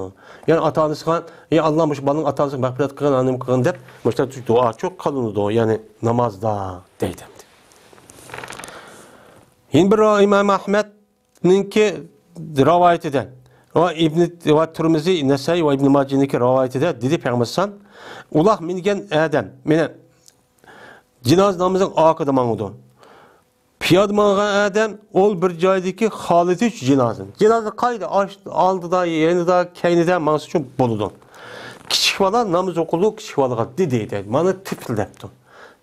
يەنى ئاتا-ئانىسىغا، ئى ئاللا، مۇشۇ بالىنىڭ ئاتا-ئانىسىغا مەغپىرەت قىلغىن، نېمە قىلغىن دەپ، مۇشۇنداق دۇئاچۇ قىلىنىدۇ. يەنى نامازدا دەيدۇ. يەنە بىر ئىمام ئەھمەدنىڭكى رىۋايىتىدە ۋە ئىبنى، ۋە تۇرمىزى، نەسائىي ۋە ئىبنى ماجىنىڭكى رىۋايىتىدە دېدى پەيغەمبەر ئەلەيھىسسالام، ئۇلاق مىنگەن ئادەم، مانا جىنازا نامىزىنىڭ ئارقىدا ماڭىدۇ. پىيادە ماڭغان ئادەم ئول بىر جايدىكى خالىتى ئۈچۈن جىنازىنى. جىنازا قايدا؟ ئاش-، ئالدىدا، يېنىدا، كەينىدە ماڭسىچۇ بولىدۇ. كىچىك بالا ناماز ئوقۇلدى، كىچىك بالىغا دېدى، دەيدۇ. مانا تىپل دەپتۇ.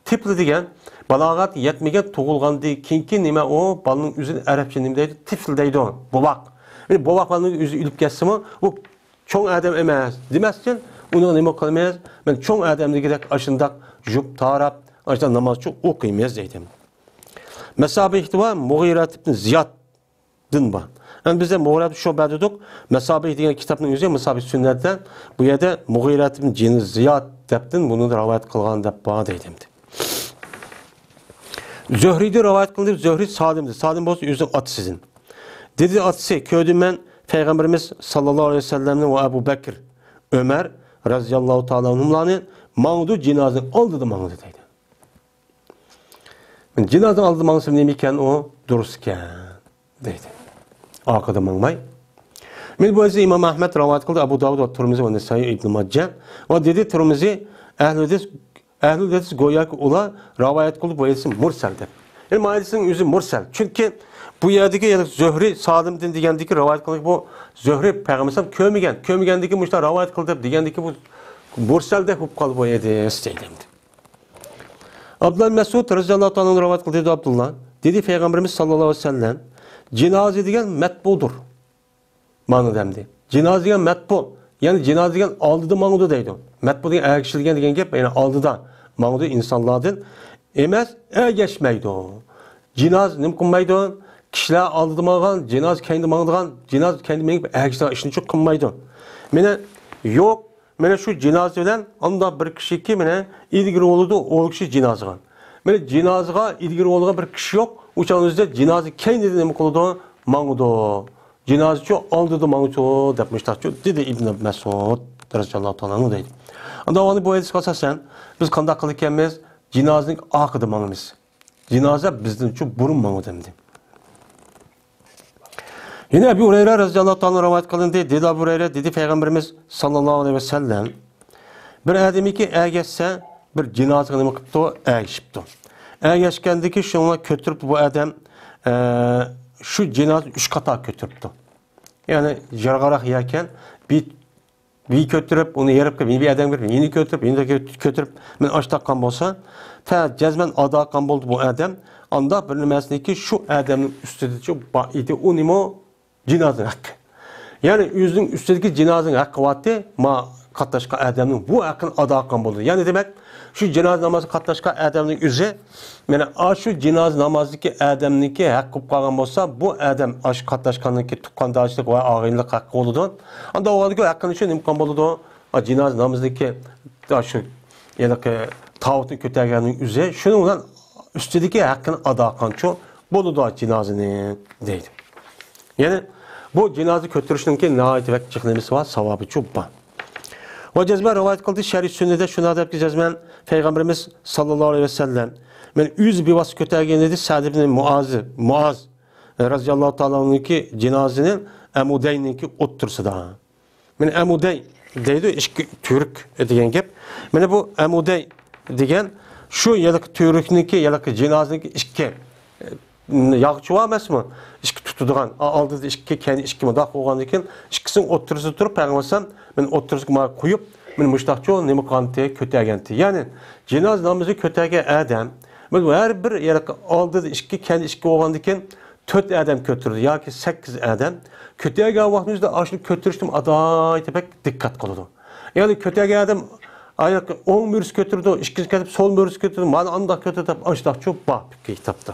تىپل دېگەن بالاغەت يەتمىگەن، تۇغۇلغاندىن كېيىنكى نېمە ئۇ؟ بالىنىڭ ئۆزىنى ئەرەبچە نېمە دەيدۇ؟ تىپل دەيدۇ. بوۋاق. يەنى بوۋاق بالىنىڭ ئۆزى ئۆلۈپ كەتسىمۇ، ئۇ چوڭ ئادەم ئەمەس دېمەس ئۈچۈن، ئۇنىڭغا نېمە قىلىمىز؟ مانا چوڭ ئادەم دېگۈدەك ئاشۇنداق يۇپ تاراپ، ئاشۇنداق نامازچۇ ئوقۇيمىز دەيدۇ. مەسابىھتى ۋە مۇغىرەت ئىبن زىيادتىن بار. ئەمدى بىزدە مۇغىرەت شۇبە دېدۇق. مەسابىھ دېگەن كىتابنىڭ ئۆزى مەسابىھ سۈننەتتە. بۇ يەردە مۇغىرەت ئىبن جىن زىياد دەپتىن بۇنى رىۋايەت قىلغان دەپ بار دەيدۇ ئەمدى. زۆھرىدىن رىۋايەت قىلىندى، زۆھرى سالىمدىن، سالىم بولسا ئۆزىنىڭ ئاتىسىدىن. دېدى ئاتىسى، كۆردۈم مەن پەيغەمبىرىمىز ساللاللاھۇ ئەلەيھى ۋەسەللەمنى ۋە ئەبۇ بەكر، ئۆمەر رەزىياللاھۇ تائالا ئەنھۇملارنى ماڭىدۇ، جىنازىنىڭ ئالدىدا ماڭىدۇ دەيدۇ. جىنازىنىڭ ئالدىدا ماڭسىمۇ نېمە ئىكەن ئۇ؟ دۇرۇس ئىكەن دەيدۇ. ئارقىدا ماڭماي. مەن بۇ ھەدىسنى ئىمام ئەھمەد رىۋايەت قىلدى، ئەبۇ داۋۇد ۋە تۇرمۇزى ۋە نەسائىي ئىبن ماجە. ۋە دېدى تۇرمۇزى، ئەھلى ھەدىس، ئەھلى ھەدىس گوياكى ئۇلار رىۋايەت قىلدى بۇ ھەدىسنى مۇرسەل دەپ. يەنى ما ھەدىسنىڭ ئۆزى مۇرسەل. چۈنكى بۇ يەردىكى، يەنى زۆھرى سالىمدىن دېگەندىكى رىۋايەت قىلغان بۇ زۆھرى پەيغەمبەر كۆرمىگەن. كۆرمىگەندىكى مۇشۇنداق رىۋايەت قىلدى دەپ دېگەندىكى بۇ مۇرسەلدەك بولۇپ قالدى بۇ ھەدىس دەيدۇ ئەمدى. ئابدۇللا مەسئۇد رەزىياللاھۇ تائالا ئەنھۇ رىۋايەت قىلدى، دەيدۇ ئابدۇللا. دېدى پەيغەمبىرىمىز ساللاللاھۇ ئەلەيھى ۋەسەللەم، جىنازا دېگەن مەتبۇدۇر. مانا دەمدى. جىنازا دېگەن مەتبۇ، يەنى جىنازا دېگەن ئالدىدا ماڭىدۇ دەيدۇ. مەتبۇ دېگەن ئەگىشىلگەن دېگەن گەپ، يەنى ئالدىدا ماڭىدۇ ئىنسانلاردىن ئەمەس، ئەگەشمەيدۇ. جىنازا نېمە قىلمايدۇ؟ كىشىلەر ئالدىدا ماڭغان، جىنازا كەينىدە ماڭىدىغان، جىنازا كەينىدە مېڭىپ ئەگىشىدىغان ئىشنى چۇ قىلمايدۇ. مانا يوق، مانا شۇ جىنازا بىلەن ئاندا بىر كىشىكى مانا ئىلگىرى بولىدۇ، ئۇ كىشى جىنازىغا. مانا جىنازىغا ئىلگىرى بولىدىغان بىر كىشى يوق، ئۇ چاغنىڭ ئۆزىدە جىنازا كەينىدە نېمە قىلىدۇ؟ ماڭىدۇ. جىنازىچۇ ئالدىدا ماڭىدۇ دەپ مۇشتاقچۇ دېدى ئىبن مەسئۇد رەزىياللاھۇ تائالا ئەنھۇ دەيدۇ. ئاندا ئۇنى بۇ ھەدىسكە ئاساسەن بىز قانداق قىلىدىكەنمىز؟ جىنازىنىڭ ئارقىدا ماڭىمىز. جىنازا بىزدىنچۇ بۇرۇن ماڭىدۇ ئەمدى. يەنە ئەبۇ ھۇرەيرە رەزىياللاھۇ تائالا رىۋايەت قىلىندى. دېدى ئەبۇ ھۇرەيرە، دېدى پەيغەمبىرىمىز ساللاللاھۇ ئەلەيھى ۋەسەللەم، بىر ئادەمكى ئەگەشسە، بىر جىنازىغا نېمە قىپتۇ؟ ئەگىشىپتۇ. ئەگەشكەندىكى شۇنىڭغا كۆتۈرۈپتۇ بۇ ئادەم، ئە، شۇ جىنازىنى ئۈچ قاتار كۆتۈرۈپتۇ. يەنى يىراقراق يەركەن، بىر، بىر كۆتۈرۈپ، ئۇنى يېرىپ قىلىپ، يەنە بىر ئادەمگە بېرىپ، يەنە كۆتۈرۈپ، يەنە كۆتۈرۈپ، مەن ئاشتاققان بولسا، تا جەزمەن ئاداقان بولدى بۇ ئادەم. ئاندا بىر نېمەسىنىكى شۇ ئادەمنىڭ ئۈستىدىچۇ بار ئىدى، ئۇ نېمە؟ جىنازىنىڭ ھەققى. يەنى ئۆزىنىڭ ئۈستىدىكى جىنازىنىڭ ھەققى بارتى، ما قاتناشقان ئادەمنىڭ بۇ ھەققىنى ئادا قىلغان بولىدۇ. يەنى دېمەك، شۇ جىنازا نامازىغا قاتناشقان ئادەمنىڭ ئۆزى، مانا ئاشۇ جىنازا نامازىدىكى ئادەمنىڭكى ھەققى بولۇپ قالغان بولسا، بۇ ئادەم ئاشۇ قاتناشقاننىڭكى تۇغقانداشلىق ۋە ئاغىنىلىق ھەققى بولىدۇ. ئاندا ئۇنىڭكى ھەققىنى شۇ نېمە قىلغان بولىدۇ؟ ئا، جىنازا نامىزىدىكى شۇ ھېلىقى تاۋۇتنى كۆتەرگەننىڭ ئۆزى شۇنىڭ بىلەن ئۈستىدىكى ھەققىنى ئادا قىلغانچۇ بولىدۇ جىنازىنى دەيدۇ. يەنى بۇ جىنازا كۆتۈرۈشنىڭكى ناھايىتى بەك جىق نېمىسى بار، ساۋابىچۇ بار. ۋە جەزمەن رىۋايەت قىلدى، شەرھ سۈننىدە شۇنداق دەپتۇ جەزمەن پەيغەمبىرىمىز ساللاللاھۇ ئەلەيھى ۋەسەللەم، مەن ئۆزى بىۋاسىتە كۆتەرگەن ئىدى سەئد ئىبن مۇئاز، مۇئاز رەزىياللاھۇ تائالا ئەنھۇنىڭكى جىنازىنى ئەمۇدەينىڭكى ئوتتۇرىسىدا. مانا ئەمۇدەي دەيدۇ، ئىككى تۈرك دېگەن گەپ. مانا بۇ ئەمۇدەي دېگەن شۇ ھېلىقى تۈركنىڭكى، ھېلىقى جىنازىنىڭكى ئىككى، ئە، ياغىچى بار ئەمەسمۇ؟ ئىككى تۇتىدىغان، ئا-، ئالدىدا ئىككى، كەينى ئىككى مۇنداق بولغاندىن كېيىن، ئىككىسىنىڭ ئوتتۇرىسىدا تۇرۇپ، پەيغەمبەر ئەلەيھىسسالام مانا ئوتتۇرىسىغا مانا قويۇپ، مانا مۇشۇنداقچۇ نېمە قىلغانتى، كۆتەرگەنتى. يەنى جىنازا نامىزى كۆتەرگەن ئادەم، مانا ھەر بىر ھېلىقى ئالدىدا ئىككى، كەينىدە ئىككى بولغاندىن كېيىن، تۆت ئادەم كۆتۈرىدۇ ياكى سەككىز ئادەم. كۆتەرگەن ۋاقتىمىزدا ئاشۇنى كۆتۈرۈشتىن ئادايتى بەك دىققەت قىلىدۇ. يەنى كۆتەرگەن ئادەم ئاياق ئوڭ مۈرىسى كۆتۈرىدۇ، ئىككىنچى قېتىپ سول مۈرىسى كۆتۈرىدۇ، مانا ئانداق كۆتۈرىدۇ دەپ ئاشۇنداقچۇ بار كىتابتا.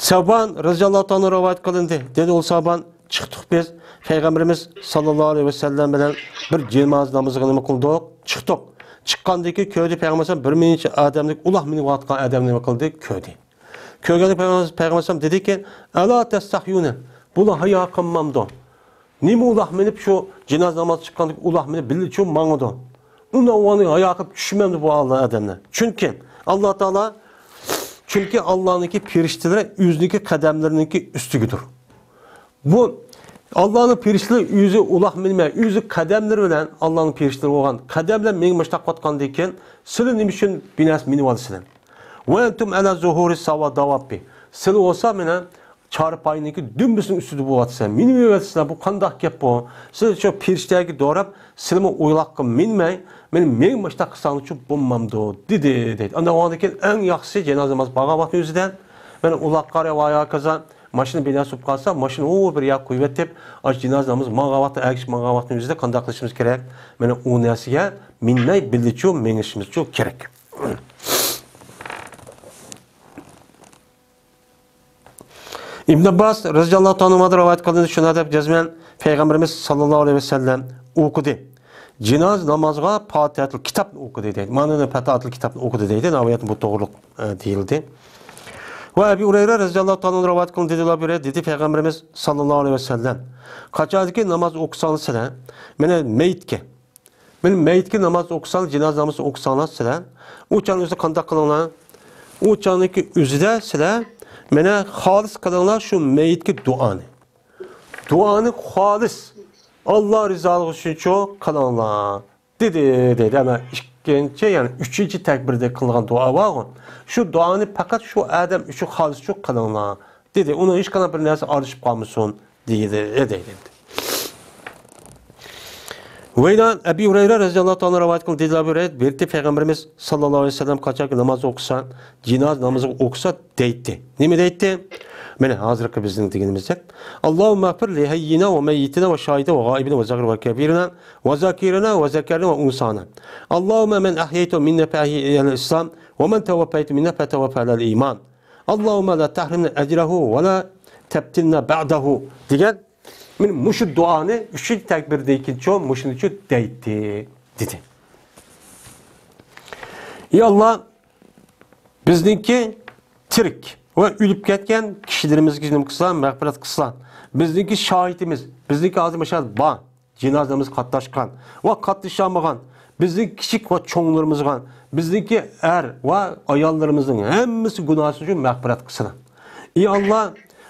سەۋبان رەزىياللاھۇ تائالا رىۋايەت قىلىندى. دېدى ئۇ سەۋبان، چىقتۇق بىز پەيغەمبىرىمىز ساللاللاھۇ ئەلەيھى ۋەسەللەم بىلەن بىر جىنازا نامىزىغا نېمە قىلدۇق؟ چىقتۇق. چىققاندىن كېيىن كۆردى پەيغەمبەر ئەلەيھىسسالام بىر مۇنچە ئادەمنى، ئۇلاق مىنىۋاتقان ئادەمنى نېمە قىلدى؟ كۆردى. كۆرگەندە پەيغەمبەر، پەيغەمبەر ئەلەيھىسسالام دېدىكى، ئەلا تەستەھيۇنە، بۇلار ھايا قىلمامدۇ؟ نېمە ئۇلاق مىنىپ شۇ جىنازا ناماز چىققاندىكى ئۇلاق مىنىپ بىللىچۇ ماڭىدۇ؟ ئۇنى ئۇنى ھايا قىلىپ چۈشمەمدۇ بۇ ئاللا ئادەملەر؟ چۈنكى ئاللا تائالا، چۈنكى ئاللانىڭكى پېرىشتىلىرى ئۆزىنىڭكى قەدەملىرىنىڭكى ئۈستىگىدۇر. بۇ ئاللانىڭ پېرىشتىلىرى ئۆزى ئۇلاق مىنمەي، ئۆزى قەدەملىرى بىلەن ئاللانىڭ پېرىشتىلىرى بولغان قەدەملەر مېڭىپ مۇشتاق قىلىۋاتقاندىن كېيىن، سىلى نېمە ئۈچۈن بىر نەرسە مىنىۋالىسىلەر؟ ۋە ئەنتۇم ئەلا زۇھۇرى ساۋا داۋاببى. سىلى بولسا مانا چارپاينىڭكى دۈمبىسىنىڭ ئۈستىدە بولۇۋاتىسىلەر. مىنىۋېرىسىلەر، بۇ قانداق گەپ بۇ؟ سىلى شۇ پېرىشتىلەرگە دوراپ، سىلىمۇ ئۇلاققا مىنمەي، مېنى مېڭىپ مۇشتاق قىلساڭلارچۇ بولمامدۇ؟ دېدى، دەيدۇ. ئاندىن كېيىن ئەڭ ياخشىسى جىنازا ناماز بارغان ۋاقىتنىڭ ئۆزىدە، مانا ئۇلاققا ۋە ياكى بولمىسا ماشىنا بىناسى بولۇپ قالسا، ماشىنا ئۇ بىر ياققا قويۇۋېتىپ، ئاشۇ جىنازا نامىزى ماڭغان ۋاقىتتا، ئەگىشىپ ماڭغان ۋاقىتنىڭ ئۆزىدە قانداق قىلىشىمىز كېرەك؟ مانا ئۇ نەرسىگە مىنمەي بىللىچۇ مېڭىشىمىزچۇ كېرەك. ئىبن ئابباس رەزىياللاھۇ تائالا ئەنھۇمادىن رىۋايەت قىلىندى، شۇنداق دەپ جەزمەن پەيغەمبىرىمىز ساللاللاھۇ ئەلەيھى ۋەسەللەم ئوقۇدى. جىنازا نامازغا پاتىھەتۇل كىتابنى ئوقۇدى دەيدۇ. مانا پاتىھەتۇل كىتابنى ئوقۇدى دەيدۇ. ناۋايەتتە بۇ توغرۇلۇق، ئە، دېيىلدى. ۋە ئەبى ھۇرەيرە رەزىياللاھۇ تائالا ئەنھۇ رىۋايەت قىلىندى، دېدى، دېدى پەيغەمبىرىمىز ساللاللاھۇ ئەلەيھى ۋەسەللەم، قاچانكى ناماز ئوقۇساڭلار سىلەر، مانا مېيىتكە، مانا مېيىتكە ناماز ئوقۇساڭلار، جىنازا نامىزى ئوقۇساڭلار سىلەر، ئۇ چاغنىڭ ئۆزىدە قانداق قىلىڭلار؟ ئۇ چاغنىڭكى ئۆزىدە سىلەر مانا خالىس قىلىڭلار شۇ مېيىتكە دۇئانى. دۇئانى خالىس ئاللا رىزالىقى ئۈچۈنچۇ قىلىڭلار، دېدى، دەيدۇ. ئەمما ئىككىنچى، يەنى ئۈچىنچى تەكبىردە قىلغان دۇئا بارغۇ، شۇ دۇئانى پەقەت شۇ ئادەم ئۈچۈن خالىسچۇ قىلىڭلار، دېدى. ئۇنىڭ ھېچقانداق بىر نەرسە ئارىلىشىپ قالمىسۇن، دېدى، دەيدۇ. ۋەيلا ئەبى ھۇرەيرە رەزىياللاھۇ تائالا رىۋايەت قىلدى، دېدى ئەبۇ ھۇرەيرە، بىر پەيغەمبىرىمىز ساللاللاھۇ ئەلەيھى ۋەسەللەم قاچانكى ناماز ئوقۇسا، جىنازا نامىزى ئوقۇسا دەيتتى. نېمە دەيتتى؟ مانا ھازىرقى بىزنىڭ دېگىنىمىزدەك، اللهم اغفر لحينا وميتنا وشاهدنا وغائبنا وصغيرنا وكبيرنا وذكرنا وأنثانا. اللهم من أحييته منا فأحيه على الإسلام ومن توفيته منا فتوفه على الإيمان. اللهم لا تحرمنا أجره ولا تفتنا بعده دېگەن. مانا مۇشۇ دۇئانى ئۈچىنچى تەكبىردىن كېيىنچۇ مۇشۇنىچۇ دەيتتى، دېدى. ئى ئاللا، بىزنىڭكى تىرىك ۋە ئۆلۈپ كەتكەن كىشىلىرىمىزگە نېمە قىلسا، مەغپىرەت قىلسا. بىزنىڭكى شاھىتىمىز، بىزنىڭكى ھازىر مۇشۇ بار، جىنازىمىزغا قاتناشقان ۋە قاتنىشالمىغان بىزنىڭ كىچىك ۋە چوڭلىرىمىزغا، بىزنىڭكى ئەر ۋە ئاياللىرىمىزنىڭ ھەممىسى گۇناھسى ئۈچۈن مەغپىرەت قىلسىلا. ئى ئاللا،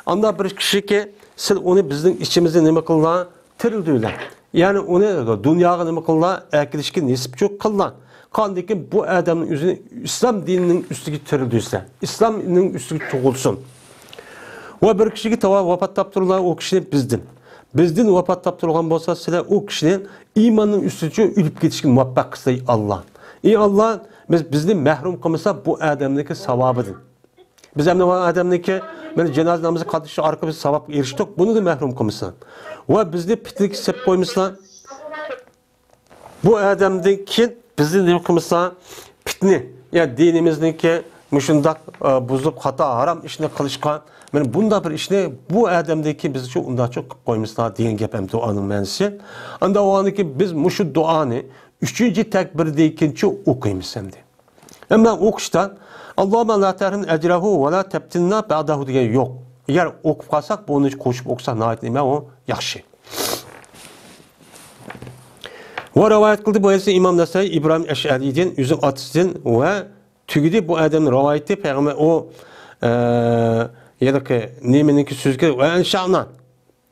ئاندا بىر كىشىكى، سىل ئۇنى بىزنىڭ ئىچىمىزدە نېمە قىللا؟ تىرىلدۈرلە. يەنى ئۇنى دۇنياغا نېمە قىللا؟ ئەكېلىشكە نېسىپ چوق قىللا. قاندىكىن بۇ ئادەمنىڭ ئۆزىنى ئىسلام دىنىنىڭ ئۈستىگە تىرىلدۈرسە، ئىسلامنىڭ ئۈستىگە تۇغۇلسۇن. ۋە بىر كىشىگە تاۋا ۋاپات تاپتۇرلا ئۇ كىشىنى بىزدىن. بىزدىن ۋاپات تاپتۇرغان بولسا، سىلەر ئۇ كىشىنى ئىماننىڭ ئۈستىچە ئۆلۈپ كېتىشكە مۇۋەپپەق قىلسا، ئى ئاللا. ئى ئاللا، بىز، بىزنى مەھرۇم قىلمىسا بۇ ئادەمنىڭكى ساۋابىدىن. بىز ئەمدى ئۇ ئادەمنىڭكى، مانا جىنازا نامىزى قاتنىشىش ئارقىلىق بىز ساۋابقا ئېرىشتۇق، بۇنى مەھرۇم قىلمىسا. ۋە بىزنى پىتنىگە سېلىپ قويمىسا، بۇ ئادەمدىن كېيىن بىزنى نېمە قىلمىسا، پىتنە، يا دىنىمىزنىڭكى مۇشۇنداق، ئە، بۇزۇپ خاتا، ھارام ئىشنى قىلىشقا، مانا بۇنداق بىر ئىشنى بۇ ئادەمدىن كېيىن بىزچە ئۇنداقچە قىلىپ قويمىسا دېگەن گەپ ھەم دۇئانىڭ مەنىسى. ئاندا ئۇنىڭدىن كېيىن بىز مۇشۇ دۇئانى ئۈچىنچى تەكبىردىن كېيىنچە ئوقۇيمىز ئەمدى. ئەمما ئوقۇشتا، اللهم لا تحرمنا أجره ولا تفتنا بعده دېگەن يوق. ئەگەر ئوقۇپ قالساق، بۇنى قوشۇپ ئوقۇساق ناھايىتى نېمە ئۇ ياخشى. ۋە رىۋايەت قىلدى بۇ ھەدىسنى ئىمام نەسائىي ئىبراھىم ئەشئەرىدىن، ئۆزى ئاتىسىدىن ۋە تۈگىدى بۇ ئادەمنىڭ رىۋايىتى پەيغەمبەر ئۇ، ئە، يەنى نېمىنىڭكى سۆزىگە ۋە ئەنشەئنا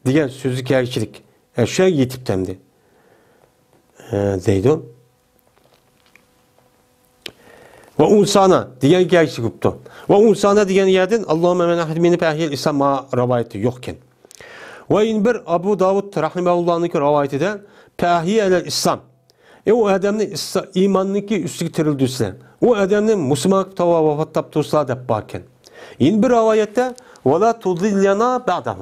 دېگەن سۆزى كەلگۈچىلىك. ئە، شۇ يەرگە يېتىپتۇ ئەمدى. ئە، دەيدۇ. ۋە ئۇنسانا دېگەن كەلگۈچىلىك بوپتۇ. ۋە ئۇنسانا دېگەن يەردىن اللهم من أحييته منا فأحيه على الإسلام ما رىۋايىتى يوقكەن. ۋە يەنە بىر ئەبۇ داۋۇد رەھىمەھۇللاھنىڭكى رىۋايىتىدە فأحيه على الإسلام. ئى ئۇ ئادەمنى ئىسلا-، ئىماننىڭكى ئۈستىگە تىرىلدۈرسىلە. ئۇ ئادەمنى مۇسۇلمان قىلىپ تاۋا ۋاپات تاپتۇرسىلا دەپ باركەن. يەنە بىر رىۋايەتتە ولا تضلنا بعده.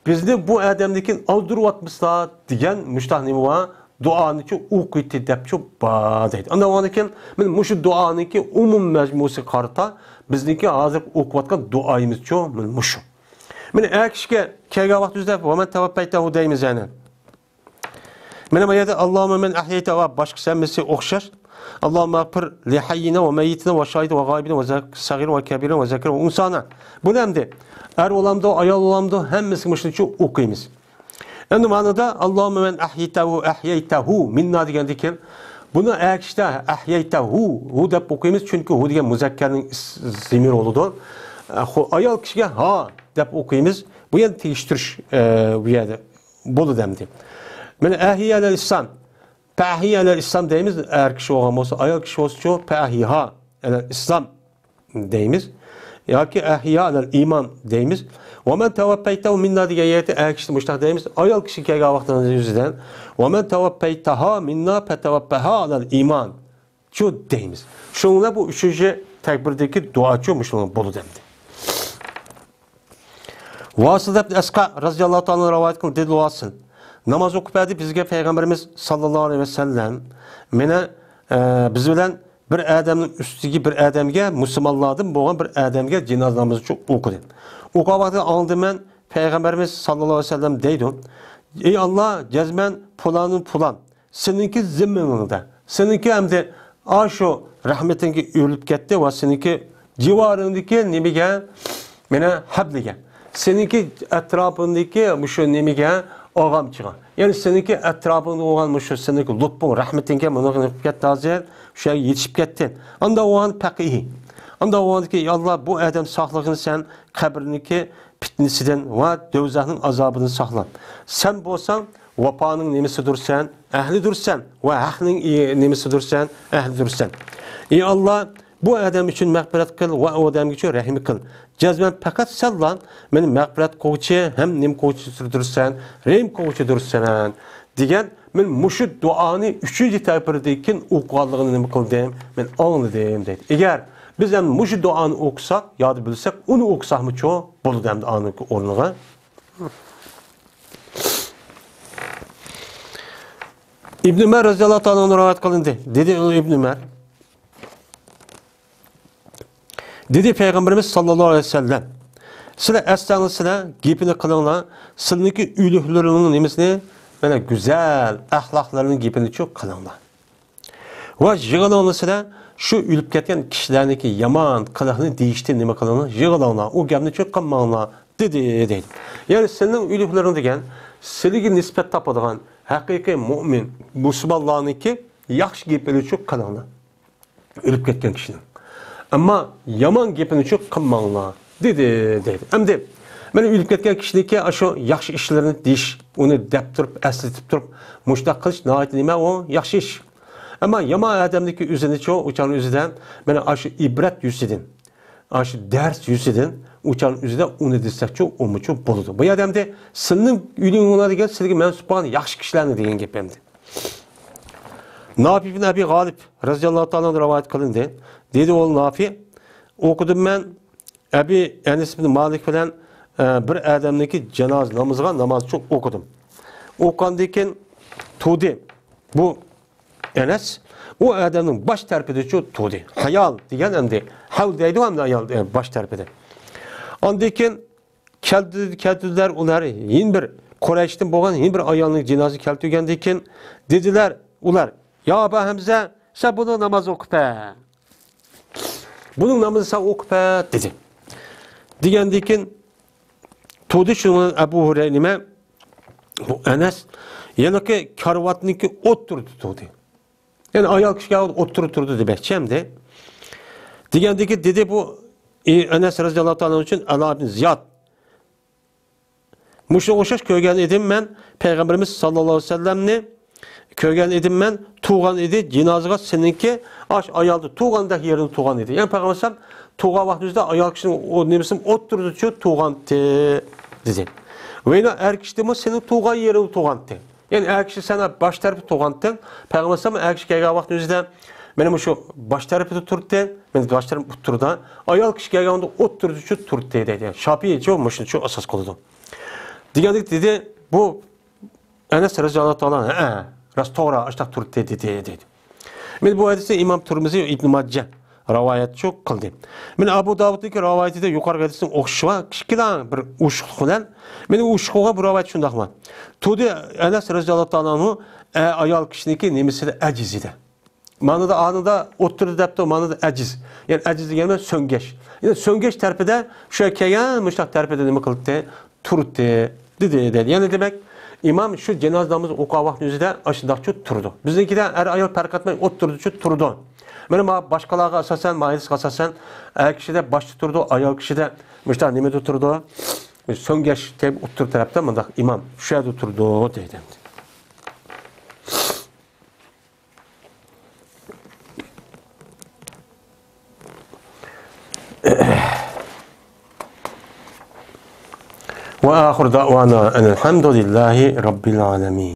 بىزنى بۇ ئادەمدىن كېيىن ئازدۇرۇۋاتمىسىلا دېگەن مۇشتاق نېمە بار؟ دۇئانىچۇ ئوقۇيتتى دەپچۇ بار دەيدۇ. ئاندىن كېيىن مانا مۇشۇ دۇئانىڭكى ئومۇم مەزمۇسىغا قارىتا بىزنىڭكى ھازىر ئوقۇۋاتقان دۇئايىمىزچۇ مانا مۇشۇ. مانا ئەر كىشىگە كەلگەن ۋاقتىمىزدا ۋە مەن تەۋەپپەيتەھۇ دەيمىز يەنە. مانا بۇ يەردە اللهم من أحييته ۋە باشقىسى ھەممىسى ئوخشاش. اللهم اغفر لحينا وميتنا وشاهدنا وغائبنا وصغيرنا وكبيرنا وذكرنا وأنثانا. بۇنى ئەمدى ئەر بولامدۇ، ئايال بولامدۇ، ھەممىسىگە مۇشۇنىڭچە ئوقۇيمىز. ئەمدى مانىدا اللهم من أحييته، أحييته منا دېگەندىن كېيىن، بۇنى ئەر كىشىدە أحييته، ھۇ دەپ ئوقۇيمىز، چۈنكى ھۇ دېگەن مۇزەككەرنىڭ ئىس-، زىمىرى بولىدۇ. ئە، خو-، ئايال كىشىگە ھا دەپ ئوقۇيمىز. بۇ يەنە تېگىشتۈرۈش، ئە، بۇ يەردە بولىدۇ ئەمدى. مانا أحيي على الإسلام. فأحيي على الإسلام دەيمىز، ئەر كىشى بولغان بولسا، ئايال كىشى بولسىچۇ، فأحييها على الإسلام دەيمىز. ياكى أحييها على الإيمان دەيمىز. ومن توفيته منا دېگەن يەردە ئەر كىشىنى مۇشۇنداق دەيمىز، ئايال كىشى كەلگەن ۋاقتىدا يۈزىدىن ومن توفيتها منا فتوفها على الإيمان چۇ دەيمىز. شۇنىڭ بىلەن بۇ ئۈچىنچى تەكبىردىكى دۇئاچۇ مۇشۇنىڭ بولىدۇ ئەمدى. ۋاسىلە ئىبن ئەسقا رەزىياللاھۇ تائالا ئانھۇ رىۋايەت قىلدى، دېدى ۋاسىل. ناماز ئوقۇپ بەردى بىزگە پەيغەمبىرىمىز ساللاللاھۇ ئەلەيھى ۋەسەللەم. مېنى، ئە، بىز بىلەن بىر ئادەمنىڭ ئۈستىگە بىر ئادەمگە، مۇسۇلمانلاردىن بولغان بىر ئادەمگە جىنازا نامىزى ئوقۇدى. ئوقۇغان ۋاقتىدا ئاڭلىدىم مەن، پەيغەمبەرىمىز ساللاللاھۇ ئەلەيھى ۋەسەللەم دەيدۇ، ئەي ئاللا، جەزمەن پۇلانۇ پۇلان سېنىڭكى زىممىڭدە، سېنىڭكى ئەمدى ئاشۇ رەھمىتىڭگە ئۆرۈلۈپ كەتتى ۋە سېنىڭكى جىۋارىڭدىكى نېمىگە، مانا ھەبلىگە، سېنىڭكى ئەتراپىڭدىكى مۇشۇ نېمىگە، ئاغامچىغا، يەنى سېنىڭكى ئەتراپىڭدا بولغان مۇشۇ سېنىڭكى لۇتپۇڭ، رەھمىتىڭگە مانا نېمە قىلىپ كەتتى ھازىر، شۇ يەرگە يېتىشىپ كەتتى. ئاندا بولغان پەقىھى، ئاندا بولغاندىكى، يا ئاللا، بۇ ئادەم ساقلىغىن سەن قەبرىنىڭكى پىتنىسىدىن ۋە دوزاخنىڭ ئازابىدىن ساقلا. سەن بولساڭ ۋاپانىڭ نېمىسىدۇرسەن، ئەھلىدۇرسەن ۋە ھەقنىڭ ئى-، نېمىسىدۇرسەن، ئەھلىدۇرسەن. ئى ئاللا، بۇ ئادەم ئۈچۈن مەغپىرەت قىل ۋە ئۇ ئادەمگە ئۈچۈن رەھىم قىل. جەزمەن پەقەت سەنلا مېنى مەغپىرەت قىلغۇچى ھەم نېمە قىلغۇچىدۇرسەن، رەھىم قىلغۇچىدۇرسەن، دېگەن. مەن مۇشۇ دۇئانى ئۈچىنچى تەكبىردىن كېيىن ئوقۇغانلىقىنى نېمە قىلدىم؟ مەن ئاڭلىدىم، دەيدۇ. ئەگەر بىز ھەم مۇشۇ دۇئانى ئوقۇساق، يادا بىلسەك، ئۇنى ئوقۇساقمۇچۇ بولىدۇ ئەمدى ئانىڭ ئورنىغا. ئىبن ئۆمەر رەزىياللاھۇ تائالا ئەنھۇ رىۋايەت قىلىندى. دېدى ئىبن ئۆمەر، دېدى پەيغەمبىرىمىز ساللاللاھۇ ئەلەيھى ۋەسەللەم، سىلەر ئەسلەڭلار، سىلەر گېپىنى قىلىڭلار، سىلىنىڭكى ئۆلۈكلىرىنىڭ نېمىسىنى، مانا گۈزەل ئەخلاقلىرىنىڭ گېپىنىچۇ قىلىڭلار. ۋە يىغىلىڭلار، سىلەر شۇ ئۆلۈپ كەتكەن كىشىلەرنىڭكى يامان قىلىقنى دېيىشتىن نېمە قىلىڭلار، يىغىلىڭلار، ئۇ گەپنىچۇ قىلماڭلار، دېدى، دەيدۇ. يەنى سېنىڭ ئۆلۈكلىرىڭ دېگەن سىلىگە نىسبەت تاپىدىغان ھەقىقىي مۇئمىن مۇسۇلمانلارنىڭكى ياخشى گېپىنىچۇ قىلىڭلار. ئۆلۈپ كەتكەن كىشىنىڭ. ئەمما يامان گېپىنىچۇ قىلماڭلار، دېدى، دەيدۇ. ئەمدى مانا ئۆلۈپ كەتكەن كىشىنىڭكى ئاشۇ ياخشى ئىشلىرىنى دېيىش، ئۇنى دەپ تۇرۇپ، ئەسلىتىپ تۇرۇپ، مۇشۇنداق قىلىش ناھايىتى نېمە، ئۇ ياخشى ئىش. ئەمما يامان ئادەمنىڭكى ئۆزىنىچۇ، ئۇ چاغنىڭ ئۆزىدە مانا ئاشۇ ئىبرەت يۈزىدىن، ئاشۇ دەرس يۈزىدىن ئۇ چاغنىڭ ئۆزىدە ئۇنى دېسەكچۇ، ئۇمۇچۇ بولىدۇ. بۇ يەردە ئەمدى سىلىنىڭ ئۆلۈڭلار دېگەن سىلىگە مەنسۇپ بولغان ياخشى كىشىلەرنى دېگەن گەپ ئەمدى. نافى ئىبن ئەبى غالىب رەزىياللاھۇ تائالا ئەنھۇ رىۋايەت قىلىندى. دېدى ئۇ نافى، ئوقۇدۇم مەن ئەبى ئەنەس ئىبن مالىك بىلەن، ئە، بىر ئادەمنىڭكى جانازا نامىزىغا ناماز ئوقۇدۇم. ئوقۇغاندىن كېيىن تۇردى. بۇ ئەنەس ئۇ ئادەمنىڭ باش تەرىپىدىچۇ تۇردى. ھايال دېگەن ئەمدى، ھەۋ دەيدۇ ئەمدى ئايال، ئە، باش تەرىپىدە. ئاندىن كېيىن كەلدى، كەلتۈردىلەر ئۇلار يەنە بىر قۇرەيشتىن بولغان يەنە بىر ئايالنىڭ جىنازىسىنى كەلتۈرگەندىن كېيىن دېدىلەر ئۇلار، يا ئابا ھەمزە، سەن بۇنىڭ نامازىنى ئوقۇپ بەر. بۇنىڭ نامىزىنى سەن ئوقۇپ بەر، دېدى. دېگەندىن كېيىن تۇردى شۇنىڭ بىلەن ئەبۇ ھۇرەيرە، نېمە، بۇ ئەنەس، يەنىكى كارىۋاتنىڭكى ئوتتۇرىدا تۇردى. يەنى ئايال كىشىگە ئوتتۇرىدا تۇردى دېمەكچى ئەمدى. دېگەندىن كېيىن دېدى بۇ، ئى، ئەنەس رەزىياللاھۇ تائالا ئۈچۈن ئەلا ئىبن زىياد. مۇشۇنىڭغا ئوخشاش كۆرگەن ئىدىم مەن پەيغەمبىرىمىز ساللاللاھۇ ئەلەيھى ۋەسەللەمنى، كۆرگەن ئىدىم مەن، تۇرغان ئىدى جىنازىغا سېنىڭكى ئاش ئايالدا تۇرغاندەك يېرىدە تۇرغان ئىدى. يەنى پەيغەمبەر ئەلەيھىسسالام تۇرغان ۋاقتىمىزدا ئايال كىشىنىڭ ئۇ نېمىسىنىڭ ئوتتۇرىدىچۇ تۇرغانتى، دېدى. ۋەينا ئەر كىشىدىمۇ سېنىڭ تۇرغان يېرىڭدە تۇرغانتى. يەنى ئەر كىشى سەن باش تەرىپى تۇرغانتىڭ، پەيغەمبەر ئەلەيھىسسالام ئەر كىشى كەلگەن ۋاقتىمىزدا مانا مۇشۇ باش تەرىپىدە تۇرتتى، مانا باش تەرىپى ئوتتۇرىدا، ئايال كىشى كەلگەندە ئوتتۇرىدىچۇ تۇرتتى دەيدۇ. شاپىئىچۇ مۇشۇنىچۇ ئاساس قىلىدۇ. دېگەندەك دېدى، بۇ ئەنەس رەزىياللاھۇ تائالا، ھەئە، راست توغرا، ئاشتاق تۇرتتى دېدى، دەيدۇ. مانا بۇ ھەدىسنى ئىمام تۇرمۇزى، ئىبن ماجە رىۋايەتچۇ قىلدى. مانا ئەبۇ داۋۇدنىڭكى رىۋايىتىدە يۇقىرىقى ھەدىسنىڭ ئوخشىشى بار، كىچىككىنە بىر ئوشۇقلۇق بىلەن. مانا ئوشۇقلۇقى بۇ رىۋايەت شۇنداقمۇ؟ تۇردى ئەنەس رەزىياللاھۇ تائالا ئەنھۇ، ئە، ئايال كىشىنىڭكى نېمىسىدە ئەجىز ئىدى. مانىدا، ئانىدا ئوتتۇرىدا دەپتۇ، مانىدا ئەجىز. يەنى ئەجىز دېگەن بىلەن سۆڭگەچ. يەنى سۆڭگەچ تەرىپىدە، شۇ كەلگەن مۇشۇنداق تەرىپىدە نېمە قىلدى؟ تۇردى، دېدى، دېدى. يەنى دېمەك، ئىمام شۇ جانازا نامىزى ئوقۇغان ۋاقتىنىڭ ئۆزىدە ئاشۇنداقچۇ تۇرىدۇ. بىزنىڭكىدە ئەر-ئايال پەرق ئەتمەي ئوتتۇرىدىچۇ تۇرىدۇ. مانا، ما باشقىلارغا ئاساسەن، ما ھەدىسكە ئاساسەن، ئەر كىشىدە باشتا تۇرىدۇ، ئايال كىشىدە مۇشۇنداق نېمىدە تۇرىدۇ؟ سۆڭگەچ تەرەپ، ئوتتۇرا تەرەپتە مۇنداق ئىمام شۇ يەردە تۇرىدۇ، دەيدۇ. وآخر دعوانا أن الحمد لله رب العالمين.